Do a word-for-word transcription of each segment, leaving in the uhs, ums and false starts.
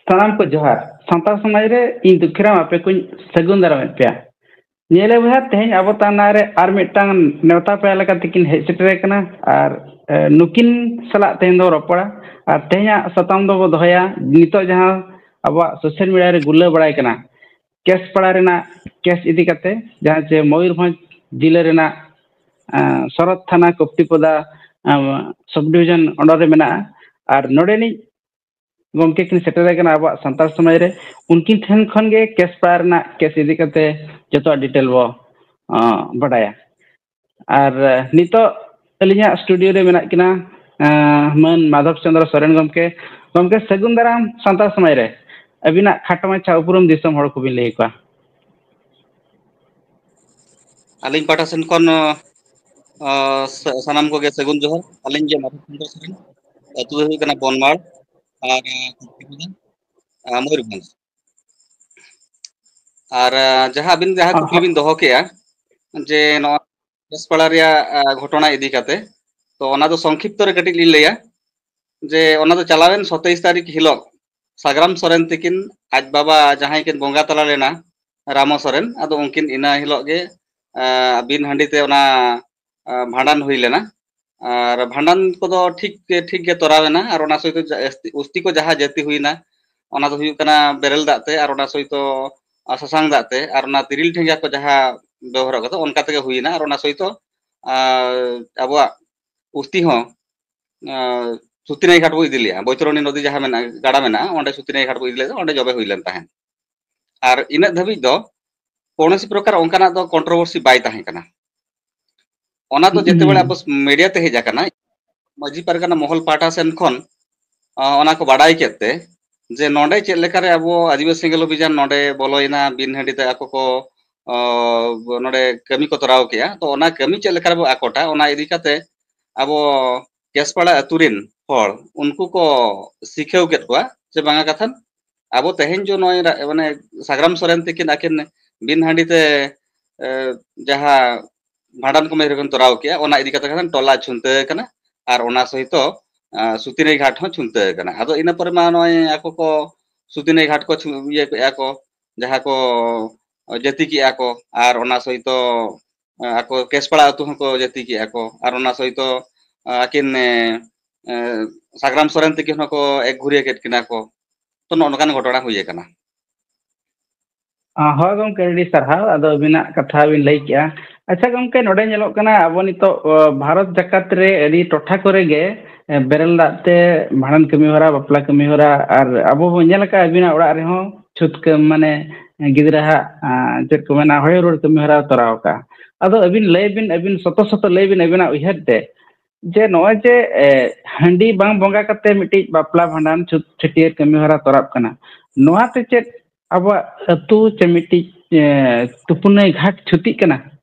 ᱥᱟᱱᱟᱢ ᱠᱚ ᱡᱚᱦᱟᱨ᱾ ᱥᱟᱱᱛᱟᱲ ᱥᱚᱢᱟᱡᱽ ᱨᱮ ᱤᱧ ᱫᱩᱠᱷᱤᱨᱟᱢ ᱟᱯᱮ ᱠᱚᱧ ᱥᱟᱹᱜᱩᱱ ᱫᱟᱨᱟᱢᱮᱫ ᱯᱮᱭᱟ᱾ ᱧᱮᱞᱮ ᱵᱚᱭᱦᱟ, ᱛᱮᱦᱮᱧ ᱟᱵᱚ ᱛᱟᱞᱟ ᱨᱮ ᱟᱨ ᱢᱤᱫᱴᱟᱝ ᱱᱮᱣᱛᱟ ᱯᱮᱲᱟ ᱞᱮᱠᱟ ᱛᱮᱠᱤᱱ ᱦᱮᱡ ᱥᱮᱴᱮᱨ ᱟᱠᱟᱱᱟ᱾ ᱟᱨ, ᱮ, ᱱᱩᱠᱤᱱ ᱥᱟᱞᱟᱜ ᱛᱮᱦᱮᱧ ᱫᱚ ᱨᱚᱯᱚᱲᱟ᱾ ᱟᱨ ᱛᱮᱦᱮᱧᱟᱜ ᱥᱟᱛᱟᱢ ᱫᱚᱵᱚ ᱫᱚᱦᱚᱭᱟ ᱱᱤᱛᱚᱜ ᱡᱟᱦᱟᱸ ᱟᱵᱚᱣᱟᱜ social media ᱨᱮ ᱜᱩᱨᱞᱟᱹᱣ ᱵᱟᱲᱟᱭ ᱠᱟᱱᱟ, ᱠᱮᱥᱯᱟᱲᱟ ᱨᱮᱱᱟᱜ ᱠᱮᱥ ᱤᱫᱤ ᱠᱟᱛᱮ, ᱡᱟᱦᱟᱸ ᱪᱮ ᱢᱚᱭᱩᱨᱵᱷᱚᱸᱡᱽ ᱡᱤᱞᱟᱹ ᱨᱮᱱᱟᱜ, ᱮ, ᱥᱚᱨᱚᱛ ᱛᱷᱟᱱᱟ ᱠᱚᱯᱴᱤᱯᱚᱫᱟ, ᱮ, sub division under ᱨᱮ ᱢᱮᱱᱟᱜᱼᱟ᱾ ᱟᱨ ᱱᱚᱰᱮᱱᱤᱡ ᱜᱚᱢᱠᱮ ᱠᱤᱱ ᱥᱮᱴᱮᱨ ᱟᱠᱟᱱᱟ ᱟᱵᱚᱣᱟᱜ ᱥᱟᱱᱛᱟᱲ ᱥᱚᱢᱟᱡᱽ ᱨᱮ᱾ ᱩᱱᱠᱤᱱ ᱴᱷᱮᱱ ᱠᱷᱚᱱ ᱜᱮ ᱠᱮᱥᱯᱟᱲᱟ ᱨᱮᱱᱟᱜ ᱠᱮᱥ ᱤᱫᱤ ᱠᱟᱛᱮ ᱡᱚᱛᱚᱣᱟᱜ detail ᱵᱚ, ᱟᱸ, ᱵᱟᱰᱟᱭᱟ᱾ ᱟᱨ, ᱮ, ᱱᱤᱛᱚᱜ ᱟᱹᱞᱤᱧᱟᱜ studio ᱨᱮ ᱢᱮᱱᱟᱜ ᱠᱤᱱᱟ, ᱮᱸ, ᱢᱟᱹᱱ ᱢᱟᱫᱷᱚᱵ ᱪᱚᱸᱫᱽᱨᱚ ᱥᱚᱨᱮᱱ ᱜᱚᱢᱠᱮ᱾ ᱜᱚᱢᱠᱮ, ᱥᱟᱹᱜᱩᱱ ᱫᱟᱨᱟᱢ ᱥᱟᱱᱛᱟᱲ ᱥᱚᱢᱟᱡᱽ ᱨᱮ᱾ ᱟᱹᱵᱤᱱᱟᱜ ᱠᱷᱟᱴᱚ ᱢᱟᱪᱷᱟ ᱩᱯᱨᱩᱢ ᱫᱤᱥᱚᱢ ᱦᱚᱲ ᱠᱚᱵᱤᱱ ᱞᱟᱹᱭ ᱟᱠᱚᱣᱟ᱾ ᱟᱹᱞᱤᱧ ᱯᱟᱦᱴᱟ ᱥᱮᱱ ᱠᱷᱚᱱ, ᱚ, ᱥᱟ-, ᱥᱟᱱᱟᱢ ᱠᱚᱜᱮ ᱥᱟᱹᱜᱩᱱ ᱡᱚᱦᱟᱨ᱾ ᱟᱹᱞᱤᱧ ᱜᱮ ᱢᱟᱫᱷᱚᱵ ᱪᱚᱸᱫᱽᱨᱚ ᱥᱚᱨᱮᱱ, ᱟᱹᱛᱩ ᱫᱚ ᱦᱩᱭᱩᱜ ᱠᱟᱱᱟ ᱵᱚᱱᱢᱟᱲ, ᱟᱨ, ᱟ, ᱢᱚᱭᱩᱨᱵᱷᱚᱸᱡᱽ᱾ ᱟᱨ, ᱟ, ᱡᱟᱦᱟᱸ ᱟᱹᱵᱤᱱ ᱡᱟᱦᱟᱸ ᱠᱩᱠᱞᱤ ᱵᱤᱱ ᱫᱚᱦᱚ ᱠᱮᱜᱼᱟ, ᱡᱮ ᱱᱚᱣᱟ ᱠᱮᱥᱯᱟᱲᱟ ᱨᱮᱭᱟᱜ, ᱟ, ᱜᱷᱚᱴᱚᱱᱟ ᱤᱫᱤ ᱠᱟᱛᱮ, ᱛᱚ ᱚᱱᱟ ᱫᱚ ᱥᱚᱝᱠᱷᱤᱯᱛᱚ ᱨᱮ ᱠᱟᱹᱴᱤᱡ ᱞᱤᱧ ᱞᱟᱹᱭᱟ, ᱡᱮ ᱚᱱᱟ ᱫᱚ ᱪᱟᱞᱟᱣᱮᱱ ᱥᱟᱛᱟᱭᱤᱥ ᱛᱟᱹᱨᱤᱠᱷ ᱦᱤᱞᱳᱜ ᱥᱟᱜᱽᱨᱟᱢ ᱥᱚᱨᱮᱱ ᱛᱤᱠᱤᱱ ᱟᱡ ᱵᱟᱵᱟ ᱡᱟᱦᱟᱸᱭ ᱠᱤᱱ ᱵᱚᱸᱜᱟ ᱛᱟᱞᱟ ᱞᱮᱱᱟ, ᱨᱟᱢᱚ ᱥᱚᱨᱮᱱ, ᱟᱫᱚ ᱩᱱᱠᱤᱱ ᱤᱱᱟᱹ ᱦᱤᱞᱳᱜ ᱜᱮ, ᱟ, ᱵᱤᱱ ᱦᱟᱺᱰᱤ ᱛᱮ ᱚᱱᱟ, ᱟ, ᱵᱷᱟᱸᱰᱟᱱ ᱦᱩᱭ ᱞᱮᱱᱟ᱾ ᱟᱨ ᱵᱷᱟᱸᱰᱟᱱ ᱠᱚᱫᱚ ᱴᱷᱤᱠ ᱜᱮ, ᱴᱷᱤᱠ ᱜᱮ ᱛᱚᱨᱟᱣ ᱮᱱᱟ᱾ ᱟᱨ ᱚᱱᱟ ᱥᱚᱭᱛᱚ ᱡᱟ-, ᱩᱥᱛᱤ ᱠᱚ ᱡᱟᱦᱟᱸ ᱡᱟᱹᱛᱤ ᱦᱩᱭᱱᱟ, ᱚᱱᱟ ᱫᱚ ᱦᱩᱭᱩᱜ ᱠᱟᱱᱟ ᱵᱮᱨᱮᱞ ᱫᱟᱜ ᱛᱮ, ᱟᱨ ᱚᱱᱟ ᱥᱚᱭᱛᱚ, ᱟ, ᱥᱟᱥᱟᱝ ᱫᱟᱜ ᱛᱮ, ᱟᱨ ᱚᱱᱟ ᱛᱤᱨᱤᱞ ᱴᱷᱮᱸᱜᱟ ᱠᱚ ᱡᱟᱦᱟᱸ ᱵᱮᱣᱦᱟᱨᱚᱜ ᱠᱟᱫᱟ, ᱚᱱᱠᱟ ᱛᱮᱜᱮ ᱦᱩᱭᱱᱟ᱾ ᱟᱨ ᱚᱱᱟ ᱥᱚᱭᱛᱚ, ᱟ, ᱟᱵᱚᱣᱟᱜ ᱩᱥᱛᱤ ᱦᱚᱸ, ᱟ, ᱥᱩᱛᱤᱱᱟᱹᱭ ᱜᱷᱟᱴ ᱵᱚ ᱤᱫᱤ ᱞᱮᱜᱼᱟ᱾ ᱵᱳᱭᱛᱚᱨᱚᱱᱤ ᱱᱚᱫᱤ ᱡᱟᱦᱟᱸ ᱢᱮᱱᱟᱜᱼᱟ, ᱜᱟᱰᱟ ᱢᱮᱱᱟᱜᱼᱟ, ᱚᱸᱰᱮ ᱥᱩᱛᱤᱱᱟᱹᱭ ᱜᱷᱟᱴ ᱵᱚ ᱤᱫᱤ ᱞᱮᱫᱟ, ᱚᱸᱰᱮ ᱡᱚᱵᱮ ᱦᱩᱭ ᱞᱮᱱ ᱛᱟᱦᱮᱸᱫ᱾ ᱟᱨ ᱤᱱᱟᱹᱜ ᱫᱷᱟᱹᱵᱤᱡ ᱫᱚ ᱠᱳᱱᱳ ᱥᱤ ᱯᱨᱚᱠᱟᱨ ᱚᱱᱠᱟᱱᱟᱜ ᱫᱚ controversy ᱵᱟᱭ ᱛᱟᱦᱮᱸ ᱠᱟᱱᱟ᱾ ᱚᱱᱟ ᱫᱚ ᱡᱮᱛᱮ ᱵᱮᱲᱟ ᱟᱵᱚ media ᱛᱮ ᱦᱮᱡ ᱟᱠᱟᱱᱟ, ᱢᱟᱹᱡᱷᱤ ᱯᱟᱨᱜᱟᱱᱟ ᱢᱚᱦᱚᱞ ᱯᱟᱦᱴᱟ ᱥᱮᱱ ᱠᱷᱚᱱ, ᱟ, ᱚᱱᱟ ᱠᱚ ᱵᱟᱰᱟᱭ ᱠᱮᱫ ᱛᱮ, ᱡᱮ ᱱᱚᱰᱮ ᱪᱮᱫ ᱞᱮᱠᱟᱨᱮ ᱟᱵᱚ ᱟᱹᱫᱤᱵᱟᱹᱥᱤ ᱥᱮᱸᱜᱮᱞ ᱚᱵᱷᱤᱡᱟᱱ ᱱᱚᱰᱮ ᱵᱚᱞᱚᱭᱮᱱᱟ, ᱵᱤᱱ ᱦᱟᱺᱰᱤ ᱛᱮ ᱟᱠᱚ ᱠᱚ, ᱚ, ᱱᱚᱰᱮ ᱠᱟᱹᱢᱤ ᱠᱚ ᱛᱚᱨᱟᱣ ᱠᱮᱜᱼᱟ, ᱛᱚ ᱚᱱᱟ ᱠᱟᱹᱢᱤ ᱪᱮᱫ ᱞᱮᱠᱟ ᱨᱮᱵᱚ ᱟᱠᱚᱴᱟ, ᱚᱱᱟ ᱤᱫᱤ ᱠᱟᱛᱮ ᱟᱵᱚ ᱠᱮᱥᱯᱟᱲᱟ ᱟᱹᱛᱩ ᱨᱮᱱ ᱦᱚᱲ ᱩᱱᱠᱩ ᱠᱚ ᱥᱤᱠᱷᱟᱹᱣ ᱠᱮᱫ ᱠᱚᱣᱟ ᱡᱮ ᱵᱟᱝᱟ ᱠᱟᱛᱷᱟᱱ ᱟᱵᱚ ᱛᱮᱦᱮᱧ ᱡᱚ ᱱᱚᱜᱼᱚᱭ ᱨᱟ-, ᱢᱟᱱᱮ ᱥᱟᱜᱽᱨᱟᱢ ᱥᱚᱨᱮᱱ ᱛᱤᱠᱤᱱ ᱟᱹᱠᱤᱱ ᱵᱤᱱ ᱦᱟᱺᱰᱤ ᱛᱮ, ᱮ, ᱡᱟᱦᱟᱸ ᱵᱷᱟᱸᱰᱟᱱ ᱠᱚ ᱢᱮ ᱨᱮᱵᱚᱱ ᱛᱚᱨᱟᱣ ᱠᱮᱜᱼᱟ, ᱚᱱᱟ ᱤᱫᱤ ᱠᱟᱛᱮ ᱠᱷᱟᱱ ᱴᱚᱞᱟ ᱪᱷᱩᱱᱛᱟᱹ ᱟᱠᱟᱱᱟ ᱟᱨ ᱚᱱᱟ ᱥᱚᱦᱤᱛᱚ, ᱟ, ᱥᱩᱛᱤᱱᱟᱹᱭ ᱜᱷᱟᱴ ᱦᱚᱸ ᱪᱷᱩᱱᱛᱟᱹ ᱟᱠᱟᱱᱟ᱾ ᱟᱫᱚ ᱤᱱᱟᱹ ᱯᱚᱨᱮ ᱢᱟ ᱱᱚᱜᱼᱚᱭ ᱟᱠᱚ ᱠᱚ, ᱥᱩᱛᱤᱱᱟᱹᱭ ᱜᱷᱟᱴ ᱠᱚ ᱪᱷᱩ-, ᱤᱭᱟᱹ ᱠᱮᱜᱼᱟ ᱠᱚ, ᱡᱟᱦᱟᱸ ᱠᱚ ᱡᱟᱹᱛᱤ ᱠᱮᱜᱼᱟ ᱠᱚ, ᱟᱨ ᱚᱱᱟ ᱥᱚᱦᱤᱛᱚ, ᱮ, ᱟᱠᱚ ᱠᱮᱥᱯᱟᱲᱟ ᱟᱹᱛᱩ ᱦᱚᱸᱠᱚ ᱡᱟᱹᱛᱤ ᱠᱮᱜᱼᱟ ᱠᱚ, ᱟᱨ ᱚᱱᱟ ᱥᱚᱦᱤᱛᱚ, ᱮ, ᱟᱹᱠᱤᱱ, ᱮ, ᱮ, ᱥᱟᱜᱽᱨᱟᱢ ᱥᱚᱨᱮᱱ ᱛᱟᱹᱠᱤᱱ ᱦᱚᱸᱠᱚ ᱮᱠ ᱜᱷᱩᱨᱤᱭᱟᱹ ᱠᱮᱫ ᱠᱤᱱᱟ ᱠᱚ᱾ ᱛᱚ, ᱱᱚᱜᱼᱚ ᱱᱚᱝᱠᱟᱱ ᱜᱷᱚᱴᱚᱱᱟ ᱦᱩᱭ ᱟᱠᱟᱱᱟ᱾ ᱟ, ᱦᱳᱭ ᱜᱚᱢᱠᱮ, ᱟᱹᱰᱤ ᱥᱟᱨᱦᱟᱣ᱾ ᱟᱫᱚ ᱟᱹᱵᱤᱱᱟᱜ ᱠᱟᱛᱷᱟ ᱵᱤᱱ ᱞᱟᱹᱭ ᱠᱮᱜᱼᱟ᱾ ᱟᱪᱪᱷᱟ ᱜᱚᱢᱠᱮ, ᱱᱚᱰᱮ ᱧᱮᱞᱚᱜ ᱠᱟᱱᱟ ᱟᱵᱚ ᱱᱤᱛᱚᱜ, ᱚ, ᱵᱷᱟᱨᱚᱛ ᱡᱟᱠᱟᱛ ᱨᱮ ᱟᱹᱰᱤ ᱴᱚᱴᱷᱟ ᱠᱚᱨᱮ ᱜᱮ, ᱮ, ᱵᱮᱨᱮᱞ ᱫᱟᱜ ᱛᱮ ᱵᱷᱟᱸᱰᱟᱱ ᱠᱟᱹᱢᱤ ᱦᱚᱨᱟ, ᱵᱟᱯᱞᱟ ᱠᱟᱹᱢᱤ ᱦᱚᱨᱟ, ᱟᱨ ᱟᱵᱚ ᱵᱚᱱ ᱧᱮᱞ ᱟᱠᱟᱫᱼᱟ, ᱟᱹᱵᱤᱱᱟᱜ ᱚᱲᱟᱜ ᱨᱮᱦᱚᱸ ᱪᱷᱩᱛ ᱠᱟᱹᱢᱤ, ᱢᱟᱱᱮ ᱜᱤᱫᱽᱨᱟᱹ ᱦᱟᱜ, ᱟ, ᱪᱮᱫ ᱠᱚ ᱢᱮᱱᱟ, ᱦᱚᱭᱚ ᱨᱩᱣᱟᱹᱲ ᱠᱟᱹᱢᱤ ᱦᱚᱨᱟ ᱛᱚᱨᱟᱣ ᱟᱠᱟᱫᱼᱟ᱾ ᱟᱫᱚ ᱟᱹᱵᱤᱱ ᱞᱟᱹᱭ ᱵᱤᱱ, ᱟᱹᱵᱤᱱ ᱥᱚᱛᱚ ᱥᱚᱛᱚ ᱞᱟᱹᱭ ᱵᱤᱱ ᱟᱹᱵᱤᱱᱟᱜ ᱩᱭᱦᱟᱹᱨ ᱛᱮ, ᱡᱮ ᱱᱚᱜᱼᱚᱭ ᱡᱮ, ᱮ, ᱦᱟᱺᱰᱤ ᱵᱟᱝ ᱵᱚᱸᱜᱟ ᱠᱟᱛᱮ ᱢᱤᱫᱴᱤᱡ ᱵᱟᱯᱞᱟ ᱵᱷᱟᱸᱰᱟᱱ ᱪᱷᱩᱛ ᱪᱷᱟᱹᱴᱭᱟᱹᱨ ᱠᱟᱹᱢᱤ ᱦᱚᱨᱟ ᱛᱚᱨᱟᱜ ᱠᱟᱱᱟ, ᱱᱚᱣᱟ ᱛᱮ ᱪᱮᱫ ᱟᱵᱚᱣᱟᱜ ᱟᱹᱛᱩ ᱪᱮ ᱢᱤᱫᱴᱤᱡ, ᱮ, ᱛᱩᱯᱩᱱᱟᱹᱭ ᱜᱷᱟᱴ ᱪᱷᱩᱛᱤᱜ ᱠᱟᱱᱟ,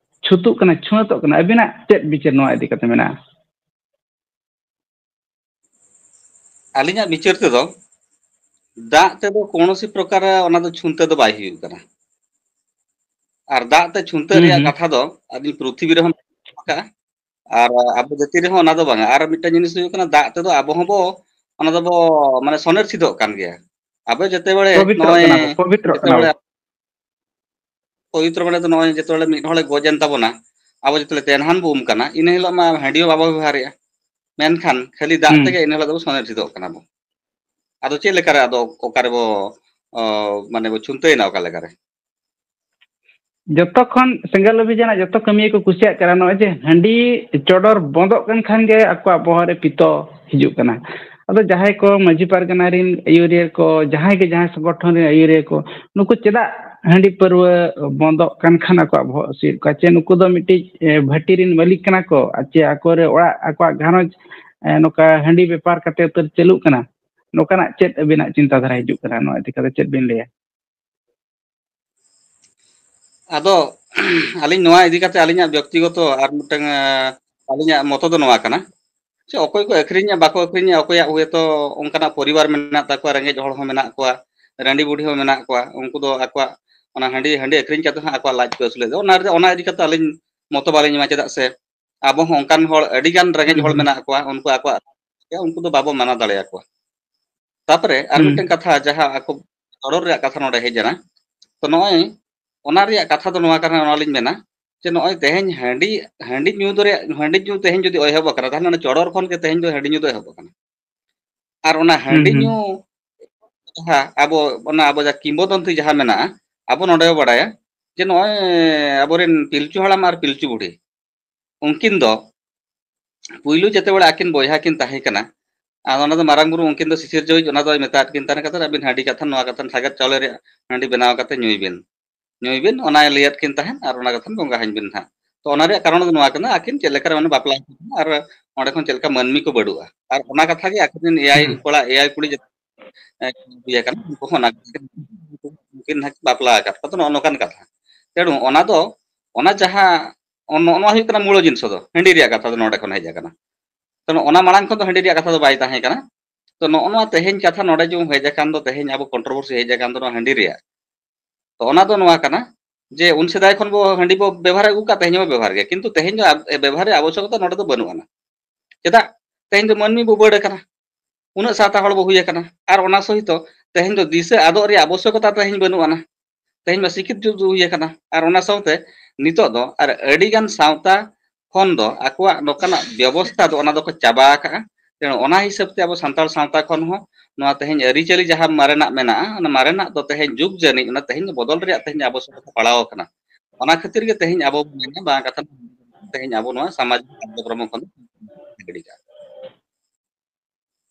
ᱪᱷᱩᱛᱩᱜ ᱠᱟᱱᱟ, ᱪᱷᱩᱸᱛᱚᱜ ᱠᱟᱱᱟ? ᱟᱹᱵᱤᱱᱟᱜ ᱪᱮᱫ ᱵᱤᱪᱟᱹᱨ ᱱᱚᱣᱟ ᱤᱫᱤ ᱠᱟᱛᱮ ᱢᱮᱱᱟᱜᱼᱟ? ᱟᱹᱞᱤᱧᱟᱜ ᱵᱤᱪᱟᱹᱨ ᱛᱮᱫᱚ ᱫᱟᱜ ᱛᱮᱫᱚ ᱠᱳᱱᱳᱥᱤ ᱯᱨᱚᱠᱟᱨ ᱚᱱᱟ ᱫᱚ ᱪᱷᱩᱸᱛᱟᱹ ᱫᱚ ᱵᱟᱭ ᱦᱩᱭᱩᱜ ᱠᱟᱱᱟ᱾ ᱟᱨ ᱫᱟᱜ ᱛᱮ ᱪᱷᱩᱸᱛᱟᱹ ᱦᱩᱸ, ᱨᱮᱭᱟᱜ ᱦᱩᱸ᱾ ᱠᱟᱛᱷᱟ ᱫᱚ ᱟᱹᱞᱤᱧ ᱯᱨᱤᱛᱷᱤᱵᱤ ᱨᱮᱦᱚᱸ ᱢᱮᱱᱟᱜ ᱟᱠᱟᱫᱼᱟ, ᱟᱨ ᱟᱵᱚ ᱡᱟᱹᱛᱤ ᱨᱮᱦᱚᱸ ᱚᱱᱟ ᱫᱚ ᱵᱟᱝᱟ᱾ ᱟᱨ ᱢᱤᱫᱴᱟᱝ ᱡᱤᱱᱤᱥ ᱦᱩᱭᱩᱜ ᱠᱟᱱᱟ, ᱫᱟᱜ ᱛᱮᱫᱚ ᱟᱵᱚ ᱦᱚᱸᱵᱚ, ᱚᱱᱟ ᱫᱚᱵᱚ, ᱢᱟᱱᱮ, ᱥᱚᱱᱮᱨ ᱥᱤᱫᱚᱜ ᱠᱟᱱ ᱜᱮᱭᱟ᱾ ᱟᱵᱚ ᱡᱮᱛᱮ ᱵᱮᱲᱮ ᱯᱚᱵᱤᱛᱨᱚᱜ ᱱᱚᱜᱼᱚᱭ, ᱠᱟᱱᱟ ᱵᱚ, ᱯᱚᱵᱤᱛᱨᱚᱜ ᱡᱮᱛᱮ ᱠᱟᱱᱟ ᱵᱚ᱾ ᱵᱮᱲᱮ ᱯᱚᱵᱤᱛᱨᱚ ᱢᱟᱱᱮ ᱫᱚ ᱱᱚᱜᱼᱚᱭ ᱡᱮᱛᱮ ᱵᱮᱲᱮ ᱢᱤᱫ ᱦᱚᱲᱮ ᱜᱚᱡ ᱮᱱ ᱛᱟᱵᱚᱱᱟ, ᱟᱵᱚ ᱡᱮᱛᱮ ᱵᱮᱲᱮ ᱛᱮᱱᱦᱟᱱ ᱵᱚ ᱩᱢ ᱠᱟᱱᱟ, ᱤᱱᱟᱹ ᱦᱤᱞᱳᱜ ᱢᱟ ᱦᱟᱺᱰᱤ ᱦᱚᱸ ᱵᱟᱵᱚ ᱵᱮᱵᱚᱦᱟᱨᱮᱜᱼᱟ᱾ ᱢᱮᱱᱠᱷᱟᱱ ᱠᱷᱟᱹᱞᱤ ᱫᱟᱜ ᱦᱩᱸ᱾ ᱛᱮᱜᱮ ᱤᱱᱟᱹ ᱦᱤᱞᱳᱜ ᱫᱚᱵᱚ ᱥᱚᱱᱮᱨ ᱥᱤᱫᱚᱜ ᱠᱟᱱᱟ ᱵᱚ᱾ ᱟᱫᱚ ᱪᱮᱫ ᱞᱮᱠᱟᱨᱮ ᱟᱫᱚ ᱚᱠᱟᱨᱮᱵᱚ, ᱚ, ᱢᱟᱱᱮ ᱵᱚ ᱪᱷᱩᱱᱛᱟᱹᱭᱮᱱᱟ ᱚᱠᱟ ᱞᱮᱠᱟᱨᱮ? ᱡᱚᱛᱚ ᱠᱷᱚᱱ ᱥᱮᱸᱜᱮᱞ ᱚᱵᱷᱤᱡᱟᱱᱟᱜ ᱡᱚᱛᱚ ᱠᱟᱹᱢᱤᱭᱟᱹ ᱠᱚ ᱠᱩᱥᱤᱭᱟᱜ ᱠᱟᱱᱟ, ᱱᱚᱜᱼᱚᱭ ᱡᱮ ᱦᱟᱺᱰᱤ ᱪᱚᱰᱚᱨ ᱵᱚᱱᱫᱚᱜ ᱠᱟᱱ ᱠᱷᱟᱱ ᱜᱮ ᱟᱠᱚᱣᱟᱜ ᱵᱚᱦᱚᱜ ᱨᱮ ᱯᱤᱛᱚ ᱦᱤᱡᱩᱜ ᱠᱟᱱᱟ᱾ ᱟᱫᱚ ᱡᱟᱦᱟᱸᱭ ᱠᱚ ᱢᱟᱹᱡᱷᱤ ᱯᱟᱨᱜᱟᱱᱟ ᱨᱮᱱ ᱟᱹᱭᱩᱨᱤᱭᱟᱹ ᱠᱚ, ᱡᱟᱦᱟᱸᱭ ᱜᱮ ᱡᱟᱦᱟᱸᱭ ᱥᱚᱝᱜᱚᱴᱷᱚᱱ ᱨᱮᱱ ᱟᱹᱭᱩᱨᱤᱭᱟᱹ ᱠᱚ, ᱱᱩᱠᱩ ᱪᱮᱫᱟᱜ ᱦᱟᱺᱰᱤ ᱯᱟᱹᱨᱣᱟᱹ ᱵᱚᱱᱫᱚᱜ ᱠᱟᱱ ᱠᱷᱟᱱ ᱟᱠᱚᱣᱟᱜ ᱵᱚᱦᱚᱜ ᱦᱟᱹᱥᱩᱭᱮᱫ ᱠᱚᱣᱟ, ᱪᱮ ᱱᱩᱠᱩ ᱫᱚ ᱢᱤᱫᱴᱤᱡ, ᱮ, ᱵᱷᱟᱹᱴᱤ ᱨᱮᱱ ᱢᱟᱹᱞᱤᱠ ᱠᱟᱱᱟ ᱠᱚ, ᱟᱨ ᱪᱮ ᱟᱠᱚᱨᱮ ᱚᱲᱟᱜ, ᱟᱠᱚᱣᱟᱜ ᱜᱷᱟᱨᱚᱸᱡᱽ, ᱮ, ᱱᱚᱝᱠᱟ ᱦᱟᱺᱰᱤ ᱵᱮᱯᱟᱨ ᱠᱟᱛᱮ ᱩᱛᱟᱹᱨ ᱪᱟᱹᱞᱩᱜ ᱠᱟᱱᱟ? ᱱᱚᱝᱠᱟᱱᱟᱜ ᱪᱮᱫ ᱟᱹᱵᱤᱱᱟᱜ ᱪᱤᱱᱛᱟᱹ ᱫᱷᱟᱨᱟ ᱦᱤᱡᱩᱜ ᱠᱟᱱᱟ? ᱱᱚᱣᱟ ᱤᱫᱤ ᱠᱟᱛᱮ ᱪᱮᱫ ᱵᱤᱱ ᱞᱟᱹᱭᱟ? ᱟᱫᱚ ᱟᱹᱞᱤᱧ ᱱᱚᱣᱟ ᱤᱫᱤ ᱠᱟᱛᱮ ᱟᱹᱞᱤᱧᱟᱜ ᱵᱮᱠᱛᱤᱜᱚᱛᱚ ᱟᱨ ᱢᱤᱫᱴᱟᱝ, ᱮ, ᱟᱹᱞᱤᱧᱟᱜ ᱢᱚᱛᱚ ᱫᱚ ᱱᱚᱣᱟ ᱠᱟᱱᱟ, ᱪᱮ ᱚᱠᱚᱭ ᱠᱚ ᱟᱹᱠᱷᱨᱤᱧᱟ ᱵᱟᱠᱚ ᱟᱹᱠᱷᱨᱤᱧᱟ, ᱚᱠᱚᱭᱟᱜ ᱦᱚᱭᱛᱳ ᱚᱱᱠᱟᱱᱟᱜ ᱯᱚᱨᱤᱵᱟᱨ ᱢᱮᱱᱟᱜ ᱛᱟᱠᱚᱣᱟ, ᱨᱮᱸᱜᱮᱡ ᱦᱚᱲ ᱦᱚᱸ ᱢᱮᱱᱟᱜ ᱠᱚᱣᱟ, ᱨᱟᱺᱰᱤ ᱵᱩᱰᱷᱤ ᱦᱚᱸ ᱢᱮᱱᱟᱜ ᱠᱚᱣᱟ, ᱩᱱᱠᱩ ᱫᱚ ᱟᱠᱚᱣᱟᱜ ᱚᱱᱟ ᱦᱟᱺᱰᱤ, ᱦᱟᱺᱰᱤ ᱟᱹᱠᱷᱨᱤᱧ ᱠᱟᱛᱮ ᱦᱚᱸ ᱟᱠᱚᱣᱟᱜ ᱞᱟᱡ ᱠᱚ ᱟᱹᱥᱩᱞᱮᱫᱟ᱾ ᱚᱱᱟ ᱨᱮ, ᱚᱱᱟ ᱤᱫᱤ ᱠᱟᱛᱮ ᱟᱹᱞᱤᱧ ᱢᱚᱛᱚ ᱵᱟᱹᱞᱤᱧ ᱮᱢᱟ, ᱪᱮᱫᱟᱜ ᱥᱮ ᱟᱵᱚ ᱦᱚᱸ ᱚᱱᱠᱟᱱ ᱦᱚᱲ, ᱟᱹᱰᱤ ᱜᱟᱱ ᱨᱮᱸᱜᱮᱡ ᱦᱩᱸ, ᱦᱚᱲ ᱦᱩᱸ᱾ ᱢᱮᱱᱟᱜ ᱠᱚᱣᱟ, ᱩᱱᱠᱩ ᱟᱠᱚᱣᱟᱜ, ᱩᱱᱠᱩ ᱫᱚ ᱵᱟᱵᱚ ᱢᱟᱱᱟ ᱫᱟᱲᱮᱭᱟᱠᱚᱣᱟ᱾ ᱛᱟᱯᱚᱨᱮ ᱟᱨ ᱦᱩᱸ᱾ ᱢᱤᱫᱴᱮᱱ ᱠᱟᱛᱷᱟ, ᱡᱟᱦᱟᱸ ᱟᱠᱚ ᱪᱚᱰᱚᱨ ᱨᱮᱭᱟᱜ ᱠᱟᱛᱷᱟ ᱱᱚᱰᱮ ᱦᱮᱡ ᱮᱱᱟ, ᱛᱚ ᱱᱚᱜᱼᱚᱭ ᱚᱱᱟ ᱨᱮᱭᱟᱜ ᱠᱟᱛᱷᱟ ᱫᱚ ᱱᱚᱣᱟ ᱠᱟᱱᱟ, ᱚᱱᱟᱞᱤᱧ ᱢᱮᱱᱟ ᱡᱮ ᱱᱚᱜᱼᱚᱭ ᱛᱮᱦᱮᱧ ᱦᱟᱺᱰᱤ, ᱦᱟᱺᱰᱤ ᱧᱩ ᱫᱚ ᱨᱮᱭᱟᱜ, ᱦᱟᱺᱰᱤ ᱧᱩ ᱛᱮᱦᱮᱧ ᱡᱩᱫᱤ ᱮᱦᱚᱵ ᱟᱠᱟᱱᱟ, ᱛᱟᱦᱚᱞᱮ ᱚᱱᱟ ᱪᱚᱰᱚᱨ ᱠᱷᱚᱱ ᱜᱮ ᱛᱮᱦᱮᱧ ᱫᱚ ᱦᱟᱺᱰᱤ ᱧᱩ ᱫᱚ ᱮᱦᱚᱵ ᱟᱠᱟᱱᱟ᱾ ᱟᱨ ᱚᱱᱟ ᱦᱩᱸ, ᱦᱟᱺᱰᱤ ᱦᱩᱸ᱾ ᱧᱩ ᱡᱟᱦᱟᱸ ᱟᱵᱚ, ᱚᱱᱟ ᱟᱵᱚ ᱡᱟᱦᱟᱸ ᱠᱤᱝᱵᱚᱫᱚᱱᱛᱤ ᱡᱟᱦᱟᱸ ᱢᱮᱱᱟᱜᱼᱟ, ᱟᱵᱚ ᱱᱚᱰᱮ ᱵᱚ ᱵᱟᱲᱟᱭᱟ ᱡᱮ ᱱᱚᱜᱼᱚᱭ ᱟᱵᱚᱨᱮᱱ ᱯᱤᱞᱪᱩ ᱦᱟᱲᱟᱢ ᱟᱨ ᱯᱤᱞᱪᱩ ᱵᱩᱲᱦᱤ, ᱩᱱᱠᱤᱱ ᱫᱚ ᱯᱩᱭᱞᱩ ᱡᱮᱛᱮ ᱵᱮᱲᱟ ᱟᱹᱠᱤᱱ ᱵᱚᱭᱦᱟ ᱠᱤᱱ ᱛᱟᱦᱮᱸ ᱠᱟᱱᱟ, ᱟᱨ ᱚᱱᱟ ᱫᱚ ᱢᱟᱨᱟᱝ ᱵᱩᱨᱩ ᱩᱱᱠᱤᱱ ᱫᱚ ᱥᱤᱥᱤᱨ ᱡᱟᱹᱣᱤᱡ ᱚᱱᱟ ᱫᱚᱭ ᱢᱮᱛᱟᱫ ᱠᱤᱱ ᱛᱟᱦᱮᱸ ᱠᱟᱱᱟ, "ᱟᱹᱵᱤᱱ ᱦᱟᱺᱰᱤ ᱠᱟᱛᱷᱟ, ᱱᱚᱣᱟ ᱠᱟᱛᱷᱟ, ᱥᱟᱜᱟᱫ ᱪᱟᱣᱞᱮ ᱨᱮᱭᱟᱜ ᱦᱟᱺᱰᱤ ᱵᱮᱱᱟᱣ ᱠᱟᱛᱮ ᱧᱩᱭ ᱵᱤᱱ, ᱧᱩᱭ ᱵᱤᱱ", ᱚᱱᱟᱭ ᱞᱟᱹᱭᱟᱫ ᱠᱤᱱ ᱛᱟᱦᱮᱸᱫ, ᱟᱨ ᱚᱱᱟ ᱠᱟᱛᱷᱟ ᱵᱚᱸᱜᱟ ᱦᱟᱹᱧ ᱵᱤᱱ ᱦᱟᱸᱜ᱾ ᱛᱚ ᱚᱱᱟ ᱨᱮᱭᱟᱜ ᱠᱟᱨᱚᱱ ᱫᱚ ᱱᱚᱣᱟ ᱠᱟᱱᱟ, ᱟᱹᱠᱤᱱ ᱪᱮᱫ ᱞᱮᱠᱟ ᱨᱮ ᱢᱟᱱᱮ ᱵᱟᱯᱞᱟ ᱟᱨ ᱚᱸᱰᱮ ᱠᱷᱚᱱ ᱪᱮᱫ ᱞᱮᱠᱟ ᱢᱟᱹᱱᱢᱤ ᱠᱚ ᱵᱟᱹᱰᱩᱜᱼᱟ, ᱟᱨ ᱚᱱᱟ ᱠᱟᱛᱷᱟ ᱜᱮ ᱟᱹᱠᱤᱱ ᱨᱮᱱ ᱮᱭᱟᱭ ᱦᱩᱸ᱾ ᱠᱚᱲᱟ, ᱮᱭᱟᱭ ᱠᱩᱲᱤ ᱡᱚᱛᱚ, ᱮ, ᱦᱩᱭ ᱟᱠᱟᱱᱟ, ᱩᱱᱠᱩ ᱦᱚᱸ ᱚᱱᱟ ᱠᱷᱟᱹᱛᱤᱨ ᱩᱱᱠᱤᱱ ᱦᱟᱸᱜ ᱵᱟᱯᱞᱟ ᱟᱠᱟᱫ ᱠᱚᱣᱟ᱾ ᱛᱚ ᱱᱚᱜᱼᱚ ᱱᱚᱝᱠᱟᱱ ᱠᱟᱛᱷᱟ᱾ ᱛᱮᱬᱩ ᱚᱱᱟ ᱫᱚ, ᱚᱱᱟ ᱡᱟᱦᱟᱸ, ᱱᱚᱜᱼᱚ ᱱᱚᱣᱟ ᱦᱩᱭᱩᱜ ᱠᱟᱱᱟ ᱢᱩᱞ ᱡᱤᱱᱤᱥ ᱫᱚ, ᱦᱟᱺᱰᱤ ᱨᱮᱭᱟᱜ ᱠᱟᱛᱷᱟ ᱫᱚ ᱱᱚᱰᱮ ᱠᱷᱚᱱ ᱦᱮᱡ ᱟᱠᱟᱱᱟ᱾ ᱛᱚ ᱱᱚᱜᱼᱚ ᱱᱟ ᱢᱟᱲᱟᱝ ᱠᱷᱚᱱ ᱫᱚ ᱦᱟᱺᱰᱤ ᱨᱮᱭᱟᱜ ᱠᱟᱛᱷᱟ ᱫᱚ ᱵᱟᱭ ᱛᱟᱦᱮᱸ ᱠᱟᱱᱟ᱾ ᱛᱚ ᱱᱚᱜᱼᱚ ᱱᱚᱣᱟ ᱛᱮᱦᱮᱧ ᱠᱟᱛᱷᱟ ᱱᱚᱰᱮ ᱡᱮ ᱦᱮᱡ ᱟᱠᱟᱱ ᱫᱚ, ᱛᱮᱦᱮᱧ ᱟᱵᱚ controversy ᱦᱮᱡ ᱟᱠᱟᱱ ᱫᱚ ᱱᱚᱣᱟ ᱦᱟᱺᱰᱤ ᱨᱮᱭᱟᱜ᱾ ᱛᱚ ᱚᱱᱟ ᱫᱚ ᱱᱚᱣᱟ ᱠᱟᱱᱟ ᱡᱮ ᱩᱱ ᱥᱮᱫᱟᱭ ᱠᱷᱚᱱ ᱵᱚ ᱦᱟᱺᱰᱤ ᱵᱚ ᱵᱮᱵᱚᱦᱟᱨ ᱟᱹᱜᱩ ᱠᱟᱜ, ᱛᱮᱦᱮᱧ ᱦᱚᱸᱵᱚ ᱵᱮᱵᱚᱦᱟᱨ ᱜᱮᱭᱟ, ᱠᱤᱱᱛᱩ ᱛᱮᱦᱮᱧ ᱫᱚ ᱟᱵ-, ᱮ, ᱵᱮᱵᱚᱦᱟᱨ ᱨᱮᱭᱟᱜ ᱟᱵᱚᱥᱭᱚᱠᱚᱛᱟ ᱱᱚᱰᱮ ᱫᱚ ᱵᱟᱹᱱᱩᱜ ᱟᱱᱟ᱾ ᱪᱮᱫᱟᱜ? ᱛᱮᱦᱮᱧ ᱫᱚ ᱢᱟᱹᱱᱢᱤ ᱵᱚ ᱵᱟᱹᱲ ᱟᱠᱟᱱᱟ, ᱩᱱᱟᱹᱜ ᱥᱟᱶᱛᱟ ᱦᱚᱲ ᱵᱚ ᱦᱩᱭ ᱟᱠᱟᱱᱟ, ᱟᱨ ᱚᱱᱟ ᱥᱚᱦᱤᱛᱚ ᱛᱮᱦᱮᱧ ᱫᱚ ᱫᱤᱥᱟᱹ ᱟᱫᱚᱜ ᱨᱮᱭᱟᱜ ᱟᱵᱚᱥᱭᱚᱠᱚᱛᱟ ᱛᱮᱦᱮᱧ ᱵᱟᱹᱱᱩᱜ ᱟᱱᱟ᱾ ᱛᱮᱦᱮᱧ ᱢᱟ ᱥᱤᱠᱷᱤᱛ ᱡᱩᱜᱽ ᱦᱩᱭ ᱟᱠᱟᱱᱟ, ᱟᱨ ᱚᱱᱟ ᱥᱟᱶᱛᱮ ᱱᱤᱛᱚᱜ ᱫᱚ ᱟᱨ ᱟᱹᱰᱤᱜᱟᱱ ᱥᱟᱶᱛᱟ ᱠᱷᱚᱱ ᱫᱚ ᱟᱠᱚᱣᱟᱜ ᱱᱚᱝᱠᱟᱱᱟᱜ ᱵᱮᱵᱚᱥᱛᱷᱟ ᱫᱚ ᱚᱱᱟ ᱫᱚᱠᱚ ᱪᱟᱵᱟ ᱟᱠᱟᱜᱼᱟ᱾ ᱛᱮᱬᱩ ᱚᱱᱟ ᱦᱤᱥᱟᱹᱵ ᱛᱮ ᱟᱵᱚ ᱥᱟᱱᱛᱟᱲ ᱥᱟᱶᱛᱟ ᱠᱷᱚᱱ ᱦᱚᱸ ᱱᱚᱣᱟ ᱛᱮᱦᱮᱧ ᱟᱹᱨᱤᱪᱟᱹᱞᱤ ᱡᱟᱦᱟᱸ ᱢᱟᱨᱮᱱᱟᱜ ᱢᱮᱱᱟᱜᱼᱟ, ᱚᱱᱟ ᱢᱟᱨᱮᱱᱟᱜ ᱫᱚ ᱛᱮᱦᱮᱧ ᱡᱩᱜᱽ ᱡᱟᱹᱱᱤᱡ ᱚᱱᱟ ᱛᱮᱦᱮᱧ ᱵᱚᱫᱚᱞ ᱨᱮᱭᱟᱜ ᱛᱮᱦᱮᱧ ᱟᱵᱚᱥᱭᱚᱠᱚᱛᱟ ᱯᱟᱲᱟᱣ ᱟᱠᱟᱱᱟ᱾ ᱚᱱᱟ ᱠᱷᱟᱹᱛᱤᱨ ᱜᱮ ᱛᱮᱦᱮᱧ ᱟᱵᱚ ᱵᱚᱱ ᱢᱮᱱᱟ ᱵᱟᱝ ᱠᱟᱛᱷᱟ, ᱛᱮᱦᱮᱧ ᱟᱵᱚ ᱱᱚᱣᱟ ᱥᱟᱢᱟᱡᱤᱠ ᱠᱟᱨᱡᱚᱠᱨᱚᱢ ᱠᱷᱚᱱ ᱜᱤᱰᱤ ᱠᱟᱜᱼᱟ᱾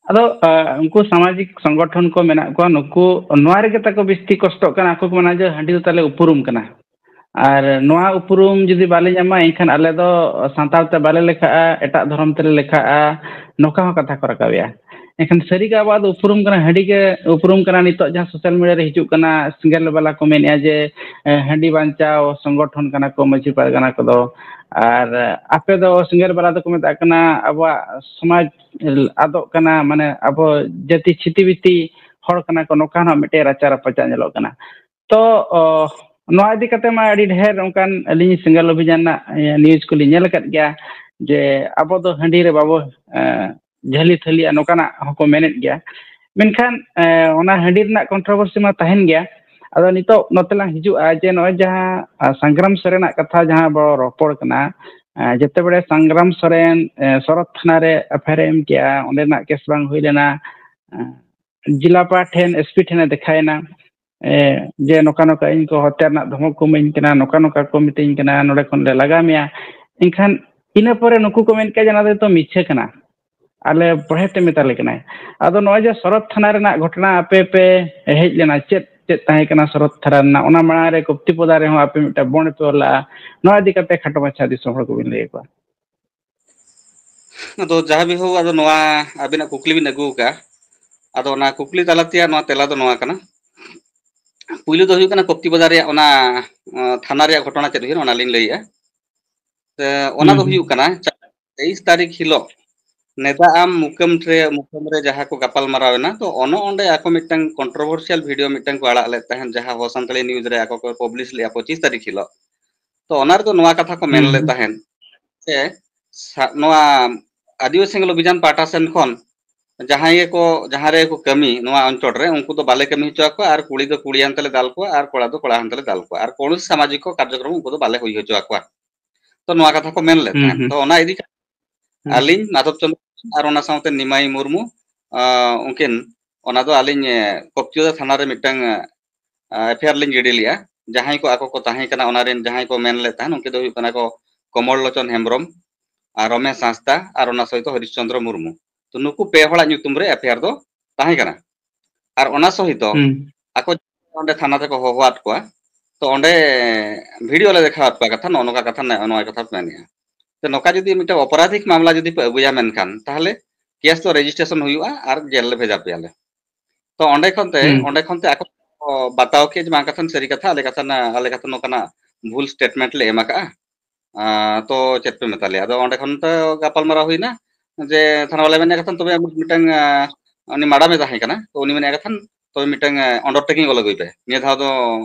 ᱟᱫᱚ, ᱟ, ᱩᱱᱠᱩ ᱥᱟᱢᱟᱡᱤᱠ ᱥᱚᱝᱜᱚᱴᱷᱚᱱ ᱠᱚ ᱢᱮᱱᱟᱜ ᱠᱚᱣᱟ, ᱱᱩᱠᱩ ᱱᱚᱣᱟ ᱨᱮᱜᱮ ᱛᱟᱠᱚ ᱵᱤᱥᱛᱤ ᱠᱚᱥᱴᱚᱜ ᱠᱟᱱᱟ᱾ ᱟᱠᱚ ᱠᱚ ᱢᱮᱱᱟ ᱡᱮ ᱦᱟᱺᱰᱤ ᱫᱚ ᱛᱟᱦᱞᱮ ᱩᱯᱨᱩᱢ ᱠᱟᱱᱟ, ᱟᱨ ᱱᱚᱣᱟ ᱩᱯᱨᱩᱢ ᱡᱩᱫᱤ ᱵᱟᱞᱮ ᱧᱟᱢᱟ, ᱮᱱᱠᱷᱟᱱ ᱟᱞᱮ ᱫᱚ ᱥᱟᱱᱛᱟᱲ ᱛᱮ ᱵᱟᱞᱮ ᱞᱮᱠᱷᱟᱜᱼᱟ, ᱮᱴᱟᱜ ᱫᱷᱚᱨᱚᱢ ᱛᱮᱞᱮ ᱞᱮᱠᱷᱟᱜᱼᱟ, ᱱᱚᱝᱠᱟ ᱦᱚᱸ ᱠᱟᱛᱷᱟ ᱠᱚ ᱨᱟᱠᱟᱵᱮᱜᱼᱟ᱾ ᱮᱱᱠᱷᱟᱱ ᱥᱟᱹᱨᱤᱜᱮ ᱟᱵᱚᱣᱟᱜ ᱫᱚ ᱩᱯᱨᱩᱢ ᱠᱟᱱᱟ, ᱦᱟᱺᱰᱤ ᱜᱮ ᱩᱯᱨᱩᱢ ᱠᱟᱱᱟ᱾ ᱱᱤᱛᱚᱜ ᱡᱟᱦᱟᱸ social media ᱨᱮ ᱦᱤᱡᱩᱜ ᱠᱟᱱᱟ, ᱥᱮᱸᱜᱮᱞ ᱵᱟᱞᱟ ᱠᱚ ᱢᱮᱱᱮᱜᱼᱟ ᱡᱮ, ᱮ, ᱦᱟᱺᱰᱤ ᱵᱟᱧᱪᱟᱣ ᱥᱚᱝᱜᱚᱴᱷᱚᱱ ᱠᱟᱱᱟ ᱠᱚ ᱢᱟᱹᱡᱷᱤ ᱯᱟᱨᱜᱟᱱᱟ ᱠᱚᱫᱚ, ᱟᱨ ᱟᱯᱮ ᱫᱚ ᱥᱮᱸᱜᱮᱞ ᱵᱟᱞᱟ ᱫᱚᱠᱚ ᱢᱮᱛᱟᱜ ᱠᱟᱱᱟ ᱟᱵᱚᱣᱟᱜ ᱥᱚᱢᱟᱡᱽ ᱟᱫᱚᱜ ᱠᱟᱱᱟ, ᱢᱟᱱᱮ ᱟᱵᱚ ᱡᱟᱹᱛᱤ ᱪᱷᱤᱛᱤ ᱵᱤᱛᱤ ᱦᱚᱲ ᱠᱟᱱᱟ ᱠᱚ, ᱱᱚᱝᱠᱟ ᱦᱚᱸ ᱢᱤᱫᱴᱮᱱ ᱨᱟᱪᱟ ᱨᱟᱯᱟᱪᱟᱜ ᱧᱮᱞᱚᱜ ᱠᱟᱱᱟ᱾ ᱛᱚ, ᱚ, ᱱᱚᱣᱟ ᱤᱫᱤ ᱠᱟᱛᱮ ᱢᱟ ᱟᱹᱰᱤ ᱰᱷᱮᱨ ᱚᱱᱠᱟᱱ ᱟᱹᱞᱤᱧ ᱥᱮᱸᱜᱮᱞ ᱚᱵᱷᱤᱡᱟᱱ ᱨᱮᱱᱟᱜ, ᱮ, news ᱠᱚᱞᱤᱧ ᱧᱮᱞ ᱟᱠᱟᱫ ᱜᱮᱭᱟ ᱡᱮ ᱟᱵᱚ ᱫᱚ ᱦᱟᱺᱰᱤ ᱨᱮ ᱵᱟᱵᱚ, ᱮ, ᱡᱷᱟᱹᱞᱤ ᱛᱷᱟᱹᱞᱤᱜᱼᱟ, ᱱᱚᱝᱠᱟᱱᱟᱜ ᱦᱚᱸᱠᱚ ᱢᱮᱱᱮᱫ ᱜᱮᱭᱟ᱾ ᱢᱮᱱᱠᱷᱟᱱ ᱚᱱᱟ ᱦᱟᱺᱰᱤ ᱨᱮᱱᱟᱜ ᱠᱚᱱᱴᱨᱳᱵᱷᱟᱨᱥᱤ ᱢᱟ ᱛᱟᱦᱮᱱ ᱜᱮᱭᱟ᱾ ᱟᱫᱚ ᱱᱤᱛᱚᱜ ᱱᱚᱛᱮ ᱞᱟᱝ ᱦᱤᱡᱩᱜᱼᱟ ᱡᱮ ᱱᱚᱜᱼᱚᱭ ᱡᱟᱦᱟᱸ ᱥᱟᱝᱜᱨᱟᱢ ᱥᱚᱨᱮᱱᱟᱜ ᱠᱟᱛᱷᱟ ᱡᱟᱦᱟᱸ ᱵᱚ ᱨᱚᱯᱚᱲ ᱠᱟᱱᱟ, ᱡᱮᱛᱮ ᱵᱮᱲᱮ ᱥᱟᱝᱜᱨᱟᱢ ᱥᱚᱨᱮᱱ ᱥᱚᱨᱚᱛ ᱛᱷᱟᱱᱟ ᱨᱮ ᱮᱯᱷ ᱟᱭ ᱟᱨ ᱮ ᱮᱢ ᱠᱮᱜᱼᱟ, ᱚᱸᱰᱮᱱᱟᱜ ᱠᱮᱥ ᱵᱟᱝ ᱦᱩᱭ ᱞᱮᱱᱟ, ᱡᱮᱞᱟᱯᱟ ᱴᱷᱮᱱ, ᱮᱥ ᱯᱤ ᱴᱷᱮᱱᱮ ᱫᱮᱠᱷᱟᱭᱮᱱᱟ ᱡᱮ ᱱᱚᱝᱠᱟ ᱱᱚᱝᱠᱟ ᱤᱧ ᱠᱚ ᱦᱚᱛᱭᱟ ᱨᱮᱱᱟᱜ ᱫᱷᱚᱢᱚᱠ ᱠᱚ ᱮᱢᱟᱹᱧ ᱠᱟᱱᱟ, ᱱᱚᱝᱠᱟ ᱱᱚᱝᱠᱟ ᱠᱚ ᱢᱤᱛᱟᱹᱧ ᱠᱟᱱᱟ, ᱱᱚᱸᱰᱮ ᱠᱷᱚᱱ ᱞᱮ ᱞᱟᱜᱟ ᱢᱮᱭᱟ᱾ ᱮᱱᱠᱷᱟᱱ ᱤᱱᱟᱹ ᱯᱚᱨᱮ ᱱᱩᱠᱩ ᱠᱚ ᱢᱮᱱ ᱠᱮᱜᱼᱟ ᱡᱮ ᱚᱱᱟ ᱫᱚ ᱡᱚᱛᱚ ᱢᱤᱪᱷᱟᱹ ᱠᱟᱱᱟ, ᱟᱞᱮ ᱵᱚᱲᱦᱮ ᱛᱮ ᱢᱮᱛᱟ ᱞᱮ ᱠᱟᱱᱟᱭ᱾ ᱟᱫᱚ ᱱᱚᱜᱼᱚᱭ ᱡᱮ ᱥᱚᱨᱚᱛ ᱛᱷᱟᱱᱟ ᱨᱮᱱᱟᱜ ᱜᱷᱚᱴᱚᱱᱟ ᱟᱯᱮ ᱯᱮ ᱦᱮᱡ ᱞᱮᱱᱟ, ᱪᱮᱫ ᱪᱮᱫ ᱛᱟᱦᱮᱸ ᱠᱟᱱᱟ ᱥᱚᱨᱚᱛ ᱛᱷᱟᱱᱟ ᱨᱮᱱᱟᱜ? ᱚᱱᱟ ᱢᱟᱲᱟᱝ ᱨᱮ ᱠᱚᱯᱛᱤ ᱯᱚᱫᱟ ᱨᱮᱦᱚᱸ ᱟᱯᱮ ᱢᱤᱫᱴᱟᱝ ᱵᱚᱱᱰ ᱯᱮ ᱚᱞ ᱞᱟᱜᱼᱟ᱾ ᱱᱚᱣᱟ ᱤᱫᱤ ᱠᱟᱛᱮ ᱠᱷᱟᱴᱚ ᱢᱟᱪᱷᱟ ᱫᱤᱥᱚᱢ ᱦᱚᱲ ᱠᱚᱵᱤᱱ ᱞᱟᱹᱭ ᱟᱠᱚᱣᱟ᱾ ᱟᱫᱚ ᱡᱟᱦᱟᱸ ᱵᱤᱦᱩ, ᱟᱫᱚ ᱱᱚᱣᱟ ᱟᱵᱤᱱᱟᱜ ᱠᱩᱠᱞᱤ ᱵᱤᱱ ᱟᱹᱜᱩ ᱟᱠᱟᱫᱼᱟ, ᱟᱫᱚ ᱚᱱᱟ ᱠᱩᱠᱞᱤ ᱛᱟᱞᱟ ᱛᱮᱭᱟᱜ ᱱᱚᱣᱟ ᱛᱮᱞᱟ ᱫᱚ ᱱᱚᱣᱟ ᱠᱟᱱᱟ᱾ ᱯᱩᱭᱞᱩ ᱫᱚ ᱦᱩᱭᱩᱜ ᱠᱟᱱᱟ ᱠᱚᱯᱛᱤ ᱯᱚᱫᱟ ᱨᱮᱭᱟᱜ ᱚᱱᱟ ᱛᱷᱟᱱᱟ ᱨᱮᱭᱟᱜ ᱜᱷᱚᱴᱚᱱᱟ ᱪᱮᱫ ᱦᱩᱭᱱᱟ, ᱚᱱᱟ ᱞᱤᱧ ᱞᱟᱹᱭᱮᱜᱼᱟ᱾ ᱚᱱᱟ ᱫᱚ ᱦᱩᱭᱩᱜ ᱠᱟᱱᱟ ᱛᱮᱭᱤᱥ ᱛᱟᱹᱨᱤᱠᱷ ᱦᱤᱞᱳᱜ ᱱᱮᱰᱟ ᱟᱢ ᱢᱩᱠᱟᱹᱢ ᱨᱮ, ᱢᱩᱠᱟᱹᱢ ᱨᱮ ᱡᱟᱦᱟᱸ ᱠᱚ ᱜᱟᱯᱟᱞ ᱢᱟᱨᱟᱣ ᱮᱱᱟ, ᱛᱚ ᱚᱱᱮ ᱚᱸᱰᱮ ᱟᱠᱚ ᱢᱤᱫᱴᱟᱝ controversial video ᱢᱤᱫᱴᱟᱝ ᱠᱚ ᱟᱲᱟᱜ ᱞᱮᱫ ᱛᱟᱦᱮᱸᱫ, ᱡᱟᱦᱟᱸ ᱦᱚ ᱥᱟᱱᱛᱟᱲᱤ news ᱨᱮ ᱟᱠᱚ ᱠᱚ publish ᱞᱮᱫᱼᱟ ᱯᱚᱸᱪᱤᱥ ᱛᱟᱹᱨᱤᱠᱷ ᱦᱤᱞᱳᱜ᱾ ᱛᱚ ᱚᱱᱟ ᱨᱮᱫᱚ ᱱᱚᱣᱟ ᱠᱟᱛᱷᱟ ᱠᱚ ᱢᱮᱱ ᱞᱮᱫ ᱛᱟᱦᱮᱸᱫ ᱡᱮ ᱥᱟ-, ᱱᱚᱣᱟ ᱟᱹᱫᱤᱵᱟᱹᱥᱤ ᱥᱮᱸᱜᱮᱞ ᱚᱵᱷᱤᱡᱟᱱ ᱯᱟᱦᱴᱟ ᱥᱮᱱ ᱠᱷᱚᱱ ᱡᱟᱦᱟᱸᱭ ᱜᱮᱠᱚ, ᱡᱟᱦᱟᱸ ᱨᱮᱜᱮ ᱠᱚ ᱠᱟᱹᱢᱤ ᱱᱚᱣᱟ ᱚᱧᱪᱚᱞ ᱨᱮ, ᱩᱱᱠᱩ ᱫᱚ ᱵᱟᱞᱮ ᱠᱟᱹᱢᱤ ᱦᱚᱪᱚ ᱟᱠᱚᱣᱟ, ᱟᱨ ᱠᱩᱲᱤ ᱫᱚ ᱠᱩᱲᱤ ᱦᱟᱱᱛᱮ ᱞᱮ ᱫᱟᱞ ᱠᱚᱣᱟ, ᱟᱨ ᱠᱚᱲᱟ ᱫᱚ ᱠᱚᱲᱟ ᱦᱟᱱᱛᱮ ᱞᱮ ᱫᱟᱞ ᱠᱚᱣᱟ, ᱟᱨ ᱠᱳᱱᱳ ᱥᱟᱢᱟᱡᱤᱠ ᱠᱟᱨᱡᱚᱠᱨᱚᱢ ᱩᱱᱠᱩ ᱫᱚ ᱵᱟᱞᱮ ᱦᱩᱭ ᱦᱚᱪᱚ ᱟᱠᱚᱣᱟ᱾ ᱛᱚ ᱱᱚᱣᱟ ᱠᱟᱛᱷᱟ ᱠᱚ ᱢᱮᱱ ᱞᱮᱫ ᱛᱟᱦᱮᱸᱫ᱾ ᱛᱚ ᱚᱱᱟ ᱤᱫᱤ ᱠᱟᱛᱮ ᱟᱹᱞᱤᱧ ᱢᱟᱫᱷᱚᱵ ᱪᱚᱸᱫᱽ ᱟᱨ ᱚᱱᱟ ᱥᱟᱶᱛᱮ ᱱᱤᱢᱟᱭ ᱢᱩᱨᱢᱩ, ᱟᱸ, ᱩᱱᱠᱤᱱ, ᱚᱱᱟ ᱫᱚ ᱟᱹᱞᱤᱧ, ᱮ, ᱠᱚᱯᱛᱤᱭᱚᱫᱟ ᱛᱷᱟᱱᱟ ᱨᱮ ᱢᱤᱫᱴᱟᱝ, ᱮ, ᱮᱯᱷ ᱟᱭ ᱟᱨ ᱞᱤᱧ ᱜᱤᱰᱤ ᱞᱮᱜᱼᱟ᱾ ᱡᱟᱦᱟᱸᱭ ᱠᱚ ᱟᱠᱚ ᱠᱚ ᱛᱟᱦᱮᱸ ᱠᱟᱱᱟ, ᱚᱱᱟ ᱨᱮᱱ ᱡᱟᱦᱟᱸᱭ ᱠᱚ ᱢᱮᱱ ᱞᱮᱫ ᱛᱟᱦᱮᱸᱫ, ᱩᱱᱠᱩ ᱫᱚ ᱦᱩᱭᱩᱜ ᱠᱟᱱᱟ ᱠᱚ ᱠᱚᱢᱚᱞ ᱞᱳᱪᱚᱱ ᱦᱮᱢᱵᱨᱚᱢ, ᱟᱨ ᱨᱚᱢᱮᱥ ᱦᱟᱸᱥᱫᱟ, ᱟᱨ ᱚᱱᱟ ᱥᱚᱦᱤᱛ ᱦᱚᱨᱤᱥ ᱪᱚᱸᱫᱽᱨᱚ ᱢᱩᱨᱢᱩ᱾ ᱛᱚ ᱱᱩᱠᱩ ᱯᱮ ᱦᱚᱲᱟᱜ ᱧᱩᱛᱩᱢ ᱨᱮ ᱮᱯᱷ ᱟᱭ ᱟᱨ ᱫᱚ ᱛᱟᱦᱮᱸ ᱠᱟᱱᱟ᱾ ᱟᱨ ᱚᱱᱟ ᱥᱚᱦᱤᱛ ᱟᱠᱚ ᱚᱸᱰᱮ ᱛᱷᱟᱱᱟ ᱛᱮᱠᱚ ᱦᱚᱦᱚᱣᱟᱫ ᱠᱚᱣᱟ᱾ ᱛᱚ ᱚᱸᱰᱮ video ᱞᱮ ᱫᱮᱠᱷᱟᱣᱟᱫ ᱠᱚᱣᱟ, ᱠᱟᱛᱷᱟ ᱱᱚᱜᱼᱚ ᱱᱚᱝᱠᱟ ᱠᱟᱛᱷᱟ, ᱱᱚᱜᱼᱚ ᱱᱚᱣᱟ ᱠᱟᱛᱷᱟ ᱯᱮ ᱢᱮᱱᱮᱜᱼᱟ᱾ ᱛᱚ ᱱᱚᱝᱠᱟ ᱡᱩᱫᱤ ᱢᱤᱫᱴᱟᱝ ᱚᱯᱚᱨᱟᱫᱷᱤᱠ ᱢᱟᱢᱞᱟ ᱡᱩᱫᱤ ᱯᱮ ᱟᱹᱜᱩᱭᱟ, ᱢᱮᱱᱠᱷᱟᱱ ᱛᱟᱦᱚᱞᱮ case ᱫᱚ registration ᱦᱩᱭᱩᱜᱼᱟ ᱟᱨ ᱡᱮᱞ ᱞᱮ ᱵᱷᱮᱡᱟ ᱯᱮᱭᱟᱞᱮ᱾ ᱛᱚ ᱚᱸᱰᱮ ᱠᱷᱚᱱ ᱛᱮ, ᱚᱸᱰᱮ ᱠᱷᱚᱱ ᱛᱮ ᱟᱠᱚ ᱠᱚ ᱵᱟᱛᱟᱣ ᱠᱮᱫ ᱡᱮ ᱵᱟᱝ ᱠᱟᱛᱷᱟ ᱥᱟᱹᱨᱤ ᱠᱟᱛᱷᱟ, ᱟᱞᱮ ᱠᱟᱛᱷᱟ ᱱᱟ-, ᱟᱞᱮ ᱠᱟᱛᱷᱟ ᱱᱚᱝᱠᱟᱱᱟᱜ ᱵᱷᱩᱞ statement ᱞᱮ ᱮᱢ ᱟᱠᱟᱜᱼᱟ᱾ ᱟᱸ, ᱛᱚ ᱪᱮᱫ ᱯᱮ ᱢᱮᱛᱟ ᱞᱮᱭᱟ? ᱟᱫᱚ ᱚᱸᱰᱮ ᱠᱷᱚᱱ ᱛᱚ ᱜᱟᱯᱟᱞᱢᱟᱨᱟᱣ ᱦᱩᱭᱱᱟ ᱡᱮ ᱛᱷᱟᱱᱟ ᱵᱟᱞᱟ ᱢᱮᱱᱮᱫ ᱠᱟᱛᱷᱟ, ᱛᱚᱵᱮ ᱟᱢ ᱢᱤᱫᱴᱟᱝ, ᱟᱸ, ᱩᱱᱤ ᱢᱟᱰᱟᱢ ᱮ ᱛᱟᱦᱮᱸ ᱠᱟᱱᱟ, ᱛᱚ ᱩᱱᱤ ᱢᱮᱱᱮᱫ ᱠᱟᱛᱷᱟ, ᱛᱚᱵᱮ ᱢᱤᱫᱴᱟᱝ, ᱟᱸ, undertaking ᱚᱞ ᱟᱹᱜᱩᱭ ᱯᱮ, ᱱᱤᱭᱟᱹ ᱫᱷᱟᱣ ᱫᱚ,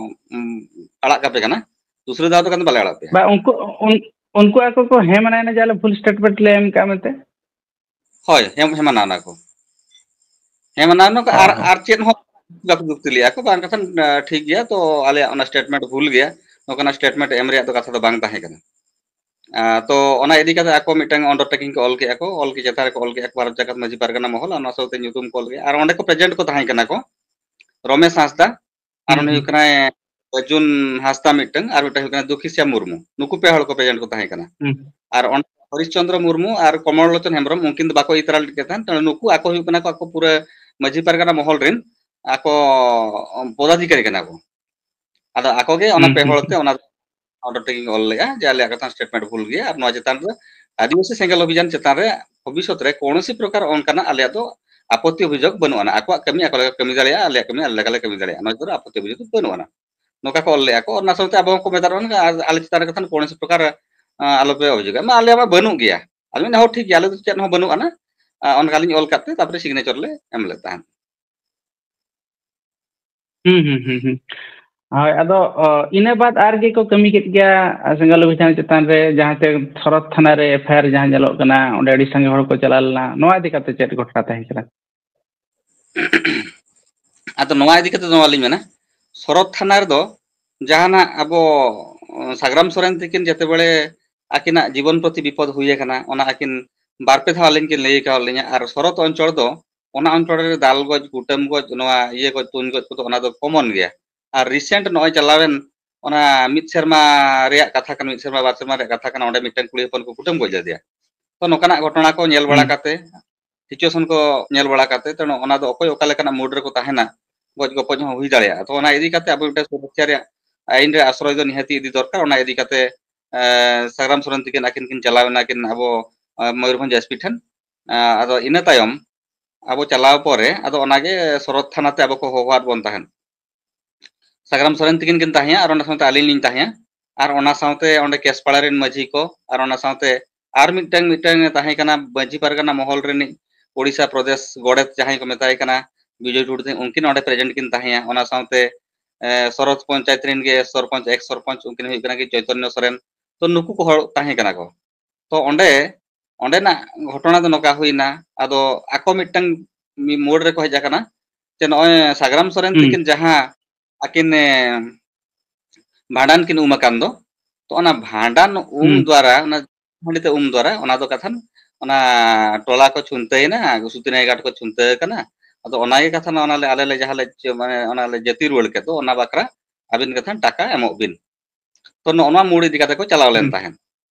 ᱩᱸ, ᱟᱲᱟᱜ ᱠᱟᱯᱮ ᱠᱟᱱᱟ, ᱫᱩᱥᱨᱟᱹ ᱫᱷᱟᱣ ᱫᱚ ᱠᱷᱟᱱ ᱫᱚ ᱵᱟᱞᱮ ᱟᱲᱟᱜ ᱯᱮᱭᱟ᱾ ᱵᱟ, ᱩᱱᱠᱩ, ᱩᱱ-, ᱩᱱᱠᱩ ᱟᱠᱚ ᱠᱚ ᱦᱮᱸ ᱢᱟᱱᱟᱭᱮᱱᱟ ᱡᱮ ᱟᱞᱮ ᱵᱷᱩᱞ statement ᱞᱮ ᱮᱢ ᱠᱟᱜᱼᱟ ᱢᱮᱱᱛᱮ᱾ ᱦᱳᱭ, ᱦᱮᱸ, ᱦᱮᱸ ᱢᱟᱱᱟᱣ ᱱᱟ ᱠᱚ᱾ ᱦᱮᱸ, ᱢᱟᱱᱮ ᱱᱚᱝᱠᱟ ᱦᱳᱭ, ᱟᱨ, ᱦᱳᱭ᱾ ᱟᱨ ᱪᱮᱫ ᱦᱚᱸ ᱵᱟᱠᱚ ᱡᱩᱠᱛᱤ ᱞᱮᱜᱼᱟ ᱠᱚ, ᱵᱟᱝ ᱠᱟᱛᱷᱟ, ᱟᱸ, ᱴᱷᱤᱠ ᱜᱮᱭᱟ, ᱛᱚ ᱟᱞᱮᱭᱟᱜ ᱚᱱᱟ statement ᱵᱷᱩᱞ ᱜᱮᱭᱟ, ᱱᱚᱝᱠᱟᱱᱟᱜ statement ᱮᱢ ᱨᱮᱭᱟᱜ ᱫᱚ ᱠᱟᱛᱷᱟ ᱫᱚ ᱵᱟᱝ ᱛᱟᱦᱮᱸ ᱠᱟᱱᱟ᱾ ᱟᱸ, ᱛᱚ ᱚᱱᱟ ᱤᱫᱤ ᱠᱟᱛᱮ ᱟᱠᱚ ᱢᱤᱫᱴᱟᱝ undertaking ᱠᱚ ᱚᱞ ᱠᱮᱜᱼᱟ ᱠᱚ, ᱚᱞ ᱠᱮᱫ ᱪᱮᱛᱟᱱ ᱨᱮᱠᱚ ᱚᱞ ᱠᱮᱜᱼᱟ ᱠᱚ ᱵᱷᱟᱨᱚᱛ ᱡᱟᱠᱟᱛ ᱢᱟᱹᱡᱷᱤ ᱯᱟᱨᱜᱟᱱᱟ ᱢᱚᱦᱚᱞ, ᱟᱨ ᱚᱱᱟ ᱥᱟᱶᱛᱮ ᱧᱩᱛᱩᱢ ᱠᱚ ᱚᱞ ᱠᱮᱜᱼᱟ, ᱟᱨ ᱚᱸᱰᱮ ᱠᱚ present ᱠᱚ ᱛᱟᱦᱮᱸ ᱠᱟᱱᱟ ᱠᱚ ᱨᱚᱢᱮᱥ ᱦᱟᱸᱥᱫᱟ, ᱟᱨ ᱦᱩᱸ, ᱩᱱᱤ ᱦᱩᱸ᱾ ᱦᱩᱭᱩᱜ ᱠᱟᱱᱟᱭ ᱚᱨᱡᱩᱱ ᱦᱟᱸᱥᱫᱟ ᱢᱤᱫᱴᱟᱝ, ᱟᱨ ᱢᱤᱫᱴᱟᱝ ᱦᱩᱭᱩᱜ ᱠᱟᱱᱟ ᱫᱩᱠᱷᱤᱥᱤᱭᱟ ᱢᱩᱨᱢᱩ, ᱱᱩᱠᱩ ᱯᱮ ᱦᱚᱲ ᱠᱚ present ᱠᱚ ᱛᱟᱦᱮᱸ ᱠᱟᱱᱟ᱾ ᱦᱩᱸ᱾ ᱟᱨ ᱚᱸᱰᱮ ᱦᱚᱨᱤᱥ ᱪᱚᱸᱫᱽᱨᱚ ᱢᱩᱨᱢᱩ ᱟᱨ ᱠᱚᱢᱚᱞ ᱞᱳᱪᱚᱱ ᱦᱮᱢᱵᱨᱚᱢ, ᱩᱱᱠᱤᱱ ᱫᱚ ᱵᱟᱠᱚ ᱤᱫᱤ ᱛᱚᱨᱟ ᱞᱮᱫ ᱠᱤᱱ ᱛᱟᱦᱮᱸᱫ, ᱛᱚ ᱱᱩᱠᱩ ᱟᱠᱚ ᱦᱩᱭᱩᱜ ᱠᱟᱱᱟ ᱠᱚ ᱟᱠᱚ ᱯᱩᱨᱟᱹ ᱢᱟᱹᱡᱷᱤ ᱯᱟᱨᱜᱟᱱᱟ ᱢᱚᱦᱚᱞ ᱨᱮᱱ ᱟᱠᱚ ᱯᱚᱫᱟᱫᱷᱤᱠᱟᱨᱤ ᱠᱟᱱᱟ ᱠᱚ᱾ ᱟᱫᱚ ᱟᱠᱚ ᱜᱮ ᱚᱱᱟ ᱦᱩᱸ, ᱯᱮ ᱦᱩᱸ, ᱦᱚᱲ ᱛᱮ ᱦᱩᱸ᱾ ᱚᱱᱟ undertaking ᱚᱞ ᱞᱮᱜᱼᱟ ᱡᱮ ᱟᱞᱮᱭᱟᱜ ᱠᱟᱛᱷᱟ statement ᱵᱷᱩᱞ ᱜᱮᱭᱟ, ᱟᱨ ᱱᱚᱣᱟ ᱪᱮᱛᱟᱱ ᱨᱮ ᱟᱹᱫᱤᱵᱟᱹᱥᱤ ᱥᱮᱸᱜᱮᱞ ᱚᱵᱷᱤᱡᱟᱱ ᱪᱮᱛᱟᱱ ᱨᱮ ᱵᱷᱚᱵᱤᱥᱥᱚᱛ ᱨᱮ ᱠᱳᱱᱳᱥᱤ ᱯᱨᱚᱠᱟᱨ ᱚᱱᱠᱟᱱᱟᱜ ᱟᱞᱮᱭᱟᱜ ᱫᱚ ᱟᱯᱚᱛᱛᱤ ᱚᱵᱷᱤᱡᱳᱜᱽ ᱵᱟᱹᱱᱩᱜ ᱟᱱᱟ᱾ ᱟᱠᱚᱣᱟᱜ ᱠᱟᱹᱢᱤ ᱟᱠᱚ ᱞᱮᱠᱟ ᱠᱟᱹᱢᱤ ᱫᱟᱲᱮᱭᱟᱜᱼᱟ, ᱟᱞᱮᱭᱟᱜ ᱠᱟᱹᱢᱤ ᱟᱞᱮ ᱞᱮᱠᱟ ᱞᱮ ᱠᱟᱹᱢᱤ ᱫᱟᱲᱮᱭᱟᱜᱼᱟ, ᱱᱚᱣᱟ ᱪᱮᱛᱟᱱ ᱨᱮ ᱟᱯᱚᱛᱛᱤ ᱚᱵᱷᱤᱡᱳᱜᱽ ᱫᱚ ᱵᱟᱹᱱᱩᱜ ᱟᱱᱟ᱾ ᱱᱚᱝᱠᱟ ᱠᱚ ᱚᱞ ᱞᱮᱜᱼᱟ ᱠᱚ, ᱚᱱᱟ ᱥᱟᱶᱛᱮ ᱟᱵᱚ ᱦᱚᱸᱠᱚ ᱢᱮᱛᱟᱫ ᱵᱚᱱᱟ, ᱟᱨ ᱟᱞᱮ ᱪᱮᱛᱟᱱ ᱨᱮ ᱠᱟᱛᱷᱟ ᱠᱳᱱᱳ ᱯᱨᱚᱠᱟᱨ, ᱟᱸ, ᱟᱞᱚᱯᱮ ᱚᱵᱷᱤᱡᱳᱜᱟ᱾ ᱢᱟ ᱟᱞᱮᱭᱟᱜ ᱢᱟ ᱵᱟᱹᱱᱩᱜ ᱜᱮᱭᱟ᱾ ᱟᱞᱮ ᱢᱮᱱᱟ, "ᱦᱚᱸ, ᱴᱷᱤᱠ ᱜᱮᱭᱟ, ᱟᱞᱮ ᱫᱚ ᱪᱮᱫ ᱦᱚᱸ ᱵᱟᱹᱱᱩᱜ ᱟᱱᱟ", ᱟᱸ, ᱚᱱᱠᱟᱞᱤᱧ ᱚᱞ ᱠᱟᱛᱮ ᱛᱟᱨᱯᱚᱨᱮ signature ᱞᱮ ᱮᱢ ᱞᱮᱫ ᱛᱟᱦᱮᱸᱫ᱾ ᱦᱩᱸ, ᱦᱩᱸ, ᱦᱩᱸ, ᱦᱩᱸ᱾ ᱦᱳᱭ, ᱟᱫᱚ, ᱚ, ᱤᱱᱟᱹ ᱵᱟᱫ ᱟᱨ ᱜᱮᱠᱚ ᱠᱟᱹᱢᱤ ᱠᱮᱫ ᱜᱮᱭᱟ, ᱥᱮᱸᱜᱮᱞ ᱚᱵᱷᱤᱡᱟᱱ ᱪᱮᱛᱟᱱ ᱨᱮ, ᱡᱟᱦᱟᱸᱛᱮ ᱥᱚᱨᱚᱛ ᱛᱷᱟᱱᱟ ᱨᱮ FIR ᱡᱟᱦᱟᱸ ᱧᱮᱞᱚᱜ ᱠᱟᱱᱟ, ᱚᱸᱰᱮ ᱟᱹᱰᱤ ᱥᱟᱸᱜᱮ ᱦᱚᱲ ᱠᱚ ᱪᱟᱞᱟᱣ ᱞᱮᱱᱟ᱾ ᱱᱚᱣᱟ ᱤᱫᱤ ᱠᱟᱛᱮ ᱪᱮᱫ ᱜᱷᱚᱴᱚᱱᱟ ᱛᱟᱦᱮᱸ ᱠᱟᱱᱟ? ᱟᱫᱚ ᱱᱚᱣᱟ ᱤᱫᱤ ᱠᱟᱛᱮ ᱫᱚ ᱱᱚᱣᱟ ᱞᱤᱧ ᱢᱮᱱᱟ, ᱥᱚᱨᱚᱛ ᱛᱷᱟᱱᱟ ᱨᱮᱫᱚ ᱡᱟᱦᱟᱱᱟᱜ ᱟᱵᱚ, ᱚ, ᱥᱟᱜᱽᱨᱟᱢ ᱥᱚᱨᱮᱱ ᱛᱤᱠᱤᱱ ᱡᱮᱛᱮ ᱵᱮᱲᱮ ᱟᱹᱠᱤᱱᱟᱜ ᱡᱤᱵᱚᱱ ᱯᱨᱚᱛᱤ ᱵᱤᱯᱚᱫ ᱦᱩᱭ ᱟᱠᱟᱱᱟ, ᱚᱱᱟ ᱟᱹᱠᱤᱱ ᱵᱟᱨ ᱯᱮ ᱫᱷᱟᱣ ᱟᱹᱞᱤᱧ ᱠᱤᱱ ᱞᱟᱹᱭ ᱠᱟᱣ ᱞᱤᱧᱟ᱾ ᱟᱨ ᱥᱚᱨᱚᱛ ᱚᱧᱪᱚᱞ ᱫᱚ, ᱚᱱᱟ ᱚᱧᱪᱚᱞ ᱨᱮ ᱫᱟᱞ ᱜᱚᱡ, ᱠᱩᱴᱟᱹᱢ ᱜᱚᱡ, ᱱᱚᱣᱟ ᱤᱭᱟᱹ ᱜᱚᱡ, ᱛᱩᱧ ᱜᱚᱡ ᱠᱚᱫᱚ ᱚᱱᱟ ᱫᱚ common ᱜᱮᱭᱟ᱾ ᱟᱨ recent ᱱᱚᱜᱼᱚᱭ ᱪᱟᱞᱟᱣᱮᱱ ᱚᱱᱟ ᱢᱤᱫ ᱥᱮᱨᱢᱟ ᱨᱮᱭᱟᱜ ᱠᱟᱛᱷᱟ ᱠᱟᱱᱟ, ᱢᱤᱫ ᱥᱮᱨᱢᱟ ᱵᱟᱨ ᱥᱮᱨᱢᱟ ᱨᱮᱭᱟᱜ ᱠᱟᱛᱷᱟ ᱠᱟᱱᱟ, ᱚᱸᱰᱮ ᱢᱤᱫᱴᱟᱝ ᱠᱩᱲᱤ ᱦᱚᱯᱚᱱ ᱠᱚ ᱠᱩᱴᱟᱹᱢ ᱜᱚᱡ ᱞᱮᱫᱮᱭᱟ᱾ ᱛᱚ ᱱᱚᱝᱠᱟᱱᱟᱜ ᱜᱷᱚᱴᱚᱱᱟ ᱠᱚ ᱧᱮᱞ ᱵᱟᱲᱟ ᱦᱩᱸ᱾ ᱠᱟᱛᱮ, situation ᱠᱚ ᱧᱮᱞ ᱵᱟᱲᱟ ᱠᱟᱛᱮ, ᱛᱚ ᱚᱱᱟ ᱫᱚ ᱚᱠᱚᱭ ᱚᱠᱟ ᱞᱮᱠᱟᱱᱟᱜ mood ᱨᱮᱠᱚ ᱛᱟᱦᱮᱱᱟ, ᱜᱚᱡ ᱜᱚᱯᱚᱡ ᱦᱚᱸ ᱦᱩᱭ ᱫᱟᱲᱮᱭᱟᱜᱼᱟ᱾ ᱛᱚ ᱚᱱᱟ ᱤᱫᱤ ᱠᱟᱛᱮ ᱟᱵᱚ ᱢᱤᱫᱴᱟᱝ ᱥᱩᱨᱚᱠᱷᱟ ᱨᱮᱭᱟᱜ ᱟᱹᱭᱤᱱ ᱨᱮ ᱟᱥᱨᱚᱭ ᱫᱚ ᱱᱤᱦᱟᱹᱛᱤ ᱤᱫᱤ ᱫᱚᱨᱠᱟᱨ᱾ ᱚᱱᱟ ᱤᱫᱤ ᱠᱟᱛᱮ, ᱮ, ᱥᱟᱜᱽᱨᱟᱢ ᱥᱚᱨᱮᱱ ᱛᱤᱠᱤᱱ ᱟᱹᱠᱤᱱ ᱠᱤᱱ ᱪᱟᱞᱟᱣ ᱮᱱᱟ ᱠᱤᱱ ᱟᱵᱚ, ᱮ, ᱢᱚᱭᱩᱨᱵᱷᱚᱸᱡᱽ SP ᱴᱷᱮᱱ᱾ ᱮ, ᱟᱫᱚ ᱤᱱᱟᱹ ᱛᱟᱭᱚᱢ ᱟᱵᱚ ᱪᱟᱞᱟᱣ ᱯᱚᱨᱮ ᱟᱫᱚ ᱚᱱᱟᱜᱮ ᱥᱚᱨᱚᱛ ᱛᱷᱟᱱᱟ ᱛᱮ ᱟᱵᱚ ᱠᱚ ᱦᱚᱦᱚᱣᱟᱫ ᱵᱚᱱ ᱛᱟᱦᱮᱸᱫ᱾ ᱥᱟᱜᱽᱨᱟᱢ ᱥᱚᱨᱮᱱ ᱛᱤᱠᱤᱱ ᱠᱤᱱ ᱛᱟᱦᱮᱸᱭᱟ ᱟᱨ ᱚᱱᱟ ᱥᱟᱶᱛᱮ ᱟᱹᱞᱤᱧ ᱞᱤᱧ ᱛᱟᱦᱮᱸᱭᱟ᱾ ᱟᱨ ᱚᱱᱟ ᱥᱟᱶᱛᱮ ᱚᱸᱰᱮ ᱠᱮᱥᱯᱟᱲᱟ ᱨᱮᱱ ᱢᱟᱹᱡᱷᱤ ᱠᱚ, ᱟᱨ ᱚᱱᱟ ᱥᱟᱶᱛᱮ ᱟᱨ ᱢᱤᱫᱴᱟᱝ, ᱢᱤᱫᱴᱟᱝ ᱛᱟᱦᱮᱸ ᱠᱟᱱᱟ ᱢᱟᱹᱡᱷᱤ ᱯᱟᱨᱜᱟᱱᱟ ᱢᱚᱦᱚᱞ ᱨᱤᱱᱤᱡ ᱳᱰᱤᱥᱟ ᱯᱨᱚᱫᱮᱥ ᱜᱚᱰᱮᱛ ᱡᱟᱦᱟᱸᱭ ᱠᱚ ᱢᱮᱛᱟᱭ ᱠᱟᱱᱟ ᱵᱤᱡᱚᱭ ᱴᱩᱰᱩ, ᱩᱱᱠᱤᱱ ᱚᱸᱰᱮ present ᱠᱤᱱ ᱛᱟᱦᱮᱸᱭᱟ᱾ ᱚᱱᱟ ᱥᱟᱶᱛᱮ, ᱮ, ᱥᱚᱨᱚᱛ ᱯᱚᱧᱪᱟᱭᱮᱛ ᱨᱮᱱ ᱜᱮ ᱥᱚᱨᱯᱚᱧᱪ, ex ᱥᱚᱨᱯᱚᱧᱪ, ᱩᱱᱠᱤᱱ ᱦᱩᱭᱩᱜ ᱠᱟᱱᱟ ᱠᱤ ᱪᱳᱭᱛᱚᱱᱭᱚ ᱥᱚᱨᱮᱱ᱾ ᱛᱚ ᱱᱩᱠᱩ ᱠᱚ ᱦᱚᱲ ᱛᱟᱦᱮᱸ ᱠᱟᱱᱟ ᱠᱚ᱾ ᱛᱚ ᱚᱸᱰᱮ, ᱚᱸᱰᱮᱱᱟᱜ ᱜᱷᱚᱴᱚᱱᱟ ᱫᱚ ᱱᱚᱝᱠᱟ ᱦᱩᱭᱱᱟ, ᱟᱫᱚ ᱟᱠᱚ ᱢᱤᱫᱴᱟᱝ ᱢᱤᱫ ᱢᱳᱲ ᱨᱮᱠᱚ ᱦᱮᱡ ᱟᱠᱟᱱᱟ, ᱡᱮ ᱱᱚᱜᱼᱚᱭ ᱥᱟᱜᱽᱨᱟᱢ ᱥᱚᱨᱮᱱ ᱦᱩᱸ᱾ ᱛᱤᱠᱤᱱ ᱡᱟᱦᱟᱸ ᱟᱹᱠᱤᱱ, ᱮ, ᱵᱷᱟᱸᱰᱟᱱ ᱠᱤᱱ ᱩᱢ ᱟᱠᱟᱱ ᱫᱚ, ᱛᱚ ᱚᱱᱟ ᱵᱷᱟᱸᱰᱟᱱ ᱩᱢ ᱦᱩᱸ᱾ ᱫᱣᱟᱨᱟ, ᱚᱱᱟ ᱦᱟᱺᱰᱤ ᱛᱮ ᱩᱢ ᱫᱣᱟᱨᱟ, ᱚᱱᱟ ᱫᱚ ᱠᱟᱛᱷᱟᱱ ᱚᱱᱟ ᱴᱚᱞᱟ ᱠᱚ ᱪᱷᱩᱱᱛᱟᱹᱭᱮᱱᱟ, ᱥᱩᱛᱤᱱᱟᱹᱭ ᱜᱷᱟᱴ ᱠᱚ ᱪᱷᱩᱱᱛᱟᱹ ᱟᱠᱟᱱᱟ᱾ ᱟᱫᱚ ᱚᱱᱟᱜᱮ ᱠᱟᱛᱷᱟᱱ ᱚᱱᱟ ᱞᱮ, ᱟᱞᱮ ᱞᱮ ᱡᱟᱦᱟᱸ ᱞᱮ ᱪᱮ-, ᱢᱟᱱᱮ ᱚᱱᱟ ᱞᱮ ᱡᱟᱹᱛᱤ ᱨᱩᱣᱟᱹᱲ ᱠᱮᱫ ᱫᱚ, ᱚᱱᱟ ᱵᱟᱠᱷᱨᱟ ᱟᱹᱵᱤᱱ ᱠᱟᱛᱷᱟᱱ ᱴᱟᱠᱟ ᱮᱢᱚᱜ ᱵᱤᱱ᱾ ᱛᱚ ᱱᱚᱜᱼᱚ ᱱᱚᱣᱟ ᱢᱳᱲ ᱤᱫᱤ ᱠᱟᱛᱮ ᱠᱚ ᱪᱟᱞᱟᱣ ᱞᱮᱱ ᱦᱩᱸ᱾ ᱛᱟᱦᱮᱸᱫ᱾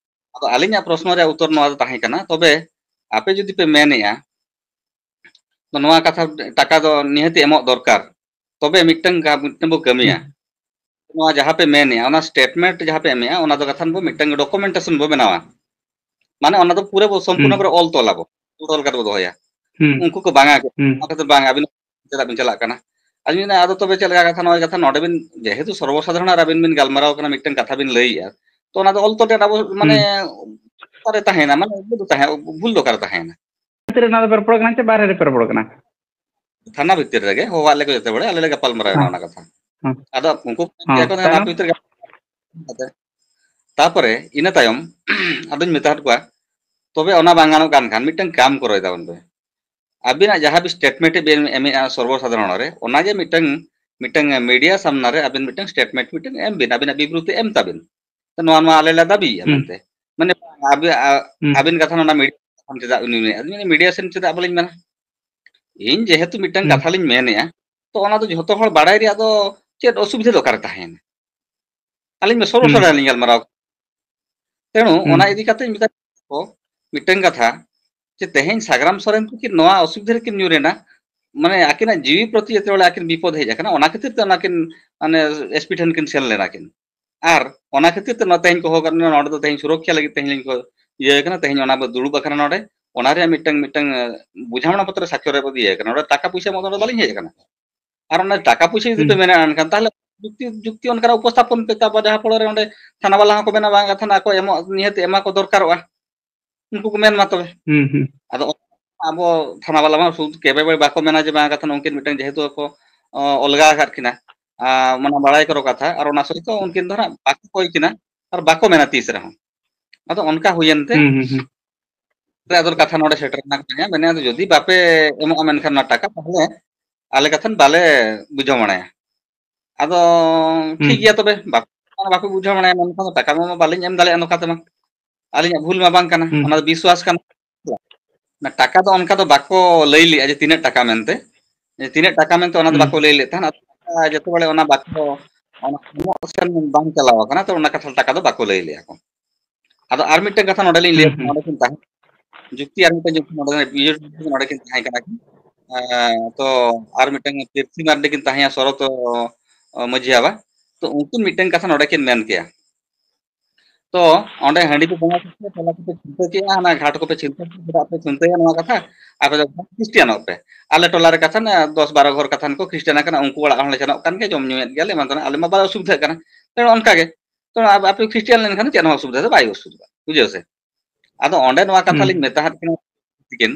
ᱟᱫᱚ ᱟᱹᱞᱤᱧᱟᱜ ᱯᱨᱚᱥᱱᱚ ᱨᱮᱭᱟᱜ ᱩᱛᱛᱚᱨ ᱱᱚᱣᱟ ᱫᱚ ᱛᱟᱦᱮᱸ ᱠᱟᱱᱟ, ᱛᱚᱵᱮ ᱟᱯᱮ ᱡᱩᱫᱤ ᱯᱮ ᱢᱮᱱᱮᱜᱼᱟ, ᱛᱚ ᱱᱚᱣᱟ ᱠᱟᱛᱷᱟ, ᱴᱟᱠᱟ ᱫᱚ ᱱᱤᱦᱟᱹᱛᱤ ᱮᱢᱚᱜ ᱫᱚᱨᱠᱟᱨ, ᱛᱚᱵᱮ ᱢᱤᱫᱴᱟᱝ ᱜᱟ-, ᱢᱤᱫᱴᱟᱝ ᱵᱚ ᱠᱟᱹᱢᱤᱭᱟ᱾ ᱦᱩᱸ᱾ ᱱᱚᱣᱟ ᱡᱟᱦᱟᱸ ᱯᱮ ᱢᱮᱱᱮᱜᱼᱟ, ᱚᱱᱟ ᱥᱴᱮᱴᱢᱮᱱᱴ ᱡᱟᱦᱟᱸ ᱯᱮ ᱮᱢᱮᱜᱼᱟ, ᱚᱱᱟ ᱫᱚ ᱠᱟᱛᱷᱟᱱ ᱵᱚ ᱢᱤᱫᱴᱟᱝ ᱰᱚᱠᱩᱢᱮᱱᱴᱮᱥᱚᱱ ᱵᱚ ᱵᱮᱱᱟᱣᱟ᱾ ᱢᱟᱱᱮ ᱚᱱᱟ ᱫᱚ ᱯᱩᱨᱟᱹ ᱵᱚ ᱥᱚᱢᱯᱩᱨᱱᱚ ᱦᱩᱸ᱾ ᱠᱚᱨᱮ ᱚᱞ ᱛᱚᱞ ᱟᱵᱚ, ᱚᱞ ᱠᱟᱛᱮ ᱵᱚ ᱫᱚᱦᱚᱭᱟ᱾ ᱦᱩᱸ᱾ ᱩᱱᱠᱩ ᱠᱚ ᱵᱟᱝᱟ, ᱦᱩᱸ᱾ ᱚᱱᱟ ᱠᱷᱟᱹᱛᱤᱨ ᱵᱟᱝ, ᱟᱹᱵᱤᱱ ᱪᱮᱫᱟᱜ ᱵᱤᱱ ᱪᱟᱞᱟᱜ ᱠᱟᱱᱟ? ᱟᱹᱞᱤᱧ ᱢᱮᱱᱟ, ᱟᱫᱚ ᱛᱚᱵᱮ ᱪᱮᱫ ᱞᱮᱠᱟ ᱠᱟᱛᱷᱟ, ᱱᱚᱜᱼᱚᱭ ᱠᱟᱛᱷᱟ ᱱᱚᱰᱮ ᱵᱤᱱ, ᱡᱮᱦᱮᱛᱩ ᱥᱚᱨᱵᱚ ᱥᱟᱫᱷᱟᱨᱚᱱ ᱟᱨ ᱟᱹᱵᱤᱱ ᱵᱤᱱ ᱜᱟᱞᱢᱟᱨᱟᱣ ᱠᱟᱱᱟ, ᱢᱤᱫᱴᱟᱝ ᱠᱟᱛᱷᱟ ᱵᱤᱱ ᱞᱟᱹᱭᱮᱜᱼᱟ, ᱛᱚ ᱚᱱᱟ ᱫᱚ ᱚᱞ ᱛᱚᱞ ᱨᱮ ᱟᱵᱚ ᱢᱟᱱᱮ ᱦᱩᱸ᱾ ᱚᱠᱟᱨᱮ ᱛᱟᱦᱮᱸᱭᱮᱱᱟ? ᱢᱟᱱᱮ ᱤᱭᱟᱹ ᱫᱚ ᱛᱟᱦᱮᱸ, ᱵᱷᱩᱞ ᱫᱚ ᱚᱠᱟᱨᱮ ᱛᱟᱦᱮᱸᱭᱮᱱᱟ? ᱵᱷᱤᱛᱤᱨ ᱨᱮ ᱚᱱᱟ ᱫᱚ ᱯᱮ ᱨᱚᱯᱚᱲ ᱠᱟᱱᱟ ᱪᱮ ᱵᱟᱦᱨᱮ ᱨᱮ ᱯᱮ ᱨᱚᱯᱚᱲ ᱠᱟᱱᱟ? ᱛᱷᱟᱱᱟ ᱵᱷᱤᱛᱤᱨ ᱨᱮᱜᱮ ᱦᱚᱦᱚᱣᱟᱫ ᱞᱮᱠᱚ ᱡᱚᱛᱚ ᱵᱟᱲᱮ, ᱟᱞᱮ ᱞᱮ ᱜᱟᱯᱟᱞ ᱢᱟᱨᱟᱣ ᱮᱱᱟ ᱦᱮᱸ᱾ ᱚᱱᱟ ᱠᱟᱛᱷᱟ᱾ ᱦᱮᱸ᱾ ᱟᱫᱚ ᱩᱱᱠᱩ ᱠᱚ ᱦᱮᱸ, ᱞᱟᱹᱭᱟ ᱠᱚ, ᱛᱟᱭᱱᱚᱢ ᱟᱯᱮ ᱵᱷᱤᱛᱤᱨ ᱨᱮ ᱜᱟᱯᱟᱞ ᱠᱟᱛᱮ᱾ ᱛᱟᱯᱚᱨᱮ ᱤᱱᱟᱹ ᱛᱟᱭᱚᱢ ᱟᱫᱚᱧ ᱢᱮᱛᱟᱫ ᱠᱚᱣᱟ, ᱛᱚᱵᱮ ᱚᱱᱟ ᱵᱟᱝ ᱜᱟᱱᱚᱜ ᱠᱟᱱ ᱠᱷᱟᱱ ᱢᱤᱫᱴᱟᱝ ᱠᱟᱢ ᱠᱚᱨᱟᱣ ᱛᱟᱵᱚᱱ ᱯᱮ᱾ ᱟᱹᱵᱤᱱᱟᱜ ᱡᱟᱦᱟᱸ ᱵᱤᱱ ᱥᱴᱮᱴᱢᱮᱱᱴ ᱵᱤᱱ ᱮᱢᱮᱜᱼᱟ ᱥᱚᱨᱵᱚ ᱥᱟᱫᱷᱟᱨᱚᱱ ᱨᱮ, ᱚᱱᱟᱜᱮ ᱢᱤᱫᱴᱟᱝ, ᱢᱤᱫᱴᱟᱝ ᱢᱤᱰᱤᱭᱟ ᱥᱟᱢᱱᱟ ᱨᱮ ᱟᱹᱵᱤᱱ ᱢᱤᱫᱴᱟᱝ ᱥᱴᱮᱴᱢᱮᱱᱴ ᱢᱤᱫᱴᱟᱝ ᱮᱢ ᱵᱤᱱ, ᱟᱹᱵᱤᱱᱟᱜ ᱵᱤᱵᱨᱚᱛᱤ ᱮᱢ ᱛᱟᱵᱤᱱ᱾ ᱱᱚᱣᱟ, ᱱᱚᱣᱟ ᱟᱞᱮ ᱞᱮ ᱫᱟᱹᱵᱤᱭᱮᱫᱼᱟ ᱦᱩᱸ᱾ ᱢᱮᱱᱛᱮ᱾ ᱢᱟᱱᱮ ᱟᱹᱵᱤ-, ᱟ-, ᱦᱩᱸ᱾ ᱟᱹᱵᱤᱱ ᱠᱟᱛᱷᱟ ᱱᱚᱰᱮ ᱢᱤᱰᱤᱭᱟ ᱥᱮᱱ ᱪᱮᱫᱟᱜ ᱵᱤᱱ ᱢᱮᱱᱟ? ᱟᱹᱞᱤᱧ ᱢᱤᱰᱤᱭᱟ ᱥᱮᱱ ᱪᱮᱫᱟᱜ ᱵᱟᱹᱞᱤᱧ ᱢᱮᱱᱟ? ᱤᱧ ᱡᱮᱦᱮᱛᱩ ᱢᱤᱫᱴᱟᱝ ᱦᱩᱸ᱾ ᱠᱟᱛᱷᱟ ᱞᱤᱧ ᱢᱮᱱᱮᱜᱼᱟ, ᱛᱚ ᱚᱱᱟ ᱫᱚ ᱡᱷᱚᱛᱚ ᱦᱚᱲ ᱵᱟᱲᱟᱭ ᱨᱮᱭᱟᱜ ᱫᱚ ᱪᱮᱫ ᱚᱥᱩᱵᱤᱫᱷᱟ ᱫᱚ ᱚᱠᱟᱨᱮ ᱛᱟᱦᱮᱸᱭᱮᱱᱟ? ᱟᱹᱞᱤᱧ ᱢᱟ ᱥᱚᱨᱵᱚ ᱦᱩᱸ᱾ ᱥᱟᱫᱷᱟᱨᱚᱱ ᱞᱤᱧ ᱜᱟᱞᱢᱟᱨᱟᱣ᱾ ᱛᱮᱬᱩ ᱦᱩᱸ᱾ ᱚᱱᱟ ᱤᱫᱤ ᱠᱟᱛᱮ ᱢᱤᱫᱴᱟᱝ ᱠᱚ, ᱢᱤᱫᱴᱟᱝ ᱠᱟᱛᱷᱟ, ᱡᱮ ᱛᱮᱦᱮᱧ ᱥᱟᱜᱽᱨᱟᱢ ᱥᱚᱨᱮᱱ ᱛᱤᱠᱤᱱ ᱱᱚᱣᱟ ᱚᱥᱩᱵᱤᱫᱷᱟ ᱨᱮᱠᱤᱱ ᱧᱩᱨ ᱮᱱᱟ, ᱢᱟᱱᱮ ᱟᱹᱠᱤᱱᱟᱜ ᱡᱤᱣᱤ ᱯᱨᱚᱛᱤ ᱡᱮᱛᱮ ᱦᱚᱲ ᱟᱹᱠᱤᱱ ᱵᱤᱯᱚᱫ ᱦᱮᱡ ᱟᱠᱟᱱᱟ, ᱚᱱᱟ ᱠᱷᱟᱹᱛᱤᱨ ᱛᱮ ᱚᱱᱟᱠᱤᱱ, ᱢᱟᱱᱮ, ᱮᱥ ᱯᱤ ᱴᱷᱮᱱ ᱠᱤᱱ ᱥᱮᱱ ᱞᱮᱱᱟ ᱠᱤᱱ᱾ ᱟᱨ ᱚᱱᱟ ᱠᱷᱟᱹᱛᱤᱨ ᱛᱮ ᱱᱚᱣᱟ ᱛᱮᱦᱮᱧ ᱠᱚ ᱦᱚᱦᱚ ᱠᱟᱜ ᱞᱤᱧᱟ, ᱱᱚᱰᱮ ᱫᱚ ᱛᱮᱦᱮᱧ ᱥᱩᱨᱚᱠᱠᱷᱟ ᱞᱟᱹᱜᱤᱫ ᱛᱮᱦᱮᱧ ᱞᱤᱧ ᱠᱚ ᱤᱭᱟᱹ ᱠᱟᱱᱟ, ᱛᱮᱦᱮᱧ ᱚᱱᱟ ᱵᱚ ᱫᱩᱲᱩᱵ ᱟᱠᱟᱱᱟ ᱱᱚᱰᱮ, ᱚᱱᱟ ᱨᱮᱭᱟᱜ ᱢᱤᱫᱴᱟᱝ, ᱢᱤᱫᱴᱟᱝ, ᱮ, ᱵᱩᱡᱷᱟᱢᱚᱱᱟ ᱯᱚᱛᱨᱚ ᱥᱟᱠᱠᱷᱚ ᱨᱮ ᱵᱚ ᱤᱭᱟᱹ ᱠᱟᱱᱟ, ᱱᱚᱰᱮ ᱴᱟᱠᱟ ᱯᱚᱭᱥᱟ ᱮᱢᱚᱜ ᱫᱚ ᱱᱚᱰᱮ ᱵᱟᱞᱤᱧ ᱦᱮᱡ ᱟᱠᱟᱱᱟ᱾ ᱟᱨ ᱚᱱᱟ ᱴᱟᱠᱟ ᱯᱚᱭᱥᱟ ᱡᱩᱫᱤ ᱯᱮ ᱦᱩᱸ᱾ ᱢᱮᱱᱟ, ᱮᱱᱠᱷᱟᱱ ᱛᱟᱦᱞᱮ ᱡᱩᱠᱛᱤ, ᱡᱩᱠᱛᱤ ᱚᱱᱠᱟᱱᱟᱜ ᱩᱯᱚᱥᱛᱷᱟᱯᱚᱱ ᱯᱮ, ᱛᱟᱨᱯᱚᱨ ᱡᱟᱦᱟᱸ ᱯᱚᱨᱮ ᱚᱸᱰᱮ ᱛᱷᱟᱱᱟ ᱵᱟᱞᱟ ᱦᱚᱸᱠᱚ ᱢᱮᱱᱟ, ᱵᱟᱝ, ᱠᱟᱛᱷᱟ ᱟᱠᱚ ᱮᱢᱚᱜ, ᱱᱤᱦᱟᱹᱛ ᱮᱢᱟ ᱠᱚ ᱫᱚᱨᱠᱟᱨᱚᱜᱼᱟ᱾ ᱩᱱᱠᱩ ᱠᱚ ᱢᱮᱱ ᱢᱟ ᱛᱚᱵᱮ᱾ ᱦᱩᱸ, ᱦᱩᱸ᱾ ᱟᱫᱚ ᱟᱵᱚ ᱛᱷᱟᱱᱟ ᱵᱟᱞᱟ ᱢᱟ ᱥᱩᱫᱷᱩ ᱠᱮᱵᱮ ᱵᱟᱠᱚ ᱢᱮᱱᱟ ᱡᱮ ᱵᱟᱝ ᱠᱟᱛᱷᱟ ᱱᱩᱠᱤᱱ ᱢᱤᱫᱴᱟᱝ ᱡᱮᱦᱮᱛᱩ ᱠᱚ, ᱚ, ᱚᱞᱜᱟ ᱟᱠᱟᱫ ᱠᱤᱱᱟ, ᱟ, ᱢᱟᱱᱮ ᱵᱟᱲᱟᱭ ᱠᱚᱨᱚ ᱠᱟᱛᱷᱟ, ᱟᱨ ᱚᱱᱟ ᱥᱚᱦᱤᱛ ᱩᱱᱠᱤᱱ ᱫᱚ ᱦᱟᱸᱜ ᱵᱟᱠᱚ ᱠᱚᱭ ᱠᱤᱱᱟ ᱟᱨ ᱵᱟᱠᱚ ᱢᱮᱱᱟ ᱛᱤᱥ ᱨᱮᱦᱚᱸ᱾ ᱟᱫᱚ ᱚᱱᱠᱟ ᱦᱩᱭᱮᱱ ᱛᱮ ᱦᱩᱸ, ᱦᱩᱸ, ᱦᱩᱸ᱾ ᱨᱮ ᱟᱫᱚ ᱠᱟᱛᱷᱟ ᱱᱚᱰᱮ ᱥᱮᱴᱮᱨ ᱨᱮᱱᱟᱜ ᱠᱟᱱᱟ, ᱢᱮᱱᱮ ᱟᱫᱚ ᱡᱩᱫᱤ ᱵᱟᱯᱮ ᱮᱢᱚᱜᱼᱟ ᱢᱮᱱᱠᱷᱟᱱ ᱚᱱᱟ ᱴᱟᱠᱟ, ᱛᱟᱦᱚᱞᱮ ᱟᱞᱮ ᱠᱟᱛᱷᱟ ᱵᱟᱞᱮ ᱵᱩᱡᱷᱟᱹᱣ ᱢᱟᱱᱟᱭᱟ᱾ ᱟᱫᱚ ᱴᱷᱤᱠ ᱦᱩᱸ᱾ ᱜᱮᱭᱟ, ᱛᱚᱵᱮ ᱵᱟᱯᱮ, ᱵᱟᱯᱮ ᱵᱩᱡᱷᱟᱹᱣ ᱢᱟᱱᱟᱭᱟ ᱢᱮᱱᱠᱷᱟᱱ ᱫᱚ ᱴᱟᱠᱟ ᱢᱟ ᱵᱟᱹᱞᱤᱧ ᱮᱢ ᱫᱟᱲᱮᱭᱟᱜᱼᱟ ᱱᱚᱝᱠᱟ ᱛᱮᱢᱟ᱾ ᱟᱹᱞᱤᱧᱟᱜ ᱵᱷᱩᱞ ᱢᱟ ᱵᱟᱝ ᱠᱟᱱᱟ, ᱦᱩᱸ᱾ ᱚᱱᱟ ᱫᱚ ᱵᱤᱥᱣᱟᱥ ᱠᱟᱱᱟ᱾ ᱚᱱᱟ ᱴᱟᱠᱟ ᱫᱚ ᱚᱱᱠᱟ ᱫᱚ ᱵᱟᱠᱚ ᱞᱟᱹᱭ ᱞᱮᱜᱼᱟ ᱡᱮ ᱛᱤᱱᱟᱹᱜ ᱴᱟᱠᱟ ᱢᱮᱱᱛᱮ, ᱡᱮ ᱛᱤᱱᱟᱹᱜ ᱴᱟᱠᱟ ᱢᱮᱱᱛᱮ ᱚᱱᱟ ᱫᱚ ᱦᱩᱸ᱾ ᱵᱟᱠᱚ ᱞᱟᱹᱭ ᱞᱮᱫ ᱛᱟᱦᱮᱸᱫ᱾ ᱟᱫᱚ ᱡᱚᱛᱚ ᱵᱮᱲᱮ ᱚᱱᱟ ᱵᱟᱠᱚ, ᱚᱱᱟ ᱮᱢᱚᱜ ᱥᱮᱱ ᱵᱟᱝ ᱪᱟᱞᱟᱣ ᱟᱠᱟᱱᱟ, ᱛᱚ ᱚᱱᱟ ᱠᱟᱛᱷᱟ ᱴᱟᱠᱟ ᱫᱚ ᱵᱟᱠᱚ ᱞᱟᱹᱭ ᱞᱮᱜᱼᱟ ᱠᱚ᱾ ᱟᱫᱚ ᱟᱨ ᱢᱤᱫᱴᱟᱝ ᱠᱟᱛᱷᱟ ᱱᱚᱰᱮ ᱞᱤᱧ ᱞᱟᱹᱭᱟ, ᱦᱩᱸ, ᱦᱩᱸ᱾ ᱱᱚᱰᱮ ᱠᱤᱱ ᱛᱟᱦᱮᱸ, ᱡᱩᱠᱛᱤ ᱟᱨ ᱢᱤᱫᱴᱟᱝ ᱡᱩᱠᱛᱤ ᱱᱚᱰᱮ, ᱱᱚᱰᱮ ᱠᱤᱱ ᱛᱟᱦᱮᱸ ᱠᱟᱱᱟ ᱠᱤᱱ᱾ ᱮᱸ, ᱛᱚ ᱟᱨ ᱢᱤᱫᱴᱟᱝ ᱯᱤᱨᱛᱷᱤ ᱢᱟᱨᱰᱤ ᱠᱤᱱ ᱛᱟᱦᱮᱸᱭᱟ ᱥᱚᱨᱚᱛ, ᱚ, ᱢᱟᱹᱡᱷᱤ ᱵᱟᱵᱟ᱾ ᱛᱚ ᱩᱱᱠᱤᱱ ᱢᱤᱫᱴᱟᱝ ᱠᱟᱛᱷᱟ ᱱᱚᱰᱮ ᱠᱤᱱ ᱢᱮᱱ ᱠᱮᱭᱟ᱾ ᱛᱚ ᱚᱸᱰᱮ ᱦᱟᱺᱰᱤ ᱯᱮ ᱵᱚᱸᱜᱟ ᱠᱮᱫᱟ, ᱴᱚᱞᱟ ᱠᱚᱯᱮ ᱪᱤᱱᱛᱟᱹ ᱠᱮᱜᱼᱟ, ᱚᱱᱟ ᱜᱷᱟᱴ ᱠᱚᱯᱮ ᱪᱤᱱᱛᱟᱹ ᱠᱮᱜᱼᱟ, ᱪᱮᱫᱟᱜ ᱯᱮ ᱪᱤᱱᱛᱟᱹᱭᱟ ᱱᱚᱣᱟ ᱠᱟᱛᱷᱟ? ᱟᱯᱮ ᱫᱚ ᱠᱷᱨᱤᱥᱴᱤᱭᱟᱱᱚᱜ ᱯᱮ᱾ ᱟᱞᱮ ᱴᱚᱞᱟ ᱨᱮ ᱠᱟᱛᱷᱟ ᱱᱟ ᱫᱚᱥ ᱵᱟᱨᱚ ᱜᱷᱚᱨ ᱠᱟᱛᱷᱟ ᱠᱚ ᱠᱷᱨᱤᱥᱴᱤᱭᱟᱱ ᱟᱠᱟᱱᱟ, ᱩᱱᱠᱩ ᱚᱲᱟᱜ ᱦᱚᱸᱞᱮ ᱥᱮᱱᱚᱜ ᱠᱟᱱ ᱜᱮᱭᱟ, ᱡᱚᱢ ᱧᱩᱭᱮᱫ ᱜᱮᱭᱟᱞᱮ, ᱮᱢᱟᱱ ᱛᱮᱱᱟᱜ, ᱟᱞᱮ ᱢᱟ ᱵᱟᱞᱮ ᱚᱥᱩᱵᱤᱫᱷᱟᱜ ᱠᱟᱱᱟ᱾ ᱛᱚ ᱚᱱᱠᱟ ᱜᱮ, ᱛᱚ ᱟᱯᱮ, ᱟᱯᱮ ᱠᱷᱨᱤᱥᱴᱤᱭᱟᱱ ᱞᱮᱱᱠᱷᱟᱱ ᱪᱮᱫ ᱦᱚᱸ ᱚᱥᱩᱵᱤᱫᱷᱟ ᱫᱚ ᱵᱟᱭ ᱚᱥᱩᱵᱤᱫᱷᱟ, ᱵᱩᱡᱷᱟᱹᱣ ᱥᱮ? ᱟᱫᱚ ᱚᱸᱰᱮ ᱱᱚᱣᱟ ᱠᱟᱛᱷᱟ ᱦᱩᱸ᱾ ᱞᱤᱧ ᱢᱮᱛᱟ ᱦᱟᱫ ᱠᱤᱱᱟ ᱛᱤᱠᱤᱱ,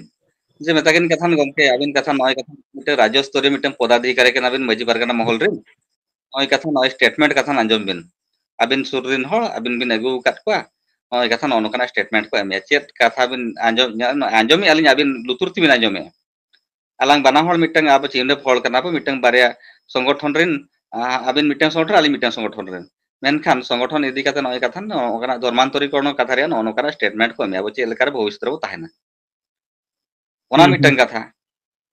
ᱡᱮ ᱢᱮᱛᱟ ᱠᱤᱱ ᱠᱟᱛᱷᱟᱱ, "ᱜᱚᱢᱠᱮ, ᱟᱹᱵᱤᱱ ᱠᱟᱛᱷᱟ ᱱᱚᱜᱼᱚᱭ ᱠᱟᱛᱷᱟ ᱢᱤᱫᱴᱮᱱ ᱨᱟᱡᱽᱡᱚ ᱥᱛᱚᱨᱤᱭᱚ ᱢᱤᱫᱴᱮᱱ ᱯᱚᱫᱟᱫᱷᱤᱠᱟᱨᱤ ᱠᱟᱱᱟ ᱵᱤᱱ ᱢᱟᱹᱡᱷᱤ ᱯᱟᱨᱜᱟᱱᱟ ᱢᱚᱦᱚᱞ ᱨᱮᱱ, ᱱᱚᱜᱼᱚᱭ ᱠᱟᱛᱷᱟ ᱱᱚᱜᱼᱚᱭ statement ᱠᱟᱛᱷᱟᱱ ᱟᱸᱡᱚᱢ ᱵᱤᱱ, ᱟᱹᱵᱤᱱ ᱥᱩᱨ ᱨᱮᱱ ᱦᱚᱲ ᱟᱹᱵᱤᱱ ᱵᱤᱱ ᱟᱹᱜᱩ ᱟᱠᱟᱫ ᱠᱚᱣᱟ, ᱱᱚᱜᱼᱚᱭ ᱠᱟᱛᱷᱟ ᱱᱚᱜᱼᱚ ᱱᱚᱝᱠᱟᱱᱟᱜ statement ᱠᱚ ᱮᱢᱮᱜᱼᱟ, ᱪᱮᱫ ᱠᱟᱛᱷᱟ ᱵᱤᱱ ᱟᱸᱡᱚᱢ, ᱟᱸᱡᱚᱢᱮᱜᱼᱟ ᱞᱤᱧ ᱟᱹᱵᱤᱱ ᱞᱩᱛᱩᱨ ᱛᱮᱵᱤᱱ ᱟᱸᱡᱚᱢᱮᱜᱼᱟ, ᱟᱞᱟᱝ ᱵᱟᱱᱟ ᱦᱚᱲ ᱢᱤᱫᱴᱟᱝ ᱟᱵᱚ ᱪᱤᱱᱦᱟᱹᱯ ᱦᱚᱲ ᱠᱟᱱᱟ ᱵᱚ, ᱢᱤᱫᱴᱟᱝ ᱵᱟᱨᱭᱟ ᱥᱚᱝᱜᱚᱴᱷᱚᱱ ᱨᱮᱱ, ᱟ-, ᱟᱹᱵᱤᱱ ᱢᱤᱫᱴᱟᱝ ᱥᱚᱝᱜᱚᱴᱷᱚᱱ, ᱟᱹᱞᱤᱧ ᱢᱤᱫᱴᱟᱝ ᱥᱚᱝᱜᱚᱴᱷᱚᱱ ᱨᱮᱱ, ᱢᱮᱱᱠᱷᱟᱱ ᱥᱚᱝᱜᱚᱴᱷᱚᱱ ᱤᱫᱤ ᱠᱟᱛᱮ ᱱᱚᱜᱼᱚᱭ ᱠᱟᱛᱷᱟ ᱱᱚᱜᱼᱚ ᱱᱚᱝᱠᱟᱱᱟᱜ ᱫᱷᱚᱨᱢᱟᱱᱛᱚᱨᱤᱠᱚᱨᱚᱱ ᱠᱟᱛᱷᱟ ᱨᱮᱭᱟᱜ ᱱᱚᱜᱼᱚ ᱱᱚᱝᱠᱟᱱᱟᱜ statement ᱠᱚ ᱮᱢᱮᱜᱼᱟ, ᱟᱵᱚ ᱪᱮᱫ ᱞᱮᱠᱟᱨᱮ ᱵᱷᱚᱵᱤᱥᱥᱚᱛ ᱨᱮᱵᱚ ᱛᱟᱦᱮᱱᱟ?" ᱚᱱᱟ ᱦᱩᱸ, ᱢᱤᱫᱴᱟᱝ ᱦᱩᱸ᱾ ᱠᱟᱛᱷᱟ᱾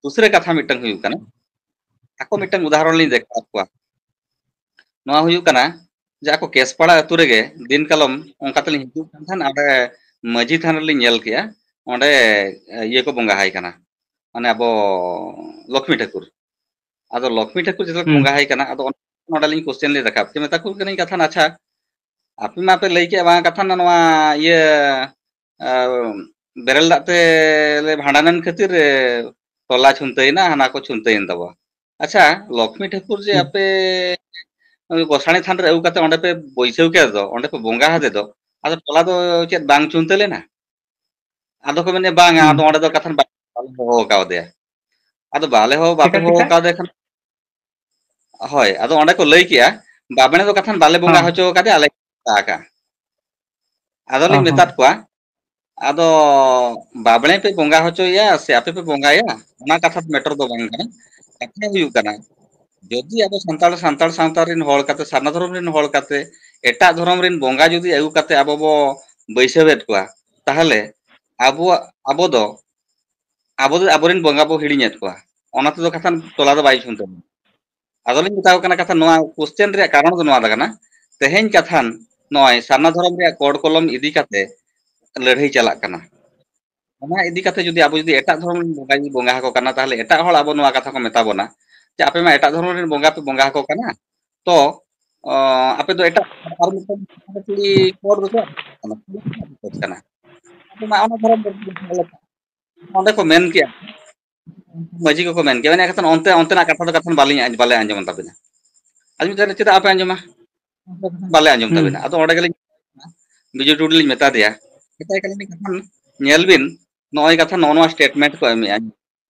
ᱫᱩᱥᱨᱟᱹ ᱠᱟᱛᱷᱟ ᱢᱤᱫᱴᱟᱝ ᱦᱩᱭᱩᱜ ᱠᱟᱱᱟ, ᱟᱠᱚ ᱢᱤᱫᱴᱟᱝ ᱩᱫᱟᱦᱚᱨᱚᱱ ᱞᱤᱧ ᱫᱮᱠᱷᱟᱣᱟᱫ ᱠᱚᱣᱟ᱾ ᱱᱚᱣᱟ ᱦᱩᱭᱩᱜ ᱠᱟᱱᱟ ᱡᱮ ᱟᱠᱚ ᱠᱮᱥᱯᱟᱲᱟ ᱟᱹᱛᱩ ᱨᱮᱜᱮ ᱫᱤᱱ ᱠᱟᱞᱚᱢ ᱚᱱᱠᱟ ᱛᱮᱞᱤᱧ ᱦᱤᱡᱩᱜ ᱠᱟᱱ ᱛᱟᱦᱮᱸᱫ, ᱚᱸᱰᱮ ᱢᱟᱹᱡᱷᱤ ᱛᱷᱟᱱ ᱨᱮᱞᱤᱧ ᱧᱮᱞ ᱠᱮᱜᱼᱟ, ᱚᱸᱰᱮ ᱤᱭᱟᱹ ᱠᱚ ᱵᱚᱸᱜᱟ ᱟᱭ ᱠᱟᱱᱟ, ᱢᱟᱱᱮ ᱟᱵᱚ ᱞᱚᱠᱷᱢᱤ ᱴᱷᱟᱹᱠᱩᱨ᱾ ᱟᱫᱚ ᱞᱚᱠᱷᱢᱤ ᱴᱷᱟᱹᱠᱩᱨ ᱡᱚᱛᱚ ᱦᱩᱸ᱾ ᱵᱚᱸᱜᱟ ᱟᱭ ᱠᱟᱱᱟ, ᱟᱫᱚ ᱚᱱ-, ᱱᱚᱰᱮ ᱞᱤᱧ question ᱞᱤᱧ ᱨᱟᱠᱟᱵ ᱠᱮᱫᱟ, ᱢᱮᱛᱟ ᱠᱚ ᱠᱟᱹᱱᱟᱹᱧ, "ᱠᱟᱛᱷᱟ ᱟᱪᱪᱷᱟ, ᱟᱯᱮ ᱢᱟᱯᱮ ᱞᱟᱹᱭ ᱠᱮᱫ ᱵᱟᱝ ᱠᱟᱛᱷᱟ ᱱᱚᱣᱟ ᱤᱭᱟᱹ, ᱟᱨ ᱵᱮᱨᱮᱞ ᱫᱟᱜ ᱛᱮ ᱞᱮ ᱵᱷᱟᱸᱰᱟᱱᱮᱱ ᱠᱷᱟᱹᱛᱤᱨ, ᱮ, ᱴᱚᱞᱟ ᱪᱷᱩᱱᱛᱟᱹᱭᱮᱱᱟ, ᱦᱟᱱᱟ ᱠᱚ ᱪᱷᱩᱱᱛᱟᱹᱭᱮᱱ ᱛᱟᱵᱚᱣᱟ᱾ ᱟᱪᱪᱷᱟ, ᱞᱚᱠᱷᱢᱤ ᱴᱷᱟᱹᱠᱩᱨ ᱡᱮ ᱦᱩᱸ᱾ ᱟᱯᱮ ᱜᱚᱥᱟᱬᱮ ᱛᱷᱟᱱ ᱨᱮ ᱟᱹᱜᱩ ᱠᱟᱛᱮ ᱚᱸᱰᱮ ᱯᱮ ᱵᱟᱹᱭᱥᱟᱹᱣ ᱠᱮᱫ ᱫᱚ, ᱚᱸᱰᱮ ᱯᱮ ᱵᱚᱸᱜᱟ ᱟᱫᱮ ᱫᱚ, ᱟᱫᱚ ᱴᱚᱞᱟ ᱫᱚ ᱪᱮᱫ ᱵᱟᱝ ᱪᱷᱩᱱᱛᱟᱹ ᱞᱮᱱᱟ?" ᱟᱫᱚ ᱠᱚ ᱢᱮᱱᱟ, "ᱵᱟᱝᱟ, ᱦᱩᱸ᱾ ᱟᱫᱚ ᱚᱸᱰᱮ ᱫᱚ ᱠᱟᱛᱷᱟ ᱵᱟᱞᱮ ᱦᱚᱦᱚ ᱠᱟᱣᱫᱮᱭᱟ᱾ ᱟᱫᱚ ᱵᱟᱞᱮ ᱦᱚᱦᱚ, ᱵᱟᱯᱮ ᱪᱮᱠᱟ, ᱦᱚᱦᱚ ᱪᱮᱠᱟ? ᱠᱟᱣᱫᱮ ᱠᱷᱟᱱ," ᱦᱳᱭ, ᱟᱫᱚ ᱚᱸᱰᱮ ᱠᱚ ᱞᱟᱹᱭ ᱠᱮᱜᱼᱟ, "ᱵᱟᱵᱮᱱ ᱫᱚ ᱠᱟᱛᱷᱟᱱ ᱵᱟᱞᱮ ᱵᱚᱸᱜᱟ ᱦᱚᱸ᱾ ᱦᱚᱪᱚ ᱠᱟᱫᱮᱭᱟ, ᱟᱞᱮ ᱜᱮ ᱵᱚᱸᱜᱟ ᱟᱠᱟᱫ᱾" ᱟᱫᱚ ᱚ ᱞᱤᱧ ᱦᱚᱸ᱾ ᱢᱮᱛᱟᱫ ᱠᱚᱣᱟ, ᱟᱫᱚ ᱵᱟᱵᱽᱲᱮ ᱯᱮ ᱵᱚᱸᱜᱟ ᱦᱚᱪᱚᱭᱟ ᱥᱮ ᱟᱯᱮ ᱯᱮ ᱵᱚᱸᱜᱟᱭᱟ, ᱚᱱᱟ ᱠᱟᱛᱷᱟ ᱫᱚ ᱢᱮᱴᱟᱨ ᱫᱚ ᱵᱟᱝ ᱠᱟᱱᱟ᱾ ᱠᱟᱛᱷᱟ ᱦᱩᱭᱩᱜ ᱠᱟᱱᱟ, ᱡᱩᱫᱤ ᱟᱵᱚ ᱥᱟᱱᱛᱟᱲ, ᱥᱟᱱᱛᱟᱲ ᱥᱟᱶᱛᱟ ᱨᱮᱱ ᱦᱚᱲ ᱠᱟᱛᱮ, ᱥᱟᱨᱱᱟ ᱫᱷᱚᱨᱚᱢ ᱨᱮᱱ ᱦᱚᱲ ᱠᱟᱛᱮ, ᱮᱴᱟᱜ ᱫᱷᱚᱨᱚᱢ ᱨᱮᱱ ᱵᱚᱸᱜᱟ ᱡᱩᱫᱤ ᱟᱹᱜᱩ ᱠᱟᱛᱮ ᱟᱵᱚ ᱵᱚ ᱵᱟᱹᱭᱥᱟᱹᱣᱮᱫ ᱠᱚᱣᱟ, ᱛᱟᱦᱚᱞᱮ ᱟᱵᱚᱣᱟᱜ, ᱟᱵᱚ ᱫᱚ, ᱟᱵᱚ ᱫᱚ ᱟᱵᱚᱨᱮᱱ ᱵᱚᱸᱜᱟ ᱵᱚ ᱦᱤᱲᱤᱧᱮᱫ ᱠᱚᱣᱟ᱾ ᱚᱱᱟ ᱛᱮᱫᱚ ᱠᱟᱛᱷᱟ ᱴᱚᱞᱟ ᱫᱚ ᱵᱟᱭ ᱩᱪᱷᱩᱱ ᱛᱟᱵᱚᱱᱟ᱾ ᱟᱫᱚᱞᱤᱧ ᱢᱮᱛᱟ ᱠᱚ ᱠᱟᱱᱟ, ᱠᱟᱛᱷᱟ ᱱᱚᱣᱟ ᱠᱚᱥᱪᱮᱱ ᱨᱮᱭᱟᱜ ᱠᱟᱨᱚᱱ ᱫᱚ ᱱᱚᱣᱟ ᱫᱚ ᱠᱟᱱᱟ, ᱛᱮᱦᱮᱧ ᱠᱟᱛᱷᱟᱱ ᱱᱚᱜᱼᱚᱭ ᱥᱟᱨᱱᱟ ᱫᱷᱚᱨᱚᱢ ᱨᱮᱭᱟᱜ ᱠᱳᱰ ᱠᱚᱞᱚᱢ ᱤᱫᱤ ᱠᱟᱛᱮ ᱞᱟᱹᱲᱦᱟᱹᱭ ᱪᱟᱞᱟᱜ ᱠᱟᱱᱟ᱾ ᱚᱱᱟ ᱤᱫᱤ ᱠᱟᱛᱮ ᱡᱩᱫᱤ ᱟᱵᱚ ᱡᱩᱫᱤ ᱮᱴᱟᱜ ᱫᱷᱚᱨᱚᱢ ᱨᱮᱱ ᱵᱚᱸᱜᱟ ᱵᱚᱱ ᱵᱚᱸᱜᱟ ᱟᱠᱚ ᱠᱟᱱᱟ, ᱛᱟᱦᱚᱞᱮ ᱮᱴᱟᱜ ᱦᱚᱲ ᱟᱵᱚ ᱱᱚᱣᱟ ᱠᱟᱛᱷᱟ ᱠᱚ ᱢᱮᱛᱟ ᱵᱚᱱᱟ ᱡᱮ, "ᱟᱯᱮ ᱢᱟ ᱮᱴᱟᱜ ᱫᱷᱚᱨᱚᱢ ᱨᱮᱱ ᱵᱚᱸᱜᱟ ᱯᱮ ᱵᱚᱸᱜᱟ ᱟᱠᱚ ᱠᱟᱱᱟ, ᱛᱚ, ᱚ, ᱟᱯᱮ ᱫᱚ ᱮᱴᱟᱜ ᱟᱨ ᱢᱤᱫᱴᱟᱝ ᱠᱳᱰ ᱨᱮ ᱪᱮᱫᱟᱜ ᱠᱟᱱᱟ?" ᱟᱯᱮ ᱢᱟ ᱚᱱᱟ ᱫᱷᱚᱨᱚᱢ ᱨᱮᱱ ᱵᱚᱸᱜᱟ ᱟᱞᱮ ᱠᱟᱱᱟ᱾ ᱚᱸᱰᱮ ᱠᱚ ᱢᱮᱱ ᱠᱮᱜᱼᱟ, ᱢᱟᱹᱡᱷᱤ ᱠᱚᱠᱚ ᱢᱮᱱ ᱠᱮᱜᱼᱟ, ᱢᱮᱱᱮᱫ ᱠᱟᱛᱷᱟ ᱚᱱᱛᱮ, ᱚᱱᱛᱮᱱᱟᱜ ᱠᱟᱛᱷᱟ ᱫᱚ ᱠᱟᱛᱷᱟ ᱵᱟᱞᱮ ᱟᱸᱡᱚᱢ ᱛᱟᱵᱤᱱᱟ᱾ ᱟᱹᱞᱤᱧ ᱢᱮᱛᱟᱭ ᱠᱟᱱᱟ, "ᱪᱮᱫᱟᱜ ᱟᱯᱮ ᱟᱸᱡᱚᱢᱟ? ᱵᱟᱞᱮ ᱟᱸᱡᱚᱢ ᱦᱩᱸ᱾ ᱛᱟᱵᱤᱱᱟ᱾" ᱟᱫᱚ ᱚᱸᱰᱮ ᱜᱮᱞᱤᱧ, ᱵᱤᱡᱚᱭ ᱴᱩᱰᱩ ᱞᱤᱧ ᱢᱮᱛᱟ ᱫᱮᱭᱟ, ᱢᱮᱛᱟᱭ ᱠᱟᱱᱟ, ᱠᱟᱛᱷᱟ ᱧᱮᱞ ᱵᱤᱱ, ᱱᱚᱜᱼᱚᱭ ᱠᱟᱛᱷᱟ, ᱱᱚᱜᱼᱚ ᱱᱚᱣᱟ ᱥᱴᱮᱴᱢᱮᱱᱴ ᱠᱚ ᱮᱢᱮᱜᱼᱟ᱾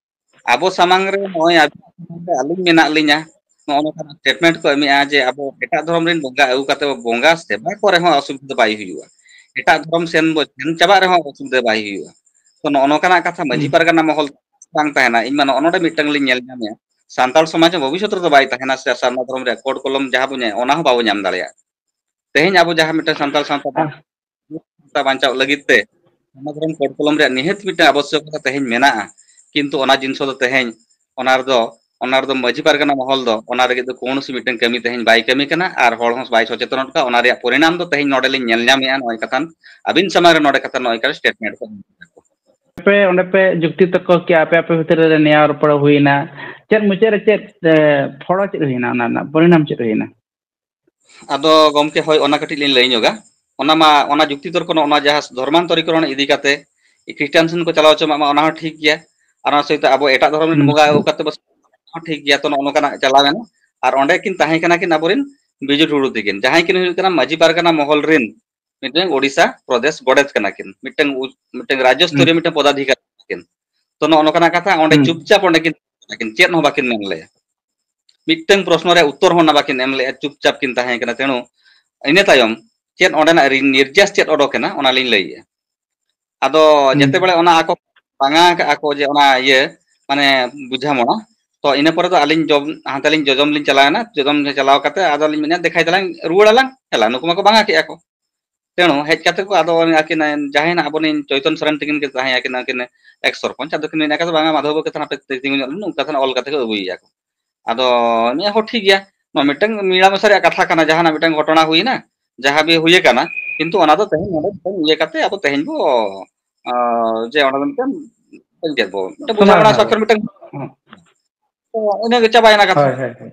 ᱟᱵᱚ ᱥᱟᱢᱟᱝ ᱨᱮ ᱱᱚᱜᱼᱚᱭ ᱟᱵᱤᱱ ᱥᱟᱢᱟᱝ ᱨᱮ ᱟᱹᱞᱤᱧ ᱢᱮᱱᱟᱜ ᱞᱤᱧᱟ, ᱱᱚᱜᱼᱚ ᱱᱚᱝᱠᱟᱱᱟᱜ ᱥᱴᱮᱴᱢᱮᱱᱴ ᱠᱚ ᱮᱢᱮᱜᱼᱟ ᱡᱮ ᱟᱵᱚ ᱮᱴᱟᱜ ᱫᱷᱚᱨᱚᱢ ᱨᱮᱱ ᱵᱚᱸᱜᱟ ᱟᱹᱜᱩ ᱠᱟᱛᱮ ᱵᱚ ᱵᱚᱸᱜᱟ ᱥᱮᱵᱟ ᱠᱚ ᱨᱮᱦᱚᱸ ᱚᱥᱩᱵᱤᱫᱷᱟ ᱵᱟᱭ ᱦᱩᱭᱩᱜᱼᱟ, ᱮᱴᱟᱜ ᱫᱷᱚᱨᱚᱢ ᱥᱮᱱ ᱵᱚ ᱥᱮᱱ ᱪᱟᱵᱟᱜ ᱨᱮᱦᱚᱸ ᱚᱥᱩᱵᱤᱫᱷᱟ ᱵᱟᱭ ᱦᱩᱭᱩᱜᱼᱟ᱾ ᱛᱚ ᱱᱚᱜᱼᱚ ᱱᱚᱝᱠᱟᱱᱟᱜ ᱠᱟᱛᱷᱟ ᱢᱟᱹᱡᱷᱤ ᱦᱩᱸ᱾ ᱯᱟᱨᱜᱟᱱᱟ ᱢᱚᱦᱚᱞ ᱵᱟᱝ ᱛᱟᱦᱮᱱᱟ᱾ ᱤᱧ ᱢᱟ ᱱᱚᱜᱼᱚ ᱱᱚᱰᱮ ᱢᱤᱫᱴᱟᱝ ᱞᱤᱧ ᱧᱮᱞ ᱧᱟᱢᱮᱜᱼᱟ, ᱥᱟᱱᱛᱟᱲ ᱥᱚᱢᱟᱡᱽ ᱦᱚᱸ ᱵᱷᱚᱵᱤᱥᱥᱚᱛ ᱨᱮᱫᱚ ᱵᱟᱭ ᱛᱟᱦᱮᱱᱟ, ᱥᱮ ᱥᱟᱨᱱᱟ ᱫᱷᱚᱨᱚᱢ ᱨᱮᱭᱟᱜ ᱠᱳᱰ ᱠᱚᱞᱚᱢ ᱡᱟᱦᱟᱸ ᱵᱚ ᱧᱮᱞ, ᱚᱱᱟ ᱦᱚᱸ ᱵᱟᱵᱚ ᱧᱟᱢ ᱫᱟᱲᱮᱭᱟᱜᱼᱟ᱾ ᱛᱮᱦᱮᱧ ᱟᱵᱚ ᱡᱟᱦᱟᱸ ᱢᱤᱫᱴᱟᱝ ᱥᱟᱱᱛᱟᱲ ᱥᱟᱶᱛᱟ ᱟᱦ᱾ ᱥᱟᱶᱛᱟ ᱵᱟᱧᱪᱟᱣ ᱞᱟᱹᱜᱤᱫ ᱛᱮ ᱥᱟᱨᱱᱟ ᱫᱷᱚᱨᱚᱢ ᱠᱳᱰ ᱠᱚᱞᱚᱢ ᱨᱮᱭᱟᱜ ᱱᱤᱦᱟᱹᱛ ᱢᱤᱫᱴᱟᱝ ᱟᱵᱚᱥᱭᱚᱠᱚᱛᱟ ᱛᱮᱦᱮᱧ ᱢᱮᱱᱟᱜᱼᱟ, ᱠᱤᱱᱛᱩ ᱚᱱᱟ ᱡᱤᱱᱤᱥ ᱫᱚ ᱛᱮᱦᱮᱧ ᱚᱱᱟ ᱨᱮᱫᱚ, ᱚᱱᱟ ᱨᱮᱫᱚ ᱢᱟᱹᱡᱷᱤ ᱯᱟᱨᱜᱟᱱᱟ ᱢᱚᱦᱚᱞ ᱫᱚ ᱚᱱᱟ ᱞᱟᱹᱜᱤᱫ ᱫᱚ ᱠᱳᱱᱳ ᱢᱤᱫᱴᱟᱝ ᱠᱟᱹᱢᱤ ᱛᱮᱦᱮᱧ ᱵᱟᱭ ᱠᱟᱹᱢᱤ ᱠᱟᱱᱟ ᱟᱨ ᱦᱚᱲ ᱦᱚᱸ ᱵᱟᱭ ᱥᱚᱪᱮᱛᱚᱱᱚᱜ ᱠᱟᱱᱟ᱾ ᱚᱱᱟ ᱨᱮᱭᱟᱜ ᱯᱚᱨᱤᱱᱟᱢ ᱫᱚ ᱛᱮᱦᱮᱧ ᱱᱚᱰᱮ ᱞᱤᱧ ᱧᱮᱞ ᱧᱟᱢᱮᱜᱼᱟ, ᱱᱚᱜᱼᱚᱭ ᱠᱟᱛᱷᱟᱱ ᱟᱹᱵᱤᱱ ᱥᱟᱢᱟᱝ ᱨᱮ ᱱᱚᱰᱮ ᱠᱟᱛᱷᱟ ᱱᱚᱜᱼᱚᱭ ᱠᱟᱱᱟ ᱥᱴᱮᱴᱢᱮᱱᱴ ᱠᱚ᱾ ᱟᱯᱮ ᱚᱸᱰᱮ ᱯᱮ ᱡᱩᱠᱛᱤ ᱛᱚᱨᱠᱚ ᱠᱮᱜᱼᱟ, ᱟᱯᱮ ᱟᱯᱮ ᱵᱷᱤᱛᱨᱤ ᱨᱮ ᱱᱮᱭᱟᱣ ᱨᱚᱯᱚᱲ ᱦᱩᱭᱱᱟ, ᱪᱮᱫ ᱢᱩᱪᱟᱹᱫ ᱨᱮ ᱪᱮᱫ, ᱮ, ᱯᱷᱚᱲᱚ ᱪᱮᱫ ᱦᱩᱭᱱᱟ, ᱚᱱᱟ ᱨᱮᱱᱟᱜ ᱯᱚᱨᱤᱱᱟᱢ ᱪᱮᱫ ᱦᱩᱭᱱᱟ? ᱟᱫᱚ ᱜᱚᱢᱠᱮ, ᱦᱳᱭ, ᱚᱱᱟ ᱠᱟᱹᱴᱤᱡ ᱞᱤᱧ ᱞᱟᱹᱭ ᱧᱚᱜᱟ᱾ ᱚᱱᱟ ᱢᱟ, ᱚᱱᱟ ᱡᱩᱠᱛᱤ ᱛᱚᱨᱠᱚ, ᱱᱚᱜᱼᱚ ᱱᱚᱣᱟ ᱡᱟᱦᱟᱸ ᱫᱷᱚᱨᱢᱟᱱᱛᱚᱨᱤᱠᱚᱨᱚᱱ ᱤᱫᱤ ᱠᱟᱛᱮ ᱠᱷᱨᱤᱥᱴᱟᱱ ᱥᱮᱱ ᱠᱚ ᱪᱟᱞᱟᱣ ᱦᱚᱪᱚ ᱢᱟ, ᱚᱱᱟ ᱦᱚᱸ ᱴᱷᱤᱠ ᱜᱮᱭᱟ᱾ ᱟᱨ ᱚᱱᱟ ᱥᱚᱦᱤᱛ ᱟᱵᱚ ᱮᱴᱟᱜ ᱫᱷᱚᱨᱚᱢ ᱨᱮᱱ ᱦᱩᱸ᱾ ᱵᱚᱸᱜᱟ ᱟᱹᱜᱩ ᱠᱟᱛᱮ ᱵᱚ ᱦᱚᱸ ᱴᱷᱤᱠ ᱜᱮᱭᱟ᱾ ᱛᱚ ᱱᱚᱜᱼᱚ ᱱᱚᱝᱠᱟᱱᱟᱜ ᱪᱟᱞᱟᱣ ᱮᱱᱟ᱾ ᱟᱨ ᱚᱸᱰᱮ ᱠᱤᱱ ᱛᱟᱦᱮᱸ ᱠᱟᱱᱟ ᱠᱤᱱ ᱟᱵᱚᱨᱮᱱ ᱵᱤᱡᱩ ᱴᱩᱰᱩ ᱛᱤᱠᱤᱱ, ᱡᱟᱦᱟᱸᱭ ᱠᱤᱱ ᱦᱩᱭᱩᱜ ᱠᱟᱱᱟ ᱢᱟᱹᱡᱷᱤ ᱯᱟᱨᱜᱟᱱᱟ ᱢᱚᱦᱚᱞ ᱨᱮᱱ ᱢᱤᱫᱴᱮᱱ ᱳᱰᱤᱥᱟ ᱯᱨᱚᱫᱮᱥ ᱜᱚᱰᱮᱛ ᱠᱟᱱᱟ ᱠᱤᱱ, ᱢᱤᱫᱴᱮᱱ ᱩ-, ᱢᱤᱫᱴᱮᱱ ᱨᱟᱡᱽᱡᱚ ᱦᱩᱸ᱾ ᱥᱛᱚᱨᱤᱭᱚ ᱢᱤᱫᱴᱮᱱ ᱯᱚᱫᱟᱫᱷᱤᱠᱟᱨᱤ ᱠᱟᱱᱟ ᱠᱤᱱ᱾ ᱛᱚ ᱱᱚᱜᱼᱚ ᱱᱚᱝᱠᱟᱱᱟᱜ ᱠᱟᱛᱷᱟ ᱚᱸᱰᱮ ᱦᱩᱸ᱾ ᱪᱩᱯᱪᱟᱯ ᱚᱸᱰᱮ ᱠᱤᱱ ᱛᱟᱦᱮᱸ ᱠᱟᱱᱟ ᱠᱤᱱ, ᱪᱮᱫ ᱦᱚᱸ ᱵᱟᱹᱠᱤᱱ ᱢᱮᱱ ᱞᱮᱜᱼᱟ᱾ ᱢᱤᱫᱴᱟᱝ ᱯᱨᱚᱥᱱᱚ ᱨᱮᱭᱟᱜ ᱩᱛᱛᱚᱨ ᱦᱚᱸ ᱚᱱᱟ ᱵᱟᱹᱠᱤᱱ ᱮᱢ ᱞᱮᱜᱼᱟ, ᱪᱩᱯᱪᱟᱯ ᱠᱤᱱ ᱛᱟᱦᱮᱸ ᱠᱟᱱᱟ᱾ ᱛᱮᱬᱩ ᱤᱱᱟᱹ ᱛᱟᱭᱚᱢ ᱪᱮᱫ ᱚᱸᱰᱮᱱᱟᱜ ᱨᱤ-, ᱱᱤᱨᱡᱟᱥ ᱪᱮᱫ ᱚᱰᱚᱠ ᱮᱱᱟ, ᱚᱱᱟ ᱞᱤᱧ ᱞᱟᱹᱭᱮᱜᱼᱟ᱾ ᱟᱫᱚ ᱦᱩᱸ᱾ ᱡᱮᱛᱮ ᱵᱮᱲᱮ ᱚᱱᱟ ᱟᱠᱚ ᱵᱟᱝᱟ ᱠᱟᱜᱼᱟ ᱠᱚ ᱡᱮ ᱚᱱᱟ ᱤᱭᱟᱹ ᱢᱟᱱᱮ ᱵᱩᱡᱷᱟᱢᱚᱲᱟ, ᱛᱚ ᱤᱱᱟᱹ ᱯᱚᱨᱮ ᱫᱚ ᱟᱹᱞᱤᱧ ᱡᱚᱢ, ᱦᱟᱱᱛᱮ ᱞᱤᱧ ᱡᱚᱡᱚᱢ ᱞᱤᱧ ᱪᱟᱞᱟᱣᱮᱱᱟ᱾ ᱡᱚᱡᱚᱢ ᱪᱟᱞᱟᱣ ᱠᱟᱛᱮ ᱟᱫᱚ ᱞᱤᱧ ᱢᱮᱱᱮᱫ, "ᱫᱮᱠᱷᱟᱭ ᱫᱟᱞᱟᱝ, ᱨᱩᱣᱟᱹᱲ ᱟᱞᱟᱝ ᱦᱮᱞᱟ", ᱱᱩᱠᱩ ᱢᱟᱠᱚ ᱵᱟᱝᱟ ᱠᱮᱜᱼᱟ ᱠᱚ᱾ ᱛᱮᱬᱩ ᱦᱮᱡ ᱠᱟᱛᱮ ᱠᱚ ᱟᱫᱚ ᱟᱹᱠᱤᱱ ᱡᱟᱦᱟᱸᱭ ᱱᱟᱜ ᱟᱵᱚ ᱱᱤᱱ ᱪᱚᱭᱛᱚᱱ ᱥᱚᱨᱮᱱ ᱛᱤᱠᱤᱱ ᱠᱤᱱ ᱛᱟᱦᱮᱸ ᱟᱹᱠᱤᱱ, ᱟᱹᱠᱤᱱ ᱮᱠᱥ ᱥᱚᱨᱯᱚᱧᱪ, ᱟᱫᱚ ᱠᱤᱱ ᱢᱮᱱᱟ ᱠᱟᱫᱟ, "ᱵᱟᱝᱟ ᱢᱟᱫᱷᱚᱵ ᱵᱟᱹᱵᱩ ᱠᱟᱛᱷᱟ ᱱᱟᱯᱮ ᱛᱤᱸᱜᱩ ᱧᱚᱜ ᱞᱮᱱ, ᱱᱚᱝᱠᱟ ᱛᱟᱦᱮᱱᱟ ᱚᱞ ᱠᱟᱛᱮ ᱠᱚ ᱟᱹᱜᱩᱭᱮᱭᱟ ᱠᱚ᱾" ᱟᱫᱚ ᱱᱤᱭᱟᱹ ᱦᱚᱸ ᱴᱷᱤᱠ ᱜᱮᱭᱟ, ᱱᱚᱣᱟ ᱢᱤᱫᱴᱟᱝ ᱢᱤᱲᱟ ᱢᱮᱥᱟ ᱨᱮᱭᱟᱜ ᱠᱟᱛᱷᱟ ᱠᱟᱱᱟ, ᱡᱟᱦᱟᱱᱟᱜ ᱢᱤᱫᱴᱟᱝ ᱜᱷᱚᱴᱚᱱᱟ ᱦᱩᱭᱮᱱᱟ, ᱡᱟᱦᱟᱸ ᱜᱮ ᱦᱩᱭ ᱟᱠᱟᱱᱟ, ᱠᱤᱱᱛᱩ ᱚᱱᱟ ᱫᱚ ᱛᱮᱦᱮᱧ ᱱᱚᱰᱮ ᱢᱤᱫᱴᱟᱝ ᱤᱭᱟᱹ ᱠᱟᱛᱮ ᱟᱵᱚ ᱛᱮᱦᱮᱧ ᱵᱚ, ᱟᱸ, ᱡᱮ ᱚᱱᱟ ᱫᱚ ᱢᱤᱫᱴᱟᱝ, ᱪᱮᱫ ᱵᱚ, ᱢᱤᱫᱴᱟᱝ ᱵᱩᱡᱷᱟᱹᱣ ᱥᱚᱢᱟᱫᱷᱟᱱ ᱚᱱᱟ ᱟᱵᱚ᱾ ᱥᱟᱠᱨ ᱢᱤᱫᱴᱟᱝ, ᱦᱩᱸ᱾ ᱛᱚ ᱤᱱᱟᱹ ᱜᱮ ᱪᱟᱵᱟᱭᱮᱱᱟ ᱠᱟᱛᱷᱟ᱾ ᱦᱳᱭ, ᱦᱳᱭ, ᱦᱳᱭ᱾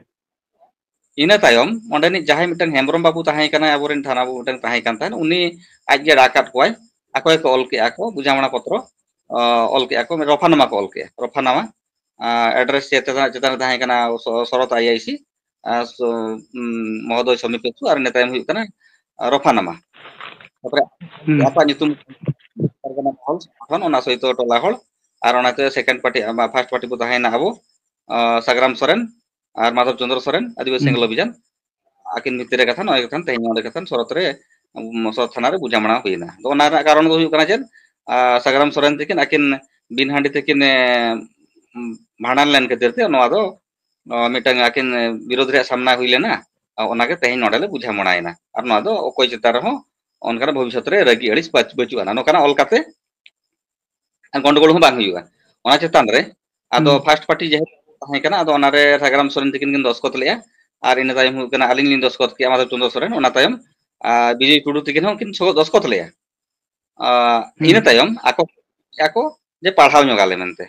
ᱤᱱᱟᱹ ᱛᱟᱭᱚᱢ ᱚᱸᱰᱮᱱᱤᱡ ᱡᱟᱦᱟᱸᱭ ᱢᱤᱫᱴᱟᱝ ᱦᱮᱢᱵᱨᱚᱢ ᱵᱟᱵᱩ ᱛᱟᱦᱮᱸ ᱠᱟᱱᱟᱭ, ᱟᱵᱚᱨᱮᱱ ᱛᱷᱟᱱᱟ ᱵᱟᱵᱩ ᱢᱤᱫᱴᱟᱝ ᱛᱟᱦᱮᱸ ᱠᱟᱱ ᱛᱟᱦᱮᱸᱫ, ᱩᱱᱤ ᱟᱡ ᱜᱮ ᱨᱟᱜ ᱟᱫ ᱠᱚᱣᱟᱭ, ᱟᱠᱚ ᱜᱮᱠᱚ ᱚᱞ ᱠᱮᱜᱼᱟ ᱠᱚ ᱵᱩᱡᱷᱟᱢᱚᱬᱟ ᱯᱚᱛᱨᱚ, ᱚ, ᱚᱞ ᱠᱮᱜᱼᱟ ᱠᱚ, ᱨᱚᱯᱷᱟᱱᱟᱢᱟ ᱠᱚ ᱚᱞ ᱠᱮᱜᱼᱟ, ᱨᱚᱯᱷᱟᱱᱟᱢᱟ, ᱟ, address ᱪᱮᱛᱟᱱ, ᱪᱮᱛᱟᱱ ᱨᱮ ᱛᱟᱦᱮᱸ ᱠᱟᱱᱟ ᱥᱚ-, ᱥᱚᱨᱚᱛ ᱟᱭ ᱟᱭ ᱥᱤ, ᱟ, ᱥᱚ-, ᱩᱢ, ᱢᱚᱦᱚᱫᱚᱭ ᱥᱚᱢᱤᱯ ᱠᱤᱥᱠᱩ, ᱟᱨ ᱤᱱᱟᱹ ᱛᱟᱭᱚᱢ ᱦᱩᱭᱩᱜ ᱠᱟᱱᱟ, ᱟ, ᱨᱚᱯᱷᱟᱱᱟᱢᱟ᱾ ᱛᱟᱨᱯᱚᱨᱮ ᱦᱩᱸ᱾ ᱟᱯᱟᱜ ᱧᱩᱛᱩᱢ ᱯᱟᱨᱜᱟᱱᱟ ᱢᱚᱦᱚᱞ ᱥᱚᱝᱜᱚᱴᱷᱚᱱ, ᱚᱱᱟ ᱥᱚᱦᱤᱛ ᱴᱚᱞᱟ ᱦᱚᱲ, ᱟᱨ ᱚᱱᱟᱛᱮ second party, ᱟᱢᱟᱜ first party ᱵᱚ ᱛᱟᱦᱮᱸᱭᱮᱱᱟ ᱟᱵᱚ, ᱟ, ᱥᱟᱜᱽᱨᱟᱢ ᱥᱚᱨᱮᱱ ᱟᱨ ᱢᱟᱫᱷᱚᱵ ᱪᱚᱸᱫᱽᱨᱚ ᱥᱚᱨᱮᱱ, ᱟᱹᱫᱤᱵᱟᱹᱥᱤ ᱦᱩᱸ᱾ ᱥᱮᱸᱜᱮᱞ ᱚᱵᱷᱤᱡᱟᱱ, ᱟᱹᱠᱤᱱ ᱵᱷᱤᱛᱤᱨ ᱨᱮ ᱠᱟᱛᱷᱟ ᱱᱚᱜᱼᱚᱭ ᱠᱟᱛᱷᱟ ᱛᱮᱦᱮᱧ ᱱᱚᱰᱮ ᱠᱟᱛᱷᱟ ᱥᱚᱨᱚᱛ ᱨᱮ, ᱩᱢ, ᱥᱚᱨᱚᱛ ᱛᱷᱟᱱᱟ ᱨᱮ ᱵᱩᱡᱷᱟᱢᱚᱬᱟ ᱦᱩᱭᱮᱱᱟ᱾ ᱟᱫᱚ ᱚᱱᱟ ᱨᱮᱱᱟᱜ ᱠᱟᱨᱚᱱ ᱫᱚ ᱦᱩᱭᱩᱜ ᱠᱟᱱᱟ ᱪᱮᱫ? ᱟ, ᱥᱟᱜᱽᱨᱟᱢ ᱥᱚᱨᱮᱱ ᱛᱤᱠᱤᱱ ᱟᱹᱠᱤᱱ ᱵᱤᱱ ᱦᱟᱺᱰᱤ ᱛᱤᱠᱤᱱ, ᱮ, ᱩᱢ, ᱵᱷᱟᱸᱰᱟᱱ ᱞᱮᱱ ᱠᱷᱟᱹᱛᱤᱨ ᱛᱮ ᱱᱚᱣᱟ ᱫᱚ, ᱚ, ᱢᱤᱫᱴᱟᱝ ᱟᱹᱠᱤᱱ ᱵᱤᱨᱳᱫᱷ ᱨᱮᱭᱟᱜ ᱥᱟᱢᱱᱟ ᱦᱩᱭ ᱞᱮᱱᱟ᱾ ᱟ, ᱚᱱᱟᱜᱮ ᱛᱮᱦᱮᱧ ᱱᱚᱰᱮ ᱞᱮ ᱵᱩᱡᱷᱟᱢᱚᱬᱟᱭᱮᱱᱟ᱾ ᱟᱨ ᱱᱚᱣᱟ ᱫᱚ ᱚᱠᱚᱭ ᱪᱮᱛᱟᱱ ᱨᱮᱦᱚᱸ ᱚᱱᱠᱟᱱᱟᱜ ᱵᱷᱚᱵᱤᱥᱥᱚᱛ ᱨᱮ ᱨᱟᱹᱜᱤ ᱟᱹᱲᱤᱥ ᱵᱟᱪ-, ᱵᱟᱹᱪᱩᱜ ᱟᱱᱟ᱾ ᱱᱚᱝᱠᱟᱱᱟᱜ ᱚᱞ ᱠᱟᱛᱮ ᱜᱚᱱᱰᱚᱜᱳᱞ ᱦᱚᱸ ᱵᱟᱝ ᱦᱩᱭᱩᱜᱼᱟ᱾ ᱚᱱᱟ ᱪᱮᱛᱟᱱ ᱨᱮ ᱟᱫᱚ ᱦᱩᱸ᱾ first party ᱡᱮᱦᱮᱛᱩ ᱛᱟᱦᱮᱸ ᱠᱟᱱᱟ, ᱟᱫᱚ ᱚᱱᱟᱨᱮ ᱥᱟᱜᱽᱨᱟᱢ ᱥᱚᱨᱮᱱ ᱛᱤᱠᱤᱱ ᱠᱤᱱ ᱫᱚᱥᱠᱚᱛ ᱞᱮᱜᱼᱟ, ᱟᱨ ᱤᱱᱟᱹ ᱛᱟᱭᱚᱢ ᱦᱩᱭᱩᱜ ᱠᱟᱱᱟ ᱟᱹᱞᱤᱧ ᱞᱤᱧ ᱫᱚᱥᱠᱚᱛ ᱠᱮᱜᱼᱟ, ᱢᱟᱫᱷᱚᱵ ᱪᱚᱸᱫᱽᱨᱚ ᱥᱚᱨᱮᱱ, ᱚᱱᱟ ᱛᱟᱭᱚᱢ, ᱟᱨ ᱵᱤᱡᱚᱭ ᱴᱩᱰᱩ ᱛᱤᱠᱤᱱ ᱦᱚᱸ ᱠᱤᱱ ᱥᱚ-, ᱫᱚᱥᱠᱚᱛ ᱞᱮᱜᱼᱟ᱾ ᱟᱨ ᱦᱩᱸ᱾ ᱤᱱᱟᱹ ᱛᱟᱭᱚᱢ ᱟᱠᱚ ᱠᱮᱜᱼᱟ ᱠᱚ ᱡᱮ ᱯᱟᱲᱦᱟᱣ ᱧᱚᱜ ᱟᱞᱮ ᱢᱮᱱᱛᱮ᱾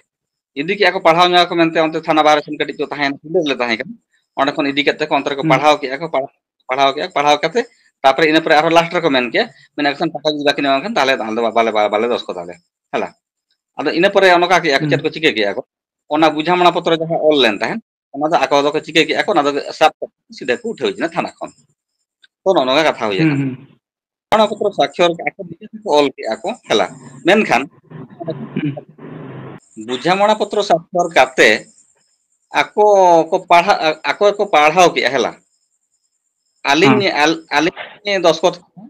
ᱤᱫᱤ ᱠᱮᱜᱼᱟ ᱠᱚ, ᱯᱟᱲᱦᱟᱣ ᱧᱚᱜ ᱟᱠᱚ ᱢᱮᱱᱛᱮ ᱚᱱᱛᱮ ᱛᱷᱟᱱᱟ ᱵᱟᱦᱨᱮ ᱥᱮᱱ ᱠᱟᱹᱴᱤᱡ ᱠᱚ ᱛᱟᱦᱮᱸᱭᱮᱱᱟ, ᱯᱤᱸᱰᱟᱹ ᱨᱮᱞᱮ ᱛᱟᱦᱮᱸ ᱠᱟᱱᱟ᱾ ᱚᱸᱰᱮ ᱠᱷᱚᱱ ᱤᱫᱤ ᱠᱟᱛᱮ ᱠᱚ ᱚᱱᱛᱮ ᱨᱮᱠᱚ ᱦᱩᱸ᱾ ᱯᱟᱲᱦᱟᱣ ᱠᱮᱜᱼᱟ ᱠᱚ, ᱯᱟᱲᱦᱟᱣ ᱯᱟᱲᱦᱟᱣ ᱠᱮᱜᱼᱟ, ᱯᱟᱲᱦᱟᱣ ᱠᱟᱛᱮ ᱛᱟᱨᱯᱚᱨᱮ ᱤᱱᱟᱹ ᱯᱚᱨᱮ ᱟᱨᱦᱚᱸ last ᱨᱮᱠᱚ ᱢᱮᱱ ᱠᱮᱜᱼᱟ, ᱢᱮᱱ ᱟᱠᱚ ᱠᱷᱟᱱ ᱴᱟᱠᱟ ᱡᱩᱫᱤ ᱵᱟᱹᱠᱤ ᱧᱟᱢ ᱠᱷᱟᱱ ᱛᱟᱦᱞᱮ ᱟᱞᱮ ᱫᱚ ᱵᱟᱞᱮ, ᱵᱟᱞᱮ, ᱵᱟᱞᱮ ᱫᱚᱥᱠᱚᱛ ᱟᱞᱮ᱾ ᱦᱮᱞᱟ᱾ ᱟᱫᱚ ᱤᱱᱟᱹ ᱯᱚᱨᱮ ᱚᱱᱠᱟ ᱠᱮᱜᱼᱟ ᱠᱚ, ᱦᱩᱸ᱾ ᱪᱮᱫ ᱠᱚ ᱪᱤᱠᱟᱹ ᱠᱮᱜᱼᱟ ᱠᱚ? ᱚᱱᱟ ᱵᱩᱡᱷᱟᱢᱚᱬᱟ ᱯᱚᱛᱨᱚ ᱡᱟᱦᱟᱸ ᱚᱞ ᱞᱮᱱ ᱛᱟᱦᱮᱸᱫ, ᱚᱱᱟ ᱫᱚ ᱟᱠᱚ ᱫᱚᱠᱚ ᱪᱤᱠᱟᱹ ᱠᱮᱜᱼᱟ ᱠᱚ, ᱚᱱᱟ ᱫᱚ ᱥᱟᱵ ᱠᱟᱛᱮ ᱥᱤᱫᱷᱟᱹ ᱠᱚ ᱩᱴᱷᱟᱹᱣ ᱮᱱᱟ ᱛᱷᱟᱱᱟ ᱠᱷᱚᱱ᱾ ᱛᱚ ᱱᱚᱜᱼᱚ ᱱᱚᱝᱠᱟ ᱠᱟᱛᱷᱟ ᱦᱩᱭ ᱦᱩᱸ, ᱟᱠᱟᱱᱟ᱾ ᱦᱩᱸ᱾ ᱚᱱᱟ ᱯᱚᱛᱨᱚ ᱥᱟᱠᱷᱭᱚᱨ ᱠᱮᱜᱼᱟ ᱠᱚ, ᱱᱤᱡᱮ ᱛᱮᱠᱚ ᱚᱞ ᱠᱮᱜᱼᱟ ᱠᱚ, ᱦᱮᱞᱟ᱾ ᱢᱮᱱᱠᱷᱟᱱ ᱦᱩᱸ᱾ ᱵᱩᱡᱷᱟᱢᱚᱬᱟ ᱯᱚᱛᱨᱚ ᱥᱟᱠᱷᱭᱚᱨ ᱠᱟᱛᱮ ᱟᱠᱚ ᱠᱚ ᱯᱟᱲᱦᱟ-, ᱟᱠᱚ ᱜᱮᱠᱚ ᱯᱟᱲᱦᱟᱣ ᱠᱮᱜᱼᱟ, ᱦᱮᱞᱟ᱾ ᱟᱹᱞᱤᱧ, ᱦᱮᱸ᱾ ᱟᱞ-, ᱟᱹᱞᱤᱧ ᱫᱚᱥᱠᱚᱛ ᱠᱮᱜᱼᱟ,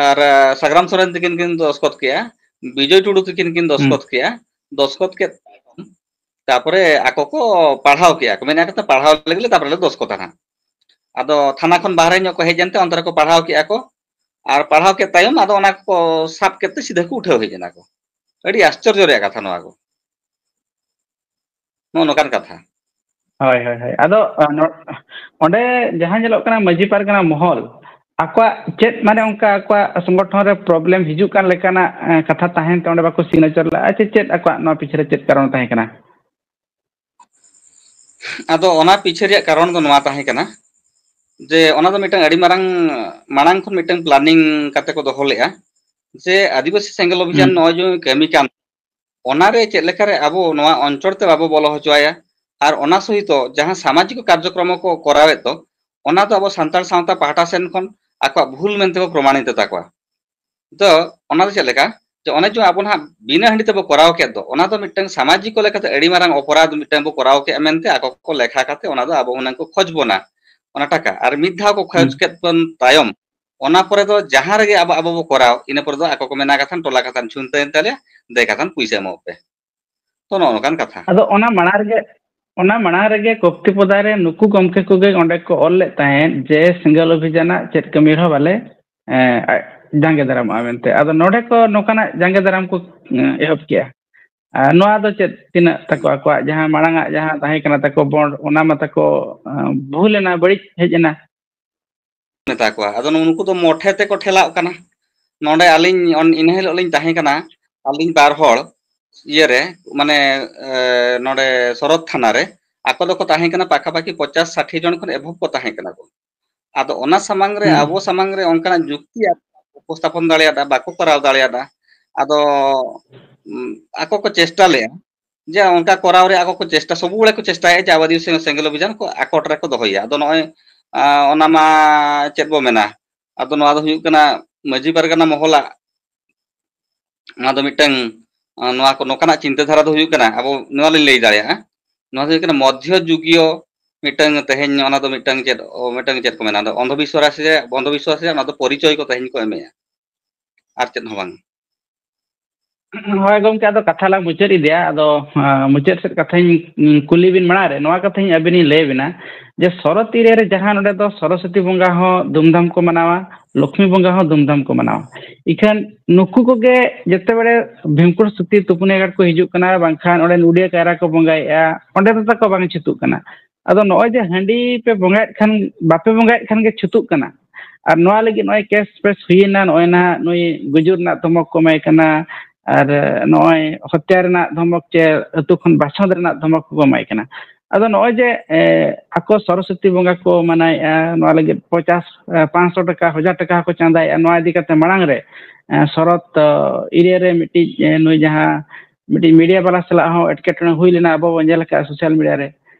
ᱟᱨ, ᱟ, ᱥᱟᱜᱽᱨᱟᱢ ᱥᱚᱨᱮᱱ ᱛᱤᱠᱤᱱ ᱠᱤᱱ ᱫᱚᱥᱠᱚᱛ ᱠᱮᱜᱼᱟ, ᱵᱤᱡᱚᱭ ᱴᱩᱰᱩ ᱛᱟᱹᱠᱤᱱ ᱠᱤᱱ ᱫᱚᱥᱠᱚᱛ ᱠᱮᱜᱼᱟ᱾ ᱫᱚᱥᱠᱚᱛ ᱠᱮᱫ ᱛᱟᱭᱚᱢ, ᱛᱟᱨᱯᱚᱨᱮ ᱟᱠᱚ ᱠᱚ ᱯᱟᱲᱦᱟᱣ ᱠᱮᱜᱼᱟ ᱠᱚ, ᱢᱮᱱᱮᱫ ᱠᱟᱛᱷᱟ, ᱯᱟᱲᱦᱟᱣ ᱞᱟᱹᱜᱤᱫ ᱞᱮ, ᱛᱟᱨᱯᱚᱨᱮ ᱞᱮ ᱫᱚᱥᱠᱚᱛᱟ ᱦᱟᱸᱜ᱾ ᱟᱫᱚ ᱛᱷᱟᱱᱟ ᱠᱷᱚᱱ ᱵᱟᱦᱨᱮ ᱧᱚᱜ ᱠᱚ ᱦᱮᱡ ᱮᱱᱛᱮ ᱚᱱᱛᱮ ᱨᱮᱠᱚ ᱯᱟᱲᱦᱟᱣ ᱠᱮᱜᱼᱟ ᱠᱚ, ᱟᱨ ᱯᱟᱲᱦᱟᱣ ᱠᱮᱫ ᱛᱟᱭᱚᱢ ᱟᱫᱚ ᱚᱱᱟ ᱠᱚ ᱥᱟᱵ ᱠᱮᱫ ᱛᱮ ᱥᱤᱫᱷᱟᱹ ᱠᱚ ᱩᱴᱷᱟᱹᱣ ᱦᱮᱡ ᱮᱱᱟ ᱠᱚ᱾ ᱟᱹᱰᱤ ᱟᱥᱪᱚᱨᱡᱚ ᱨᱮᱭᱟᱜ ᱠᱟᱛᱷᱟ ᱱᱚᱣᱟ ᱠᱚ᱾ ᱱᱚᱜᱼᱚ ᱱᱚᱝᱠᱟᱱ ᱠᱟᱛᱷᱟ᱾ ᱦᱳᱭ, ᱦᱳᱭ, ᱦᱳᱭ᱾ ᱟᱫᱚ, ᱟ, ᱱᱚ-, ᱚᱸᱰᱮ ᱡᱟᱦᱟᱸ ᱧᱮᱞᱚᱜ ᱠᱟᱱᱟ, ᱢᱟᱹᱡᱷᱤ ᱯᱟᱨᱜᱟᱱᱟ ᱢᱚᱦᱚᱞ ᱟᱠᱚᱣᱟᱜ ᱪᱮᱫ, ᱢᱟᱱᱮ, ᱚᱱᱠᱟ ᱟᱠᱚᱣᱟᱜ ᱥᱚᱝᱜᱚᱴᱷᱚᱱ ᱨᱮ problem ᱦᱤᱡᱩᱜ ᱠᱟᱱ ᱞᱮᱠᱟᱱᱟᱜ, ᱮ, ᱠᱟᱛᱷᱟ ᱛᱟᱦᱮᱱ ᱛᱮ ᱚᱸᱰᱮ ᱵᱟᱠᱚ signature ᱞᱮᱫᱼᱟ, ᱪᱮ ᱪᱮᱫ ᱟᱠᱚᱣᱟᱜ ᱱᱚᱣᱟ ᱯᱤᱪᱷᱮ ᱨᱮ ᱪᱮᱫ ᱠᱟᱨᱚᱱ ᱛᱟᱦᱮᱸ ᱠᱟᱱᱟ? ᱟᱫᱚ ᱚᱱᱟ ᱯᱤᱪᱷᱮ ᱨᱮᱭᱟᱜ ᱠᱟᱨᱚᱱ ᱫᱚ ᱱᱚᱣᱟ ᱛᱟᱦᱮᱸ ᱠᱟᱱᱟ ᱡᱮ ᱚᱱᱟ ᱫᱚ ᱢᱤᱫᱴᱟᱝ ᱟᱹᱰᱤ ᱢᱟᱨᱟᱝ, ᱢᱟᱲᱟᱝ ᱠᱷᱚᱱ ᱢᱤᱫᱴᱟᱝ planning ᱠᱟᱛᱮ ᱠᱚ ᱫᱚᱦᱚ ᱞᱮᱫᱼᱟ ᱡᱮ ᱟᱹᱫᱤᱵᱟᱹᱥᱤ ᱥᱮᱸᱜᱮᱞ ᱚᱵᱷᱤᱡᱟᱱ ᱦᱩᱸ᱾ ᱱᱚᱜᱼᱚᱭ ᱡᱮ ᱠᱟᱹᱢᱤ ᱠᱟᱱ, ᱚᱱᱟᱨᱮ ᱪᱮᱫ ᱞᱮᱠᱟᱨᱮ ᱟᱵᱚ ᱱᱚᱣᱟ ᱚᱧᱪᱚᱞ ᱛᱮ ᱵᱟᱵᱚ ᱵᱚᱞᱚ ᱦᱚᱪᱚᱣᱟᱭᱟ, ᱟᱨ ᱚᱱᱟ ᱥᱚᱦᱤᱛᱚ ᱡᱟᱦᱟᱸ ᱥᱟᱢᱟᱡᱤᱠ ᱠᱟᱨᱡᱚᱠᱨᱚᱢ ᱠᱚ ᱠᱚᱨᱟᱣᱮᱫ ᱫᱚ, ᱚᱱᱟ ᱫᱚ ᱟᱵᱚ ᱥᱟᱱᱛᱟᱲ ᱥᱟᱶᱛᱟ ᱯᱟᱦᱴᱟ ᱥᱮᱱ ᱠᱷᱚᱱ ᱟᱠᱚᱣᱟᱜ ᱵᱷᱩᱞ ᱢᱮᱱᱛᱮ ᱠᱚ ᱯᱨᱚᱢᱟᱱᱤᱛ ᱛᱟᱠᱚᱣᱟ᱾ ᱛᱚ ᱚᱱᱟ ᱫᱚ ᱪᱮᱫ ᱞᱮᱠᱟ? ᱡᱮ ᱚᱱᱮ ᱡᱮ ᱟᱵᱚ ᱱᱟᱦᱟᱜ ᱵᱤᱱᱟᱹ ᱦᱟᱺᱰᱤ ᱛᱮᱵᱚ ᱠᱚᱨᱟᱣ ᱠᱮᱫ ᱫᱚ, ᱚᱱᱟ ᱫᱚ ᱢᱤᱫᱴᱟᱝ ᱥᱟᱢᱟᱡᱤᱠ ᱞᱮᱠᱟᱛᱮ ᱟᱹᱰᱤ ᱢᱟᱨᱟᱝ ᱚᱯᱚᱨᱟᱫᱷ ᱢᱤᱫᱴᱟᱝ ᱵᱚ ᱠᱚᱨᱟᱣ ᱠᱮᱫᱼᱟ ᱢᱮᱱᱛᱮ ᱟᱠᱚ ᱠᱚ ᱞᱮᱠᱷᱟ ᱠᱟᱛᱮ ᱚᱱᱟ ᱫᱚ ᱟᱵᱚ ᱦᱩᱱᱟᱹᱝ ᱠᱚ ᱠᱷᱚᱡᱽ ᱵᱚᱱᱟ ᱚᱱᱟ ᱴᱟᱠᱟ᱾ ᱟᱨ ᱢᱤᱫ ᱫᱷᱟᱣ ᱠᱚ ᱠᱷᱚᱡᱽ ᱦᱩᱸ᱾ ᱠᱮᱫ ᱵᱚᱱ ᱛᱟᱭᱚᱢ, ᱚᱱᱟ ᱯᱚᱨᱮ ᱫᱚ ᱡᱟᱦᱟᱸ ᱨᱮᱜᱮ ᱟᱵᱚ, ᱟᱵᱚ ᱵᱚ ᱠᱚᱨᱟᱣ, ᱤᱱᱟᱹ ᱯᱚᱨᱮ ᱫᱚ ᱟᱠᱚ ᱠᱚ ᱢᱮᱱᱟ ᱠᱟᱛᱷᱟᱱ, "ᱴᱚᱞᱟ ᱠᱟᱛᱷᱟᱱ ᱪᱷᱩᱱᱛᱟᱹᱭᱮᱱ ᱛᱟᱞᱮᱭᱟ, ᱫᱮ ᱠᱟᱛᱷᱟᱱ ᱯᱩᱭᱥᱟᱹ ᱮᱢᱚᱜ ᱯᱮ᱾" ᱛᱚ ᱱᱚᱜᱼᱚ ᱱᱚᱝᱠᱟᱱ ᱠᱟᱛᱷᱟ᱾ ᱟᱫᱚ ᱚᱱᱟ ᱢᱟᱲᱟᱝ ᱨᱮᱜᱮ, ᱚᱱᱟ ᱢᱟᱲᱟᱝ ᱨᱮᱜᱮ ᱠᱚᱯᱛᱤ ᱯᱚᱫᱟ ᱨᱮ ᱱᱩᱠᱩ ᱜᱚᱢᱠᱮ ᱠᱚᱜᱮ ᱚᱸᱰᱮ ᱠᱚ ᱚᱞ ᱞᱮᱫ ᱛᱟᱦᱮᱸᱫ ᱡᱮ ᱥᱮᱸᱜᱮᱞ ᱚᱵᱷᱤᱡᱟᱱᱟᱜ ᱪᱮᱫ ᱠᱟᱹᱢᱤ ᱨᱮᱦᱚᱸ ᱵᱟᱞᱮ, ᱮᱸ, ᱡᱟᱸᱜᱮ ᱫᱟᱨᱟᱢᱚᱜᱼᱟ ᱢᱮᱱᱛᱮ᱾ ᱟᱫᱚ ᱱᱚᱰᱮ ᱠᱚ ᱱᱚᱝᱠᱟᱱᱟᱜ ᱡᱟᱸᱜᱮ ᱫᱟᱨᱟᱢ ᱠᱚ, ᱮᱸ, ᱮᱦᱚᱵ ᱠᱮᱜᱼᱟ᱾ ᱟᱨ ᱱᱚᱣᱟ ᱫᱚ ᱪᱮᱫ ᱛᱤᱱᱟᱹᱜ ᱛᱟᱠᱚ ᱟᱠᱚᱣᱟᱜ ᱡᱟᱦᱟᱸ ᱢᱟᱲᱟᱝ ᱟᱜ ᱡᱟᱦᱟᱸ ᱛᱟᱦᱮᱸ ᱠᱟᱱᱟ ᱛᱟᱠᱚ ᱵᱚᱱᱰ, ᱚᱱᱟ ᱢᱟ ᱛᱟᱠᱚ, ᱮᱸ, ᱵᱷᱩᱞ ᱮᱱᱟ, ᱵᱟᱹᱲᱤᱡ ᱦᱮᱡ ᱮᱱᱟ᱾ ᱢᱮᱛᱟ ᱠᱚᱣᱟ᱾ ᱟᱫᱚ ᱱᱩᱠᱩ ᱫᱚ ᱢᱚᱴᱷᱮ ᱛᱮᱠᱚ ᱴᱷᱮᱞᱟᱜ ᱠᱟᱱᱟ᱾ ᱱᱚᱰᱮ ᱟᱹᱞᱤᱧ ᱚᱱ-, ᱤᱱᱟᱹ ᱦᱤᱞᱳᱜ ᱞᱤᱧ ᱛᱟᱦᱮᱸ ᱠᱟᱱᱟ, ᱟᱹᱞᱤᱧ ᱵᱟᱨ ᱦᱚᱲ ᱤᱭᱟᱹᱨᱮ, ᱢᱟᱱᱮ, ᱮ, ᱱᱚᱰᱮ ᱥᱚᱨᱚᱛ ᱛᱷᱟᱱᱟ ᱨᱮ᱾ ᱟᱠᱚ ᱫᱚᱠᱚ ᱛᱟᱦᱮᱸ ᱠᱟᱱᱟ ᱯᱟᱠᱟᱯᱟᱠᱤ ᱯᱚᱧᱪᱟᱥ ᱥᱟᱴᱷᱤ ᱡᱚᱱ ᱠᱷᱚᱱ ᱮᱵᱷᱚᱵ ᱠᱚ ᱛᱟᱦᱮᱸ ᱠᱟᱱᱟ ᱠᱚ᱾ ᱟᱫᱚ ᱚᱱᱟ ᱥᱟᱢᱟᱝ ᱨᱮ, ᱦᱩᱸ᱾ ᱟᱵᱚ ᱥᱟᱢᱟᱝ ᱨᱮ ᱚᱱᱠᱟᱱᱟᱜ ᱡᱩᱠᱛᱤ ᱩᱯᱚᱥᱛᱷᱟᱯᱚᱱ ᱫᱟᱲᱮᱭᱟᱫᱟ, ᱵᱟᱠᱚ ᱠᱚᱨᱟᱣ ᱫᱟᱲᱮᱭᱟᱫᱟ᱾ ᱟᱫᱚ, ᱩᱢ, ᱟᱠᱚ ᱠᱚ ᱪᱮᱥᱴᱟ ᱞᱮᱜᱼᱟ, ᱡᱮ ᱚᱱᱠᱟ ᱠᱚᱨᱟᱣ ᱨᱮᱭᱟᱜ ᱟᱠᱚ ᱠᱚ ᱪᱮᱥᱴᱟ, ᱥᱚᱵᱩ ᱵᱮᱲᱟ ᱠᱚ ᱪᱮᱥᱴᱟᱭᱟ ᱡᱮ ᱟᱵᱟᱫᱤ ᱥᱮ-, ᱥᱮᱸᱜᱮᱞ ᱚᱵᱷᱤᱡᱟᱱ ᱠᱚ ᱟᱠᱚᱴ ᱨᱮᱠᱚ ᱫᱚᱦᱚᱭᱟ᱾ ᱟᱫᱚ ᱱᱚᱜᱼᱚᱭ, ᱟ, ᱚᱱᱟ ᱢᱟ ᱪᱮᱫ ᱵᱚ ᱢᱮᱱᱟ, ᱟᱫᱚ ᱱᱚᱣᱟ ᱫᱚ ᱦᱩᱭᱩᱜ ᱠᱟᱱᱟ ᱢᱟᱹᱡᱷᱤ ᱯᱟᱨᱜᱟᱱᱟ ᱢᱚᱦᱚᱞᱟᱜ, ᱱᱚᱣᱟ ᱫᱚ ᱢᱤᱫᱴᱟᱝ, ᱟ, ᱱᱚᱣᱟ ᱠᱚ, ᱱᱚᱝᱠᱟᱱᱟᱜ ᱪᱤᱱᱛᱟᱹ ᱫᱷᱟᱨᱟ ᱫᱚ ᱦᱩᱭᱩᱜ ᱠᱟᱱᱟ, ᱟᱵᱚ ᱱᱚᱣᱟ ᱞᱤᱧ ᱞᱟᱹᱭ ᱫᱟᱲᱮᱭᱟᱜᱼᱟ, ᱱᱚᱣᱟ ᱫᱚ ᱦᱩᱭᱩᱜ ᱠᱟᱱᱟ ᱢᱚᱫᱽᱫᱷᱚ ᱡᱩᱜᱤᱭᱚ ᱢᱤᱫᱴᱟᱝ, ᱛᱮᱦᱮᱧ ᱚᱱᱟ ᱫᱚ ᱢᱤᱫᱴᱟᱝ ᱪᱮᱫ, ᱚ, ᱢᱤᱫᱴᱟᱝ ᱪᱮᱫ ᱠᱚ ᱢᱮᱱᱟ, ᱚᱱᱟ ᱫᱚ ᱚᱱᱫᱷᱚᱵᱤᱥᱣᱟᱥ ᱨᱮᱭᱟᱜ, ᱚᱱᱫᱷᱚᱵᱤᱥᱣᱟᱥ ᱨᱮᱭᱟᱜ ᱚᱱᱟ ᱫᱚ ᱯᱚᱨᱤᱪᱚᱭ ᱠᱚ ᱛᱮᱦᱮᱧ ᱠᱚ ᱮᱢᱮᱜᱼᱟ, ᱟᱨ ᱪᱮᱫ ᱦᱚᱸ ᱵᱟᱝ᱾ ᱦᱳᱭ ᱜᱚᱢᱠᱮ, ᱟᱫᱚ ᱠᱟᱛᱷᱟ ᱞᱟᱝ ᱢᱩᱪᱟᱹᱫ ᱤᱫᱤᱭᱟ᱾ ᱟᱫᱚ, ᱟᱸ, ᱢᱩᱪᱟᱹᱫ ᱥᱮᱫ ᱠᱟᱛᱷᱟᱧ, ᱩᱸ, ᱠᱩᱞᱤ ᱵᱤᱱ ᱢᱟᱲᱟᱝ ᱨᱮ, ᱱᱚᱣᱟ ᱠᱟᱛᱷᱟᱧ ᱟᱹᱵᱤᱱᱤᱧ ᱞᱟᱹᱭ ᱟᱵᱤᱱᱟ ᱡᱮ ᱥᱚᱨᱚᱛ ᱮᱨᱤᱭᱟ ᱨᱮ ᱡᱟᱦᱟᱸ ᱱᱚᱰᱮ ᱫᱚ ᱥᱚᱨᱚᱥᱚᱛᱤ ᱵᱚᱸᱜᱟ ᱦᱚᱸ ᱫᱷᱩᱢᱫᱷᱟᱢ ᱠᱚ ᱢᱟᱱᱟᱣᱟ, ᱞᱚᱠᱷᱢᱤ ᱵᱚᱸᱜᱟ ᱦᱚᱸ ᱫᱷᱩᱢᱫᱷᱟᱢ ᱠᱚ ᱢᱟᱱᱟᱣᱟ᱾ ᱤᱠᱷᱟᱹᱱ ᱱᱩᱠᱩ ᱠᱚᱜᱮ ᱡᱮᱛᱮ ᱵᱮᱲᱮ ᱵᱷᱤᱢᱠᱩᱲ ᱥᱚᱛᱤ ᱛᱩᱯᱩᱱᱤᱭᱟᱹ ᱜᱷᱟᱴ ᱠᱚ ᱦᱤᱡᱩᱜ ᱠᱟᱱᱟ, ᱵᱟᱝᱠᱷᱟᱱ ᱚᱸᱰᱮ ᱩᱰᱤᱭᱟᱹ ᱠᱟᱭᱨᱟ ᱠᱚ ᱵᱚᱸᱜᱟᱭᱮᱫᱼᱟ, ᱚᱸᱰᱮ ᱫᱚ ᱛᱟᱠᱚ ᱵᱟᱝ ᱪᱷᱩᱛᱩᱜ ᱠᱟᱱᱟ᱾ ᱟᱫᱚ ᱱᱚᱜᱼᱚᱭ ᱡᱮ ᱦᱟᱺᱰᱤ ᱯᱮ ᱵᱚᱸᱜᱟᱭᱮᱫ ᱠᱷᱟᱱ, ᱵᱟᱯᱮ ᱵᱚᱸᱜᱟᱭᱮᱫ ᱠᱷᱟᱱ ᱜᱮ ᱪᱷᱩᱛᱩᱜ ᱠᱟᱱᱟ᱾ ᱟᱨ ᱱᱚᱣᱟ ᱞᱟᱹᱜᱤᱫ ᱱᱚᱜᱼᱚᱭ ᱠᱮᱥ ᱯᱮᱥ ᱦᱩᱭᱮᱱᱟ, ᱱᱚᱜᱼᱚᱭ ᱱᱟᱦᱟᱜ ᱱᱩᱭ ᱜᱩᱡᱩᱜ ᱨᱮᱱᱟᱜ ᱫᱷᱚᱢᱚᱠ ᱠᱚ ᱮᱢᱟᱭ ᱠᱟᱱᱟ, ᱟᱨ ᱱᱚᱜᱼᱚᱭ ᱦᱚᱛᱭᱟ ᱨᱮᱱᱟᱜ ᱫᱷᱚᱢᱚᱠ ᱪᱮ ᱟᱹᱛᱩ ᱠᱷᱚᱱ ᱵᱟᱪᱷᱚᱸᱫ ᱨᱮᱱᱟᱜ ᱫᱷᱚᱢᱚᱠ ᱠᱚ ᱮᱢᱟᱭ ᱠᱟᱱᱟ᱾ ᱟᱫᱚ ᱱᱚᱜᱼᱚᱭ ᱡᱮ, ᱮ, ᱟᱠᱚ ᱥᱚᱨᱚᱥᱚᱛᱤ ᱵᱚᱸᱜᱟ ᱠᱚ ᱢᱟᱱᱟᱣᱮᱫᱼᱟ, ᱱᱚᱣᱟ ᱞᱟᱹᱜᱤᱫ ᱯᱚᱧᱪᱟᱥ, ᱮ, ᱯᱟᱸᱪᱥᱚ ᱴᱟᱠᱟ, ᱦᱟᱡᱟᱨ ᱴᱟᱠᱟ ᱦᱚᱸᱠᱚ ᱪᱟᱸᱫᱟᱭᱮᱫᱼᱟ᱾ ᱱᱚᱣᱟ ᱤᱫᱤ ᱠᱟᱛᱮ ᱢᱟᱲᱟᱝ ᱨᱮ, ᱮ, ᱥᱚᱨᱚᱛ, ᱚ, ᱮᱨᱤᱭᱟ ᱨᱮ ᱢᱤᱫᱴᱤᱡ, ᱮ, ᱱᱩᱭ ᱡᱟᱦᱟᱸ ᱢᱤᱫᱴᱤᱡ ᱢᱤᱰᱤᱭᱟ ᱵᱟᱞᱟ ᱥᱟᱞᱟᱜ ᱦᱚᱸ ᱮᱴᱠᱮᱴᱚᱬᱮ ᱦᱩᱭ ᱞᱮᱱᱟ, ᱟᱵᱚ ᱵᱚᱱ ᱧᱮᱞ ᱟᱠᱟᱫᱼᱟ ᱥᱳᱥᱟᱞ ᱢᱤᱰᱤᱭᱟ ᱨᱮ,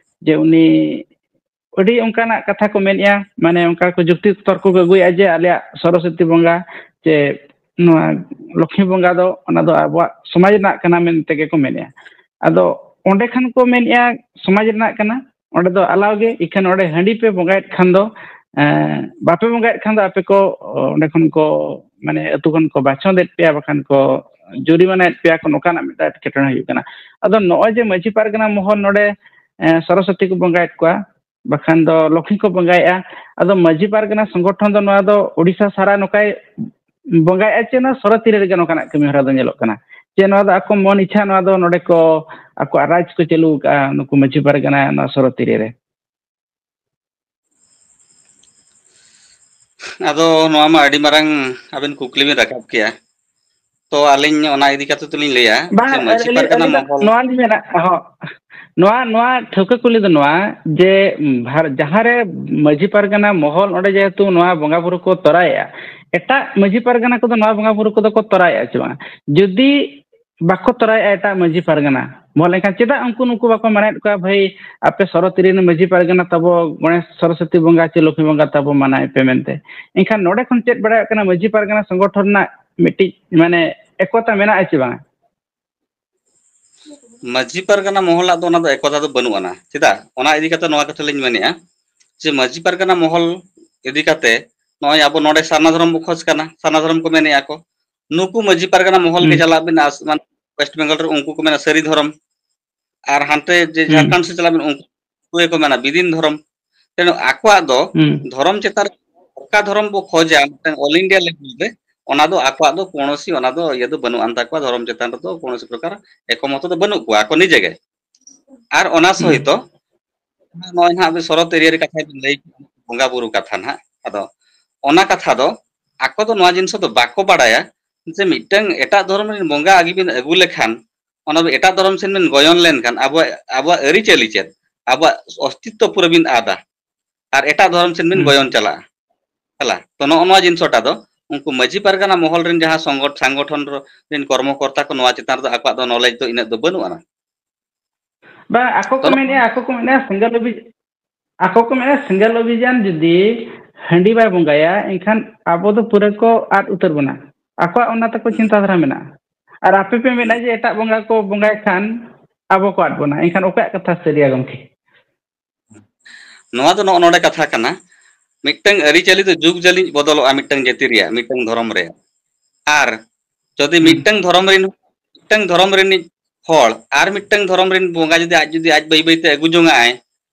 ᱡᱮ ᱩᱱᱤ ᱟᱹᱰᱤ ᱚᱱᱠᱟᱱᱟᱜ ᱠᱟᱛᱷᱟ ᱠᱚ ᱢᱮᱱᱮᱫᱼᱟ, ᱢᱟᱱᱮ ᱚᱱᱠᱟ ᱠᱚ ᱡᱩᱠᱛᱤ ᱛᱚᱨᱠᱚ ᱠᱚ ᱟᱹᱜᱩᱭᱮᱫᱼᱟ ᱡᱮ ᱟᱞᱮᱭᱟᱜ ᱥᱚᱨᱚᱥᱚᱛᱤ ᱵᱚᱸᱜᱟ ᱪᱮ ᱱᱚᱣᱟ ᱞᱚᱠᱷᱢᱤ ᱵᱚᱸᱜᱟ ᱫᱚ ᱚᱱᱟ ᱫᱚ ᱟᱵᱚᱣᱟᱜ ᱥᱚᱢᱟᱡᱽ ᱨᱮᱱᱟᱜ ᱠᱟᱱᱟ ᱢᱮᱱᱛᱮ ᱜᱮᱠᱚ ᱢᱮᱱᱮᱫᱼᱟ᱾ ᱟᱫᱚ ᱚᱸᱰᱮ ᱠᱷᱟᱱ ᱠᱚ ᱢᱮᱱᱮᱫᱼᱟ ᱥᱚᱢᱟᱡᱽ ᱨᱮᱱᱟᱜ ᱠᱟᱱᱟ, ᱚᱸᱰᱮ ᱫᱚ ᱟᱞᱟᱣ ᱜᱮ, ᱤᱠᱷᱟᱹᱱ ᱚᱸᱰᱮ ᱦᱟᱺᱰᱤ ᱯᱮ ᱵᱚᱸᱜᱟᱭᱮᱫ ᱠᱷᱟᱱ ᱫᱚ, ᱮᱸ, ᱵᱟᱯᱮ ᱵᱚᱸᱜᱟᱭᱮᱫ ᱠᱷᱟᱱ ᱫᱚ ᱟᱯᱮ ᱠᱚ ᱚᱸᱰᱮ ᱠᱷᱚᱱ ᱠᱚ, ᱢᱟᱱᱮ ᱟᱹᱛᱩ ᱠᱷᱚᱱ ᱠᱚ ᱵᱟᱪᱷᱚᱸᱫᱮᱫ ᱯᱮᱭᱟ, ᱵᱟᱠᱷᱟᱱ ᱠᱚ ᱡᱩᱨᱤᱢᱟᱱᱟᱭᱮᱫ ᱯᱮᱭᱟ ᱠᱚ, ᱱᱚᱝᱠᱟᱱᱟᱜ ᱢᱤᱫᱴᱟᱝ ᱮᱴᱠᱮᱴᱚᱬᱮ ᱦᱩᱭᱩᱜ ᱠᱟᱱᱟ᱾ ᱟᱫᱚ ᱱᱚᱜᱼᱚᱭ ᱡᱮ ᱢᱟᱹᱡᱷᱤ ᱯᱟᱨᱜᱟᱱᱟ ᱢᱚᱦᱚᱞ ᱱᱚᱰᱮ, ᱮᱸ, ᱥᱚᱨᱚᱥᱚᱛᱤ ᱠᱚ ᱵᱚᱸᱜᱟᱭᱮᱫ ᱠᱚᱣᱟ, ᱵᱟᱠᱷᱟᱱ ᱫᱚ ᱞᱚᱠᱷᱢᱤ ᱠᱚ ᱵᱚᱸᱜᱟᱭᱮᱫᱼᱟ᱾ ᱟᱫᱚ ᱢᱟᱹᱡᱷᱤ ᱯᱟᱨᱜᱟᱱᱟ ᱥᱚᱝᱜᱚᱴᱷᱚᱱ ᱫᱚ ᱱᱚᱣᱟ ᱫᱚ ᱳᱰᱤᱥᱟ ᱥᱟᱨᱟ ᱱᱚᱝᱠᱟᱭ ᱵᱚᱸᱜᱟᱭᱮᱫᱼᱟ ᱪᱮ ᱱᱚᱣᱟ ᱥᱚᱨᱚᱛᱤᱨᱤ ᱨᱮᱜᱮ ᱱᱚᱝᱠᱟᱱᱟᱜ ᱠᱟᱹᱢᱤ ᱦᱚᱨᱟ ᱫᱚ ᱧᱮᱞᱚᱜ ᱠᱟᱱᱟ? ᱪᱮ ᱱᱚᱣᱟ ᱫᱚ ᱟᱠᱚ ᱢᱚᱱ ᱤᱪᱪᱷᱟ ᱱᱚᱣᱟ ᱫᱚ ᱱᱚᱰᱮ ᱠᱚ ᱟᱠᱚᱣᱟᱜ ᱨᱟᱡᱽ ᱠᱚ ᱪᱟᱹᱞᱩ ᱟᱠᱟᱫᱼᱟ ᱱᱩᱠᱩ ᱢᱟᱹᱡᱷᱤ ᱯᱟᱨᱜᱟᱱᱟ ᱱᱚᱣᱟ ᱥᱚᱨᱚᱛᱤᱨᱤ ᱨᱮ? ᱟᱫᱚ ᱱᱚᱣᱟ ᱢᱟ ᱟᱹᱰᱤ ᱢᱟᱨᱟᱝ ᱟᱵᱮᱱ ᱠᱩᱠᱞᱤ ᱵᱮᱱ ᱨᱟᱠᱟᱵ ᱠᱮᱭᱟ᱾ ᱛᱚ ᱟᱹᱞᱤᱧ ᱚᱱᱟ ᱤᱫᱤ ᱠᱟᱛᱮ ᱫᱚᱞᱤᱧ ᱞᱟᱹᱭᱟ ᱵᱟᱝ, ᱡᱮ ᱢᱟᱹᱡᱷᱤ ᱟᱹᱞᱤᱧ, ᱯᱟᱨᱜᱟᱱᱟ ᱟᱹᱞᱤᱧ ᱫᱚ ᱢᱚᱦᱚᱞ ᱱᱚᱣᱟ ᱞᱤᱧ ᱢᱮᱱᱟ, ᱦᱚᱸ, ᱱᱚᱣᱟ, ᱱᱚᱣᱟ ᱴᱷᱟᱹᱣᱠᱟᱹ ᱠᱩᱞᱤ ᱫᱚ ᱱᱚᱣᱟ ᱡᱮ ᱵᱷᱟᱨ-, ᱡᱟᱦᱟᱸ ᱨᱮ ᱢᱟᱹᱡᱷᱤ ᱯᱟᱨᱜᱟᱱᱟ ᱢᱚᱦᱚᱞ ᱚᱸᱰᱮ ᱡᱮᱦᱮᱛᱩ ᱱᱚᱣᱟ ᱵᱚᱸᱜᱟ ᱵᱩᱨᱩ ᱠᱚ ᱛᱚᱨᱟᱭᱮᱜᱼᱟ, ᱮᱴᱟᱜ ᱢᱟᱹᱡᱷᱤ ᱯᱟᱨᱜᱟᱱᱟ ᱠᱚᱫᱚ ᱱᱚᱣᱟ ᱵᱚᱸᱜᱟ ᱵᱩᱨᱩ ᱠᱚᱫᱚ ᱠᱚ ᱛᱚᱨᱟᱭᱮᱜᱼᱟ ᱪᱮ ᱵᱟᱝ? ᱡᱩᱫᱤ ᱵᱟᱠᱚ ᱛᱚᱨᱟᱭᱮᱜᱼᱟ ᱮᱴᱟᱜ ᱢᱟᱹᱡᱷᱤ ᱯᱟᱨᱜᱟᱱᱟ ᱢᱚᱦᱚᱞ, ᱮᱱᱠᱷᱟᱱ ᱪᱮᱫᱟᱜ ᱩᱱᱠᱩ ᱱᱩᱠᱩ ᱵᱟᱠᱚ ᱢᱟᱱᱟᱭᱮᱫ ᱠᱚᱣᱟ, "ᱵᱷᱟᱹᱭ, ᱟᱯᱮ ᱥᱚᱨᱚᱛᱤᱨᱤ ᱨᱮᱱ ᱢᱟᱹᱡᱷᱤ ᱯᱟᱨᱜᱟᱱᱟ ᱛᱟᱵᱚ ᱜᱚᱬᱮᱥ ᱥᱚᱨᱚᱥᱚᱛᱤ ᱵᱚᱸᱜᱟ ᱪᱮ ᱞᱚᱠᱷᱢᱤ ᱵᱚᱸᱜᱟ ᱛᱟᱵᱚ ᱢᱟᱱᱟᱭ ᱯᱮ" ᱢᱮᱱᱛᱮ? ᱮᱱᱠᱷᱟᱱ ᱱᱚᱰᱮ ᱠᱷᱚᱱ ᱪᱮᱫ ᱵᱟᱲᱟᱭᱚᱜ ᱠᱟᱱᱟ, ᱢᱟᱹᱡᱷᱤ ᱯᱟᱨᱜᱟᱱᱟ ᱥᱚᱝᱜᱚᱴᱷᱚᱱ ᱨᱮᱱᱟᱜ ᱢᱤᱫᱴᱤᱡ, ᱢᱟᱱᱮ, ᱮᱠᱚᱛᱟ ᱢᱮᱱᱟᱜᱼᱟ ᱪᱮ ᱵᱟᱝᱟ? ᱢᱟᱹᱡᱷᱤ ᱯᱟᱨᱜᱟᱱᱟ ᱢᱚᱦᱚᱞᱟᱜ ᱫᱚ ᱚᱱᱟ ᱫᱚ ᱮᱠᱚᱛᱟ ᱫᱚ ᱵᱟᱹᱱᱩᱜ ᱟᱱᱟ᱾ ᱪᱮᱫᱟᱜ? ᱚᱱᱟ ᱤᱫᱤ ᱠᱟᱛᱮ ᱱᱚᱣᱟ ᱠᱟᱛᱷᱟ ᱞᱤᱧ ᱢᱮᱱᱮᱫᱼᱟ ᱡᱮ ᱢᱟᱹᱡᱷᱤ ᱯᱟᱨᱜᱟᱱᱟ ᱢᱚᱦᱚᱞ ᱤᱫᱤ ᱠᱟᱛᱮ ᱱᱚᱜᱼᱚᱭ ᱟᱵᱚ ᱱᱚᱰᱮ ᱥᱟᱨᱱᱟ ᱫᱷᱚᱨᱚᱢ ᱵᱚ ᱠᱷᱚᱡᱽ ᱠᱟᱱᱟ, ᱥᱟᱨᱱᱟ ᱫᱷᱚᱨᱚᱢ ᱠᱚ ᱢᱮᱱᱮᱫᱼᱟ ᱠᱚ, ᱱᱩᱠᱩ ᱢᱟᱹᱡᱷᱤ ᱯᱟᱨᱜᱟᱱᱟ ᱢᱚᱦᱚᱞ ᱜᱮ ᱦᱩᱸ᱾ ᱪᱟᱞᱟᱜ ᱵᱤᱱ, ᱟᱥ-, ᱢᱟᱱᱮ ᱳᱭᱮᱥᱴ ᱵᱮᱝᱜᱚᱞ ᱨᱮ ᱩᱱᱠᱩ ᱠᱚ ᱢᱮᱱᱟ ᱥᱟᱹᱨᱤ ᱫᱷᱚᱨᱚᱢ, ᱟᱨ ᱦᱟᱱᱛᱮ ᱡᱮ ᱦᱩᱸ᱾ ᱡᱷᱟᱲᱠᱷᱚᱸᱰ ᱥᱮᱫ ᱪᱟᱞᱟᱜ ᱵᱤᱱ, ᱩᱱᱠᱩ ᱜᱮᱠᱚ ᱢᱮᱱᱟ ᱵᱤᱫᱤᱱ ᱫᱷᱚᱨᱚᱢ᱾ ᱛᱮᱱᱩ ᱟᱠᱚᱣᱟᱜ ᱫᱚ ᱦᱩᱸ᱾ ᱫᱷᱚᱨᱚᱢ ᱪᱮᱛᱟᱱ ᱨᱮ ᱚᱠᱟ ᱫᱷᱚᱨᱚᱢ ᱵᱚ ᱠᱷᱚᱡᱟ ᱢᱤᱫᱴᱟᱝ all India level ᱨᱮ, ᱚᱱᱟ ᱫᱚ ᱟᱠᱚᱣᱟᱜ ᱫᱚ ᱠᱳᱱᱳᱥᱤ, ᱚᱱᱟ ᱫᱚ ᱤᱭᱟᱹ ᱫᱚ ᱵᱟᱹᱱᱩᱜ ᱟᱱ ᱛᱟᱠᱚᱣᱟ, ᱫᱷᱚᱨᱚᱢ ᱪᱮᱛᱟᱱ ᱨᱮᱫᱚ ᱠᱳᱱᱳᱥᱤ ᱯᱨᱚᱠᱟᱨ ᱮᱠᱢᱚᱛᱚ ᱫᱚ ᱵᱟᱹᱱᱩᱜ ᱠᱚᱣᱟ ᱟᱠᱚ ᱱᱤᱡᱮ ᱜᱮ᱾ ᱟᱨ ᱚᱱᱟ ᱦᱩᱸ᱾ ᱥᱚᱦᱤᱛᱚ ᱱᱚᱜᱼᱚᱭ ᱱᱟᱦᱟᱜ ᱟᱵᱤᱱ ᱥᱚᱨᱚᱛ ᱮᱨᱤᱭᱟ ᱨᱮ ᱠᱟᱛᱷᱟ ᱵᱤᱱ ᱞᱟᱹᱭ ᱠᱮᱫᱟ, ᱵᱚᱸᱜᱟ ᱵᱩᱨᱩ ᱠᱟᱛᱷᱟ ᱱᱟᱦᱟᱜ, ᱟᱫᱚ ᱚᱱᱟ ᱠᱟᱛᱷᱟ ᱫᱚ ᱟᱠᱚ ᱫᱚ ᱱᱚᱣᱟ ᱡᱤᱱᱤᱥ ᱫᱚ ᱵᱟᱠᱚ ᱵᱟᱲᱟᱭᱟ ᱡᱮ ᱢᱤᱫᱴᱟᱝ ᱮᱴᱟᱜ ᱫᱷᱚᱨᱚᱢ ᱨᱮᱱ ᱵᱚᱸᱜᱟ ᱟᱜᱮ ᱵᱤᱱ ᱟᱹᱜᱩ ᱞᱮᱠᱷᱟᱱ, ᱚᱱᱟ ᱫᱚ ᱮᱴᱟᱜ ᱫᱷᱚᱨᱚᱢ ᱥᱮᱱ ᱵᱤᱱ ᱜᱚᱭᱚᱱ ᱞᱮᱱᱠᱷᱟᱱ ᱟᱵᱚᱣᱟᱜ, ᱟᱵᱚᱣᱟᱜ ᱟᱹᱨᱤᱪᱟᱹᱞᱤ ᱪᱮᱫ, ᱟᱵᱚᱣᱟᱜ ᱚᱥᱛᱤᱛᱛᱚ ᱯᱩᱨᱟᱹ ᱵᱤᱱ ᱟᱫᱟ᱾ ᱟᱨ ᱮᱴᱟᱜ ᱫᱷᱚᱨᱚᱢ ᱥᱮᱱ ᱵᱤᱱ ᱦᱩᱸ᱾ ᱜᱚᱭᱚᱱ ᱪᱟᱞᱟᱜᱼᱟ᱾ ᱦᱮᱞᱟ? ᱛᱚ, ᱱᱚᱜᱼᱚ ᱱᱚᱣᱟ ᱡᱤᱱᱤᱥᱴᱟ ᱫᱚ ᱩᱱᱠᱩ ᱢᱟᱹᱡᱷᱤ ᱯᱟᱨᱜᱟᱱᱟ ᱢᱚᱦᱚᱞ ᱨᱮᱱ ᱡᱟᱦᱟᱸ ᱥᱚᱝᱜᱚ-, ᱥᱟᱝᱜᱚᱴᱷᱚᱱ ᱨᱮᱱ ᱠᱚᱨᱢᱚᱠᱚᱨᱛᱟ ᱠᱚ, ᱱᱚᱣᱟ ᱪᱮᱛᱟᱱ ᱨᱮᱫᱚ ᱟᱠᱚᱣᱟᱜ ᱫᱚ knowledge ᱫᱚ ᱤᱱᱟᱹᱜ ᱫᱚ ᱵᱟᱹᱱᱩᱜ ᱟᱱᱟ᱾ ᱵᱟᱝ, ᱟᱠᱚ ᱠᱚ ᱛᱚ, ᱱᱚᱜᱼᱚ ᱢᱮᱱᱮᱫᱼᱟ, ᱟᱠᱚ ᱠᱚ ᱢᱮᱱᱮᱫᱼᱟ ᱥᱮᱸᱜᱮᱞ ᱚᱵᱷᱤ-, ᱟᱠᱚ ᱠᱚ ᱢᱮᱱᱮᱫᱼᱟ ᱥᱮᱸᱜᱮᱞ ᱚᱵᱷᱤᱡᱟᱱ ᱡᱩᱫᱤ ᱦᱟᱺᱰᱤ ᱵᱟᱭ ᱵᱚᱸᱜᱟᱭᱟ, ᱮᱱᱠᱷᱟᱱ ᱟᱵᱚ ᱫᱚ ᱯᱩᱨᱟᱹ ᱠᱚ ᱟᱫ ᱩᱛᱟᱹᱨ ᱵᱚᱱᱟ᱾ ᱟᱠᱚᱣᱟᱜ ᱚᱱᱟ ᱛᱟᱠᱚ ᱦᱩᱸ᱾ ᱪᱤᱱᱛᱟ ᱫᱷᱟᱨᱟ ᱢᱮᱱᱟᱜᱼᱟ᱾ ᱟᱨ ᱟᱯᱮ ᱯᱮ ᱢᱮᱱᱟ ᱦᱩᱸ᱾ ᱡᱮ ᱮᱴᱟᱜ ᱵᱚᱸᱜᱟ ᱠᱚ ᱵᱚᱸᱜᱟᱭ ᱠᱷᱟᱱ ᱟᱵᱚ ᱠᱚ ᱟᱫ ᱵᱚᱱᱟ, ᱮᱱᱠᱷᱟᱱ ᱚᱠᱚᱭᱟᱜ ᱠᱟᱛᱷᱟ ᱥᱟᱹᱨᱤᱭᱟ ᱜᱚᱢᱠᱮ? ᱱᱚᱣᱟ ᱫᱚ ᱱᱚᱜᱼᱚ ᱱᱚᱰᱮ ᱠᱟᱛᱷᱟ ᱠᱟᱱᱟ, ᱢᱤᱫᱴᱟᱝ ᱟᱹᱨᱤᱪᱟᱹᱞᱤ ᱫᱚ ᱡᱩᱜᱽ ᱡᱟᱹᱱᱤᱡ ᱵᱚᱫᱚᱞᱚᱜᱼᱟ ᱢᱤᱫᱴᱟᱝ ᱡᱟᱹᱛᱤ ᱨᱮᱭᱟᱜ, ᱢᱤᱫᱴᱟᱝ ᱫᱷᱚᱨᱚᱢ ᱨᱮᱭᱟᱜ᱾ ᱟᱨ ᱡᱩᱫᱤ ᱦᱩᱸ᱾ ᱢᱤᱫᱴᱟᱝ ᱫᱷᱚᱨᱚᱢ ᱨᱮᱱ, ᱢᱤᱫᱴᱟᱝ ᱫᱷᱚᱨᱚᱢ ᱨᱤᱱᱤᱡ ᱦᱚᱲ ᱟᱨ ᱢᱤᱫᱴᱟᱝ ᱫᱷᱚᱨᱚᱢ ᱨᱮᱱ ᱵᱚᱸᱜᱟ ᱡᱩᱫᱤ ᱟᱡ, ᱡᱩᱫᱤ ᱟᱡ ᱵᱟᱹᱭ ᱵᱟᱹᱭᱛᱮ ᱟᱹᱜᱩ ᱡᱚᱝᱟᱜᱼᱟᱭ,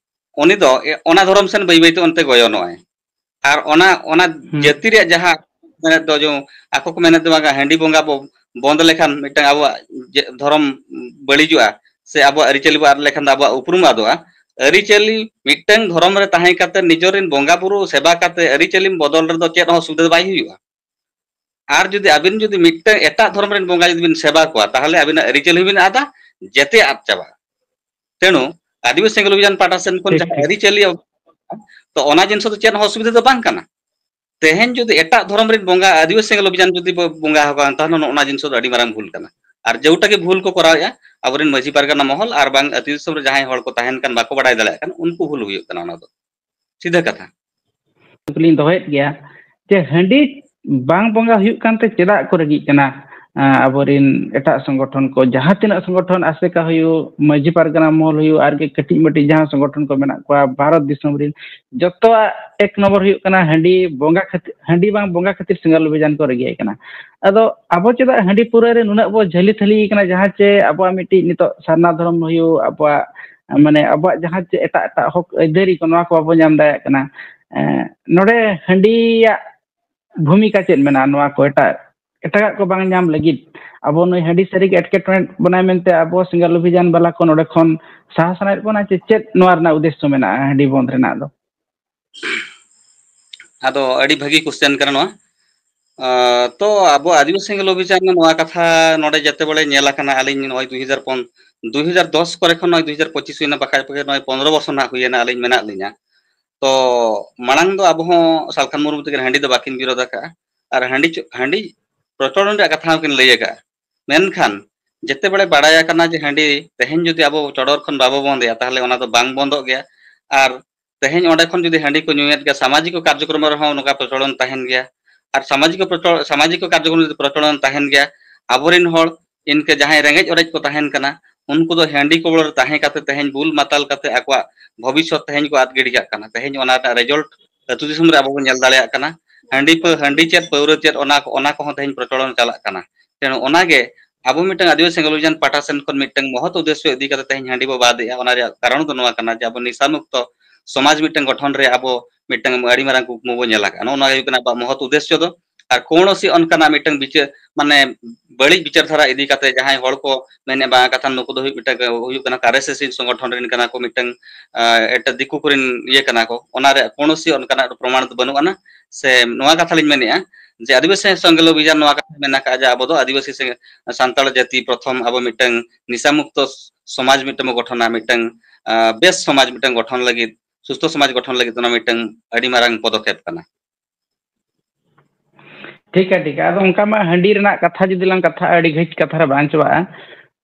ᱩᱱᱤ ᱫᱚ ᱮ-, ᱚᱱᱟ ᱫᱷᱚᱨᱚᱢ ᱥᱮᱱ ᱵᱟᱹᱭ ᱵᱟᱹᱭᱛᱮ ᱚᱱᱛᱮ ᱜᱚᱭᱚᱱᱚᱜᱼᱟᱭ᱾ ᱟᱨ ᱚᱱᱟ, ᱚᱱᱟ ᱦᱩᱸ᱾ ᱡᱟᱹᱛᱤ ᱨᱮᱭᱟᱜ ᱡᱟᱦᱟᱸ ᱢᱮᱱᱮᱫ ᱫᱚ, ᱡᱮ ᱟᱠᱚ ᱠᱚ ᱢᱮᱱᱮᱫ ᱫᱚ ᱵᱟᱝᱟ, ᱦᱟᱺᱰᱤ ᱵᱚᱸᱜᱟ ᱵᱚ ᱵᱚᱱᱫ ᱞᱮᱠᱷᱟᱱ ᱢᱤᱫᱴᱟᱝ ᱟᱵᱚᱣᱟᱜ ᱡᱮ ᱫᱷᱚᱨᱚᱢ ᱵᱟᱹᱲᱤᱡᱚᱜᱼᱟ, ᱥᱮ ᱟᱵᱚᱣᱟᱜ ᱟᱹᱨᱤᱪᱟᱹᱞᱤ ᱵᱚ ᱟᱫ ᱞᱮᱠᱷᱟᱱ ᱫᱚ ᱟᱵᱚᱣᱟᱜ ᱩᱯᱨᱩᱢ ᱟᱫᱚᱜᱼᱟ᱾ ᱟᱹᱨᱤᱪᱟᱹᱞᱤ ᱢᱤᱫᱴᱟᱝ ᱫᱷᱚᱨᱚᱢ ᱨᱮ ᱛᱟᱦᱮᱸ ᱠᱟᱛᱮ ᱱᱤᱡᱮᱨ ᱨᱮᱱ ᱵᱚᱸᱜᱟ ᱵᱩᱨᱩ ᱥᱮᱵᱟ ᱠᱟᱛᱮ ᱟᱹᱨᱤᱪᱟᱹᱞᱤᱢ ᱵᱚᱫᱚᱞ ᱨᱮᱫᱚ ᱪᱮᱫ ᱦᱚᱸ ᱚᱥᱩᱵᱤᱫᱷᱟ ᱵᱟᱭ ᱦᱩᱭᱩᱜᱼᱟ᱾ ᱟᱨ ᱡᱩᱫᱤ ᱟᱹᱵᱤᱱ ᱡᱩᱫᱤ ᱢᱤᱫᱴᱟᱝ ᱮᱴᱟᱜ ᱫᱷᱚᱨᱚᱢ ᱨᱮᱱ ᱵᱚᱸᱜᱟ ᱡᱩᱫᱤ ᱵᱤᱱ ᱥᱮᱵᱟ ᱠᱚᱣᱟ, ᱛᱟᱦᱚᱞᱮ ᱟᱹᱵᱤᱱᱟᱜ ᱟᱹᱨᱤᱪᱟᱹᱞᱤ ᱦᱚᱸᱵᱤᱱ ᱟᱫᱟ, ᱡᱮᱛᱮ ᱟᱫ ᱪᱟᱵᱟᱜᱼᱟ᱾ ᱛᱮᱱᱩ ᱟᱹᱫᱤᱵᱟᱹᱥᱤ ᱥᱮᱸᱜᱮᱞ ᱚᱵᱷᱤᱡᱟᱱ ᱯᱟᱦᱴᱟ ᱥᱮᱱ ᱠᱷᱚᱱ ᱴᱷᱤᱠ, ᱡᱟᱦᱟᱸ ᱴᱷᱤᱠ᱾ ᱟᱹᱨᱤᱪᱟᱹᱞᱤ, ᱛᱚ ᱚᱱᱟ ᱡᱤᱱᱤᱥ ᱫᱚ ᱪᱮᱫ ᱦᱚᱸ ᱚᱥᱩᱵᱤᱫᱷᱟ ᱫᱚ ᱵᱟᱝ ᱠᱟᱱᱟ᱾ ᱛᱮᱦᱮᱧ ᱡᱩᱫᱤ ᱮᱴᱟᱜ ᱫᱷᱚᱨᱚᱢ ᱨᱮᱱ ᱵᱚᱸᱜᱟ ᱟᱹᱫᱤᱵᱟᱹᱥᱤ ᱥᱮᱸᱜᱮᱞ ᱚᱵᱷᱤᱡᱟᱱ ᱡᱩᱫᱤ ᱵᱚ ᱵᱚᱸᱜᱟ ᱟᱠᱚᱣᱟ, ᱛᱟᱦᱚᱞᱮ ᱱᱚᱜᱼᱚ ᱱᱚᱣᱟ ᱡᱤᱱᱤᱥ ᱫᱚ ᱟᱹᱰᱤ ᱢᱟᱨᱟᱝ ᱵᱷᱩᱞ ᱠᱟᱱᱟ᱾ ᱟᱨ ᱡᱮᱴᱟ ᱜᱮ ᱵᱷᱩᱞ ᱠᱚ ᱠᱚᱨᱟᱣᱮᱫᱼᱟ, ᱟᱵᱚᱨᱮᱱ ᱢᱟᱹᱡᱷᱤ ᱯᱟᱨᱜᱟᱱᱟ ᱢᱚᱦᱚᱞ ᱟᱨ ᱵᱟᱝ ᱟᱹᱛᱩ ᱫᱤᱥᱚᱢ ᱨᱮ ᱡᱟᱦᱟᱸᱭ ᱦᱚᱲ ᱠᱚ ᱛᱟᱦᱮᱱ ᱠᱟᱱ ᱵᱟᱠᱚ ᱵᱟᱲᱟᱭ ᱫᱟᱲᱮᱭᱟᱜ ᱠᱟᱱ, ᱩᱱᱠᱩ ᱵᱷᱩᱞ ᱦᱩᱭᱩᱜ ᱠᱟᱱᱟ ᱚᱱᱟ ᱫᱚ᱾ ᱥᱤᱫᱷᱟᱹ ᱠᱟᱛᱷᱟ᱾ ᱠᱩᱠᱞᱤᱧ ᱫᱚᱦᱚᱭᱮᱫ ᱜᱮᱭᱟ ᱡᱮ ᱦᱟᱺᱰᱤ ᱵᱟᱝ ᱵᱚᱸᱜᱟ ᱦᱩᱭᱩᱜ ᱠᱟᱱᱛᱮ ᱪᱮᱫᱟᱜ ᱠᱚ ᱨᱟᱹᱜᱤᱜ ᱠᱟᱱᱟ? ᱟᱵᱚᱨᱤᱱ ᱮᱴᱟᱜ ᱥᱚᱝᱜᱚᱴᱷᱚᱱ ᱠᱚ, ᱡᱟᱦᱟᱸ ᱛᱤᱱᱟᱹᱜ ᱥᱚᱝᱜᱚᱴᱷᱚᱱ, ᱟᱥᱮᱠᱟ ᱦᱩᱭᱩᱜ, ᱢᱟᱹᱡᱷᱤ ᱯᱟᱨᱜᱟᱱᱟ ᱢᱚᱦᱚᱞ ᱦᱩᱭᱩᱜ, ᱟᱨ ᱠᱟᱹᱴᱤᱡ ᱢᱟᱹᱴᱤᱡ ᱡᱟᱦᱟᱸ ᱥᱚᱝᱜᱚᱴᱷᱚᱱ ᱠᱚ ᱢᱮᱱᱟᱜ ᱠᱚᱣᱟ ᱵᱷᱟᱨᱚᱛ ᱫᱤᱥᱚᱢ ᱨᱤᱱ, ᱡᱚᱛᱚᱣᱟᱜ ᱮᱠ ᱱᱚᱢᱵᱚᱨ ᱦᱩᱭᱩᱜ ᱠᱟᱱᱟ ᱦᱟᱺᱰᱤ ᱵᱚᱸᱜᱟ ᱠᱷᱟᱹᱛᱤᱨ, ᱦᱟᱺᱰᱤ ᱵᱟᱝ ᱵᱚᱸᱜᱟ ᱠᱷᱟᱹᱛᱤᱨ ᱥᱮᱸᱜᱮᱞ ᱚᱵᱷᱤᱡᱟᱱ ᱠᱚ ᱨᱮᱜᱮ ᱠᱟᱱᱟ᱾ ᱟᱫᱚ ᱟᱵᱚ ᱪᱮᱫᱟᱜ ᱦᱟᱺᱰᱤ ᱯᱟᱹᱣᱨᱟᱹ ᱨᱮ ᱱᱩᱱᱟᱹᱜ ᱵᱚ ᱡᱷᱟᱹᱞᱤ ᱛᱷᱟᱹᱞᱤ ᱠᱟᱱᱟ, ᱡᱟᱦᱟᱸ ᱪᱮ ᱟᱵᱚᱣᱟᱜ ᱢᱤᱫᱴᱤᱡ ᱱᱤᱛᱚᱜ ᱥᱟᱨᱱᱟ ᱫᱷᱚᱨᱚᱢ ᱦᱩᱭᱩᱜ, ᱟᱵᱚᱣᱟᱜ ᱢᱟᱱᱮ ᱟᱵᱚᱣᱟᱜ ᱡᱟᱦᱟᱸ ᱪᱮ ᱮᱴᱟᱜ ᱮᱴᱟᱜ ᱦᱚᱠ ᱟᱹᱭᱫᱟᱹᱨᱤ ᱠᱚ, ᱱᱚᱣᱟ ᱠᱚ ᱵᱟᱵᱚ ᱧᱟᱢ ᱫᱟᱲᱮᱭᱟᱜ ᱠᱟᱱᱟ᱾ ᱮᱸ, ᱱᱚᱰᱮ ᱦᱟᱺᱰᱤᱭᱟᱜ ᱵᱷᱩᱢᱤᱠᱟ ᱪᱮᱫ ᱢᱮᱱᱟᱜᱼᱟ? ᱱᱚᱣᱟ ᱠᱚ ᱮᱴᱟᱜ ᱮᱴᱟᱜᱟᱜ ᱠᱚ ᱵᱟᱝ ᱧᱟᱢ ᱞᱟᱹᱜᱤᱫ ᱟᱵᱚ ᱱᱩᱭ ᱦᱟᱺᱰᱤ ᱥᱟᱹᱨᱤ ᱜᱮ ᱮᱴᱠᱮᱴᱚᱬᱮ ᱵᱚᱱᱟᱭ ᱢᱮᱱᱛᱮ ᱟᱵᱚ ᱥᱮᱸᱜᱮᱞ ᱚᱵᱷᱤᱡᱟᱱ ᱵᱟᱞᱟ ᱠᱚ ᱱᱚᱰᱮ ᱠᱷᱚᱱ ᱥᱟᱦᱟ ᱥᱟᱱᱟᱭᱮᱫ ᱵᱚᱱᱟ, ᱪᱮ ᱪᱮᱫ ᱱᱚᱣᱟ ᱨᱮᱱᱟᱜ ᱩᱫᱽᱫᱮᱥᱥᱚ ᱢᱮᱱᱟᱜᱼᱟ ᱦᱟᱺᱰᱤ ᱵᱚᱱᱫᱷ ᱨᱮᱱᱟᱜ ᱫᱚ? ᱟᱫᱚ ᱟᱹᱰᱤ ᱵᱷᱟᱹᱜᱤ ᱠᱚᱥᱪᱮᱱ ᱠᱟᱱᱟ ᱱᱚᱣᱟ᱾ ᱟᱸ, ᱛᱚ ᱟᱵᱚ ᱟᱹᱫᱤᱵᱟᱹᱥᱤ ᱥᱮᱸᱜᱮᱞ ᱚᱵᱷᱤᱡᱟᱱ ᱱᱚᱣᱟ ᱠᱟᱛᱷᱟ ᱱᱚᱰᱮ ᱡᱮᱛᱮ ᱵᱮᱲᱮ ᱧᱮᱞ ᱟᱠᱟᱱᱟ, ᱟᱹᱞᱤᱧ ᱱᱚᱜᱼᱚᱭ ᱫᱩᱭ ᱦᱟᱡᱟᱨ ᱯᱚᱱ-, ᱫᱩᱭ ᱦᱟᱡᱟᱨ ᱫᱚᱥ ᱠᱚᱨᱮ ᱠᱷᱚᱱ ᱱᱚᱜᱼᱚᱭ ᱫᱩᱭ ᱦᱟᱡᱟᱨ ᱯᱚᱸᱪᱤᱥ ᱦᱩᱭᱱᱟ, ᱵᱟᱠᱷᱟᱡ ᱵᱟᱠᱷᱟᱡ ᱱᱚᱜᱼᱚᱭ ᱯᱚᱱᱨᱚ ᱵᱚᱨᱥᱚ ᱱᱟᱦᱟᱜ ᱦᱩᱭᱮᱱᱟ ᱟᱹᱞᱤᱧ ᱢᱮᱱᱟᱜ ᱞᱤᱧᱟ᱾ ᱛᱚ ᱢᱟᱲᱟᱝ ᱫᱚ ᱟᱵᱚ ᱦᱚᱸ ᱥᱟᱞᱠᱷᱟᱱ ᱢᱩᱨᱢᱩ ᱛᱟᱹᱠᱤᱱ ᱦᱟᱺᱰᱤ ᱫᱚ ᱵᱟᱹᱠᱤᱱ ᱵᱤᱨᱳᱫ ᱟᱠᱟᱫᱼᱟ, ᱟᱨ ᱦᱟᱺᱰᱤ ᱪᱚ-, ᱦᱟᱺᱰᱤ ᱯᱨᱚᱪᱚᱞᱚᱱ ᱨᱮᱭᱟᱜ ᱠᱟᱛᱷᱟ ᱦᱚᱸᱠᱤᱱ ᱞᱟᱹᱭ ᱟᱠᱟᱫᱼᱟ᱾ ᱢᱮᱱᱠᱷᱟᱱ ᱡᱮᱛᱮ ᱵᱮᱲᱮ ᱵᱟᱲᱟᱭ ᱟᱠᱟᱱᱟ ᱡᱮ ᱦᱟᱺᱰᱤ ᱛᱮᱦᱮᱧ ᱡᱩᱫᱤ ᱟᱵᱚ ᱪᱚᱰᱚᱨ ᱠᱷᱚᱱ ᱵᱟᱵᱚ ᱵᱚᱱᱫᱮᱭᱟ, ᱛᱟᱦᱚᱞᱮ ᱚᱱᱟ ᱫᱚ ᱵᱟᱝ ᱵᱚᱱᱫᱚᱜ ᱜᱮᱭᱟ᱾ ᱟᱨ ᱛᱮᱦᱮᱧ ᱚᱸᱰᱮ ᱠᱷᱚᱱ ᱡᱩᱫᱤ ᱦᱟᱺᱰᱤ ᱠᱚ ᱧᱩᱭᱮᱫ ᱜᱮᱭᱟ, ᱥᱟᱢᱟᱡᱤᱠ ᱠᱟᱨᱡᱚᱠᱨᱚᱢ ᱨᱮᱦᱚᱸ ᱱᱚᱝᱠᱟ ᱯᱨᱚᱪᱚᱞᱚᱱ ᱛᱟᱦᱮᱱ ᱜᱮᱭᱟ᱾ ᱟᱨ ᱥᱟᱢᱟᱡᱤᱠ ᱯᱨᱚᱪᱚ-, ᱥᱟᱢᱟᱡᱤᱠ ᱠᱟᱨᱡᱚᱠᱨᱚᱢ ᱡᱩᱫᱤ ᱯᱨᱚᱪᱚᱞᱚᱱ ᱛᱟᱦᱮᱱ ᱜᱮᱭᱟ, ᱟᱵᱚᱨᱮᱱ ᱦᱚᱲ ᱤᱱᱠᱟᱹ ᱡᱟᱦᱟᱸᱭ ᱨᱮᱸᱜᱮᱡ ᱚᱨᱮᱡ ᱠᱚ ᱛᱟᱦᱮᱱ ᱠᱟᱱᱟ, ᱩᱱᱠᱩ ᱫᱚ ᱦᱟᱺᱰᱤ ᱠᱚᱵᱚᱞ ᱨᱮ ᱛᱟᱦᱮᱸ ᱠᱟᱛᱮ ᱛᱮᱦᱮᱧ ᱵᱩᱞ ᱢᱟᱛᱟᱞ ᱠᱟᱛᱮ ᱟᱠᱚᱣᱟᱜ ᱵᱷᱚᱵᱤᱥᱥᱚᱛ ᱛᱮᱦᱮᱧ ᱠᱚ ᱟᱫ ᱜᱤᱰᱤ ᱠᱟᱜ ᱠᱟᱱᱟ᱾ ᱛᱮᱦᱮᱧ ᱚᱱᱟ ᱨᱮᱱᱟᱜ ᱨᱮᱡᱟᱞᱴ ᱟᱹᱛᱩ ᱫᱤᱥᱚᱢ ᱨᱮ ᱟᱵᱚ ᱵᱚᱱ ᱧᱮᱞ ᱫᱟᱲᱮᱭᱟᱜ ᱠᱟᱱᱟ᱾ ᱦᱟᱺᱰᱤ ᱯᱟᱹ-, ᱦᱟᱺᱰᱤ ᱪᱮᱫ ᱯᱟᱹᱣᱨᱟᱹ ᱪᱮᱫ ᱚᱱᱟ, ᱚᱱᱟ ᱠᱚᱦᱚᱸ ᱛᱮᱦᱮᱧ ᱯᱨᱚᱪᱚᱞᱚᱱ ᱪᱟᱞᱟᱜ ᱠᱟᱱᱟ᱾ ᱛᱮᱱᱩ ᱚᱱᱟᱜᱮ ᱟᱵᱚ ᱢᱤᱫᱴᱟᱝ ᱟᱹᱫᱤᱵᱟᱹᱥᱤ ᱥᱮᱸᱜᱮᱞ ᱚᱵᱷᱤᱡᱟᱱ ᱯᱟᱦᱴᱟ ᱥᱮᱱ ᱠᱷᱚᱱ ᱢᱤᱫᱴᱟᱝ ᱢᱚᱦᱚᱛ ᱩᱫᱽᱫᱮᱥᱥᱚ ᱤᱫᱤ ᱠᱟᱛᱮ ᱛᱮᱦᱮᱧ ᱦᱟᱺᱰᱤ ᱵᱚ ᱵᱟᱫ ᱮᱜᱼᱟ᱾ ᱚᱱᱟ ᱨᱮᱭᱟᱜ ᱠᱟᱨᱚᱱ ᱫᱚ ᱱᱚᱣᱟ ᱠᱟᱱᱟ ᱡᱮ ᱟᱵᱚ ᱱᱤᱥᱟ ᱢᱩᱠᱛᱚ ᱥᱚᱢᱟᱡᱽ ᱢᱤᱫᱴᱟᱝ ᱜᱚᱴᱷᱚᱱ ᱨᱮ ᱟᱵᱚ ᱢᱤᱫᱴᱟᱝ ᱟᱹᱰᱤ ᱢᱟᱨᱟᱝ ᱠᱩᱠᱢᱩ ᱵᱚ ᱧᱮᱞ ᱟᱠᱟᱫᱼᱟ᱾ ᱱᱚᱜᱼᱚ ᱱᱚᱣᱟ ᱜᱮ ᱦᱩᱭᱩᱜ ᱠᱟᱱᱟ ᱟᱵᱚᱣᱟᱜ ᱢᱚᱦᱚᱛ ᱩᱫᱽᱫᱮᱥᱥᱚ ᱫᱚ᱾ ᱟᱨ ᱠᱳᱱᱳ ᱥᱤ ᱚᱱᱠᱟᱱᱟᱜ ᱢᱤᱫᱴᱟᱝ ᱵᱤᱪᱟᱹᱨ, ᱢᱟᱱᱮ ᱵᱟᱹᱲᱤᱡ ᱵᱤᱪᱟᱹᱨ ᱫᱷᱟᱨᱟ ᱤᱫᱤ ᱠᱟᱛᱮ ᱡᱟᱦᱟᱸᱭ ᱦᱚᱲ ᱠᱚ ᱢᱮᱱᱮᱫ ᱵᱟᱝ ᱠᱟᱛᱷᱟ, ᱱᱩᱠᱩ ᱫᱚ ᱦᱩᱭᱩᱜ ᱢᱤᱫᱴᱟᱝ ᱦᱩᱭᱩᱜ ᱠᱟᱱᱟ ᱟᱨ ᱮᱥ ᱮᱥ ᱥᱚᱝᱜᱚᱴᱷᱚᱱ ᱨᱮᱱ ᱠᱟᱱᱟ ᱠᱚ, ᱢᱤᱫᱴᱟᱝ, ᱟᱸ, ᱮᱴᱟᱜ ᱫᱤᱠᱩ ᱠᱚᱨᱮᱱ ᱤᱭᱟᱹ ᱠᱟᱱᱟ ᱠᱚ, ᱚᱱᱟ ᱨᱮ ᱠᱳᱱᱳ ᱥᱤ ᱚᱱᱠᱟᱱᱟᱜ ᱯᱨᱚᱢᱟᱱ ᱫᱚ ᱵᱟᱹᱱᱩᱜ ᱟᱱᱟ᱾ ᱥᱮ ᱱᱚᱣᱟ ᱠᱟᱛᱷᱟ ᱞᱤᱧ ᱢᱮᱱᱮᱫᱼᱟ ᱡᱮ ᱟᱹᱫᱤᱵᱟᱹᱥᱤ ᱥᱮᱸᱜᱮᱞ ᱚᱵᱷᱤᱡᱟᱱ ᱱᱚᱣᱟ ᱠᱟᱛᱷᱟ ᱢᱮᱱ ᱟᱠᱟᱫᱼᱟ ᱡᱮ ᱟᱵᱚ ᱫᱚ ᱟᱹᱫᱤᱵᱟᱹᱥᱤ ᱥᱮ-, ᱥᱟᱱᱛᱟᱲ ᱡᱟᱹᱛᱤ ᱯᱨᱚᱛᱷᱚᱢ ᱟᱵᱚ ᱢᱤᱫᱴᱟᱝ ᱱᱤᱥᱟ ᱢᱩᱠᱛᱚ ᱥᱚᱢᱟᱡᱽ ᱢᱤᱫᱴᱟᱝ ᱵᱚ ᱜᱚᱴᱷᱚᱱᱟ, ᱢᱤᱫᱴᱟᱝ, ᱟᱸ, ᱵᱮᱥ ᱥᱚᱢᱟᱡᱽ ᱢᱤᱫᱴᱟᱝ ᱜᱚᱴᱷᱚᱱ ᱞᱟᱹᱜᱤᱫ, ᱥᱩᱥᱛᱷᱚ ᱥᱚᱢᱟᱡᱽ ᱜᱚᱴᱷᱚᱱ ᱞᱟᱹᱜᱤᱫ ᱚᱱᱟ ᱢᱤᱫᱴᱟᱝ ᱟᱹᱰᱤ ᱢᱟᱨᱟᱝ ᱯᱚᱫᱚᱠᱷᱮᱯ ᱠᱟᱱᱟ᱾ ᱴᱷᱤᱠᱟ, ᱴᱷᱤᱠᱟ᱾ ᱟᱫᱚ ᱚᱱᱠᱟ ᱢᱟ ᱦᱟᱺᱰᱤ ᱨᱮᱱᱟᱜ ᱠᱟᱛᱷᱟ ᱡᱩᱫᱤ ᱞᱟᱝ ᱠᱟᱛᱷᱟ, ᱟᱹᱰᱤ ᱜᱷᱟᱹᱲᱤᱡ ᱠᱟᱛᱷᱟ ᱨᱮ ᱵᱟᱝ ᱪᱟᱵᱟᱜᱼᱟ᱾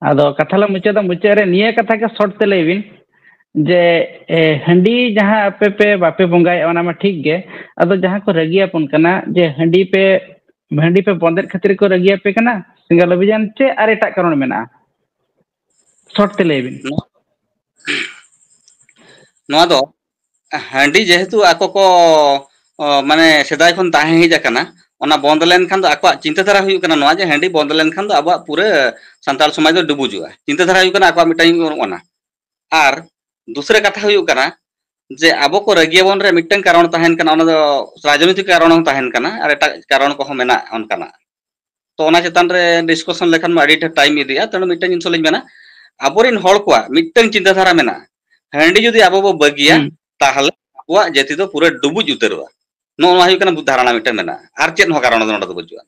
ᱟᱫᱚ ᱠᱟᱛᱷᱟ ᱞᱟᱝ ᱢᱩᱪᱟᱹᱫᱟ, ᱢᱩᱪᱟᱹᱫ ᱨᱮ ᱱᱤᱭᱟᱹ ᱠᱟᱛᱷᱟ ᱜᱮ ᱥᱚᱨᱴ ᱛᱮ ᱞᱟᱹᱭ ᱵᱤᱱ ᱡᱮ, ᱮ, ᱦᱟᱺᱰᱤ ᱡᱟᱦᱟᱸ ᱟᱯᱮ ᱯᱮ ᱵᱟᱯᱮ ᱵᱚᱸᱜᱟᱭᱮᱫᱼᱟ, ᱚᱱᱟ ᱢᱟ ᱴᱷᱤᱠ ᱜᱮ᱾ ᱟᱫᱚ ᱡᱟᱦᱟᱸ ᱠᱚ ᱨᱟᱹᱜᱤ ᱟᱵᱚᱱ ᱠᱟᱱᱟ ᱡᱮ ᱦᱟᱺᱰᱤ ᱯᱮ, ᱦᱟᱺᱰᱤ ᱯᱮ ᱵᱚᱸᱫᱮᱫ ᱠᱷᱟᱹᱛᱤᱨ ᱠᱚ ᱨᱟᱹᱜᱤ ᱟᱯᱮ ᱠᱟᱱᱟ, ᱥᱮᱸᱜᱮᱞ ᱚᱵᱷᱤᱡᱟᱱ ᱪᱮ ᱟᱨ ᱮᱴᱟᱜ ᱠᱟᱨᱚᱱ ᱢᱮᱱᱟᱜᱼᱟ? ᱥᱚᱨᱴ ᱛᱮ ᱞᱟᱹᱭ ᱵᱤᱱ᱾ ᱱᱚᱣᱟ ᱫᱚ ᱦᱟᱺᱰᱤ ᱡᱮᱦᱮᱛᱩ ᱟᱠᱚ ᱠᱚ ᱚ, ᱢᱟᱱᱮ ᱥᱮᱫᱟᱭ ᱠᱷᱚᱱ ᱛᱟᱦᱮᱸ ᱦᱮᱡ ᱟᱠᱟᱱᱟ᱾ ᱚᱱᱟ ᱵᱚᱱᱫ ᱞᱮᱱᱠᱷᱟᱱ ᱫᱚ ᱟᱠᱚᱣᱟᱜ ᱪᱤᱱᱛᱟᱹ ᱫᱷᱟᱨᱟ ᱦᱩᱭᱩᱜ ᱠᱟᱱᱟ ᱱᱚᱣᱟ ᱡᱮ ᱦᱟᱺᱰᱤ ᱵᱚᱱᱫ ᱞᱮᱱᱠᱷᱟᱱ ᱫᱚ ᱟᱵᱚᱣᱟᱜ ᱯᱩᱨᱟᱹ ᱥᱟᱱᱛᱟᱲ ᱥᱚᱢᱟᱡᱽ ᱫᱚ ᱰᱩᱵᱩᱡᱚᱜᱼᱟ᱾ ᱪᱤᱱᱛᱟᱹ ᱫᱷᱟᱨᱟ ᱦᱩᱭᱩᱜ ᱠᱟᱱᱟ ᱟᱠᱚᱣᱟᱜ ᱢᱤᱫᱴᱟᱝ ᱚᱱᱟ᱾ ᱟᱨ ᱫᱩᱥᱨᱟᱹ ᱠᱟᱛᱷᱟ ᱦᱩᱭᱩᱜ ᱠᱟᱱᱟ ᱡᱮ ᱟᱵᱚ ᱠᱚ ᱨᱟᱹᱜᱤᱭᱟᱵᱚᱱ ᱨᱮ ᱢᱤᱫᱴᱟᱝ ᱠᱟᱨᱚᱱ ᱛᱟᱦᱮᱱ ᱠᱟᱱᱟ, ᱚᱱᱟ ᱫᱚ ᱨᱟᱡᱽᱱᱳᱭᱛᱤᱠ ᱠᱟᱨᱚᱱ ᱦᱚᱸ ᱛᱟᱦᱮᱱ ᱠᱟᱱᱟ ᱟᱨ ᱮᱴᱟᱜ ᱠᱟᱨᱚᱱ ᱠᱚᱦᱚᱸ ᱢᱮᱱᱟᱜᱼᱟ ᱚᱱᱠᱟᱱᱟᱜ᱾ ᱛᱚ ᱚᱱᱟ ᱪᱮᱛᱟᱱ ᱨᱮ ᱰᱤᱥᱠᱟᱥᱚᱱ ᱞᱮᱠᱷᱟᱱ ᱢᱟ ᱟᱹᱰᱤ ᱰᱷᱮᱨ ᱴᱟᱭᱤᱢ ᱤᱫᱤᱜᱼᱟ᱾ ᱛᱮᱱᱚ ᱢᱤᱫᱴᱟᱝ ᱡᱤᱱᱤᱥ ᱞᱤᱧ ᱢᱮᱱᱟ, ᱟᱵᱚᱨᱮᱱ ᱦᱚᱲ ᱠᱚᱣᱟᱜ ᱢᱤᱫᱴᱟᱝ ᱪᱤᱱᱛᱟᱹ ᱫᱷᱟᱨᱟ ᱢᱮᱱᱟᱜᱼᱟ, ᱦᱟᱺᱰᱤ ᱡᱩᱫᱤ ᱟᱵᱚ ᱵᱚ ᱵᱟᱹᱜᱤᱭᱟ, ᱦᱩᱸ᱾ ᱛᱟᱦᱚᱞᱮ ᱟᱵᱚᱣᱟᱜ ᱡᱟᱹᱛᱤ ᱫᱚ ᱯᱩᱨᱟᱹ ᱰᱩᱵᱩᱡ ᱩᱛᱟᱹᱨᱚᱜᱼᱟ᱾ ᱱᱚᱜᱼᱚ ᱱᱚᱣᱟ ᱦᱩᱭᱩᱜ ᱠᱟᱱᱟ ᱫᱷᱟᱨᱟᱱᱟ ᱢᱤᱫᱴᱟᱝ ᱢᱮᱱᱟᱜᱼᱟ, ᱟᱨ ᱪᱮᱫ ᱦᱚᱸ ᱠᱟᱨᱚᱱ ᱫᱚ ᱱᱚᱰᱮ ᱫᱚ ᱵᱟᱹᱪᱩᱜᱼᱟ᱾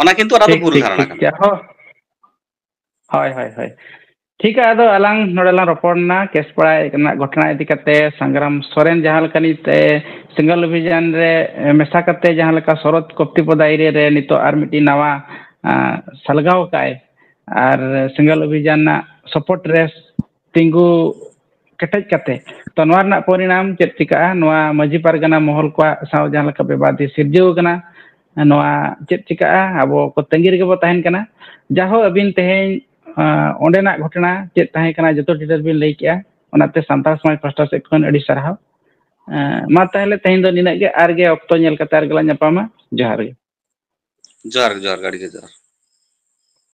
ᱚᱱᱟ ᱠᱤᱱᱛᱩ ᱚᱱᱟ ᱫᱚ ᱴᱷᱤᱠ ᱵᱷᱩᱞ ᱴᱷᱤᱠ ᱫᱷᱟᱨᱟᱱᱟ ᱴᱷᱤᱠ ᱠᱟᱱᱟ᱾ ᱴᱷᱤᱠ ᱦᱳ- ᱦᱳᱭ ᱦᱳᱭ ᱦᱳᱭ᱾ ᱴᱷᱤᱠ ᱜᱮᱭᱟ, ᱟᱫᱚ ᱟᱞᱟᱝ ᱱᱚᱰᱮ ᱞᱟᱝ ᱨᱚᱯᱚᱲ ᱮᱱᱟ ᱠᱮᱥᱯᱟᱲᱟ ᱨᱮᱱᱟᱜ ᱜᱷᱚᱴᱚᱱᱟ ᱤᱫᱤ ᱠᱟᱛᱮ᱾ ᱥᱟᱝᱜᱨᱟᱢ ᱥᱚᱨᱮᱱ ᱡᱟᱦᱟᱸ ᱞᱮᱠᱟ ᱱᱤᱛ ᱮ, ᱥᱮᱸᱜᱮᱞ ᱚᱵᱷᱤᱡᱟᱱ ᱨᱮ ᱮ, ᱢᱮᱥᱟ ᱠᱟᱛᱮ ᱡᱟᱦᱟᱸ ᱞᱮᱠᱟ ᱥᱚᱨᱚᱛ ᱠᱚᱯᱛᱤᱯᱚᱫᱟ ᱮᱨᱤᱭᱟ ᱨᱮ ᱱᱤᱛᱚᱜ ᱟᱨ ᱢᱤᱫᱴᱤᱡ ᱱᱟᱣᱟ ᱟ, ᱥᱟᱞᱜᱟᱣ ᱟᱠᱟᱫ ᱟᱭ, ᱟᱨ ᱥᱮᱸᱜᱮᱞ ᱚᱵᱷᱤᱡᱟᱱ ᱨᱮᱱᱟᱜ ᱥᱟᱯᱳᱨᱴ ᱨᱮ ᱛᱤᱸᱜᱩ ᱠᱮᱴᱮᱡ ᱠᱟᱛᱮ, ᱛᱚ ᱱᱚᱣᱟ ᱨᱮᱱᱟᱜ ᱯᱚᱨᱤᱱᱟᱢ ᱪᱮᱫ ᱪᱤᱠᱟᱹᱜᱼᱟ? ᱱᱚᱣᱟ ᱢᱟᱹᱡᱷᱤ ᱯᱟᱨᱜᱟᱱᱟ ᱢᱚᱦᱚᱞ ᱠᱚᱣᱟᱜ ᱥᱟᱶ ᱡᱟᱦᱟᱸ ᱞᱮᱠᱟ ᱵᱤᱵᱟᱫ ᱥᱤᱨᱡᱟᱹᱣ ᱟᱠᱟᱱᱟ, ᱱᱚᱣᱟ ᱪᱮᱫ ᱪᱤᱠᱟᱹᱜᱼᱟ? ᱟᱵᱚ ᱠᱚ ᱛᱟᱺᱜᱤ ᱨᱮᱜᱮ ᱵᱚ ᱛᱟᱦᱮᱱ ᱠᱟᱱᱟ᱾ ᱡᱟᱦᱳ, ᱟᱹᱵᱤᱱ ᱛᱮᱦᱮᱧ ᱟ, ᱚᱸᱰᱮᱱᱟᱜ ᱜᱷᱚᱴᱚᱱᱟ ᱪᱮᱫ ᱛᱟᱦᱮᱸ ᱠᱟᱱᱟ ᱡᱚᱛᱚ ᱰᱤᱴᱮᱞ ᱵᱤᱱ ᱞᱟᱹᱭ ᱠᱮᱜᱼᱟ, ᱚᱱᱟᱛᱮ ᱥᱟᱱᱛᱟᱲ ᱥᱚᱢᱟᱡᱽ ᱯᱟᱥᱴᱟ ᱥᱮᱫ ᱠᱷᱚᱱ ᱟᱹᱰᱤ ᱥᱟᱨᱦᱟᱣ᱾ ᱟ, ᱢᱟ ᱛᱟᱦᱚᱞᱮ ᱛᱮᱦᱮᱧ ᱫᱚ ᱱᱤᱱᱟᱹᱜ ᱜᱮ, ᱟᱨ ᱜᱮ ᱚᱠᱛᱚ ᱧᱮᱞ ᱠᱟᱛᱮ ᱟᱨ ᱜᱮᱞᱟᱝ ᱧᱟᱯᱟᱢᱟ᱾ ᱡᱚᱦᱟᱨ ᱜᱮ᱾ ᱡᱚᱦᱟᱨ ᱜᱮ, ᱡᱚᱦᱟᱨ ᱜᱮ, ᱟᱹᱰᱤ ᱜᱮ ᱡᱚᱦᱟᱨ᱾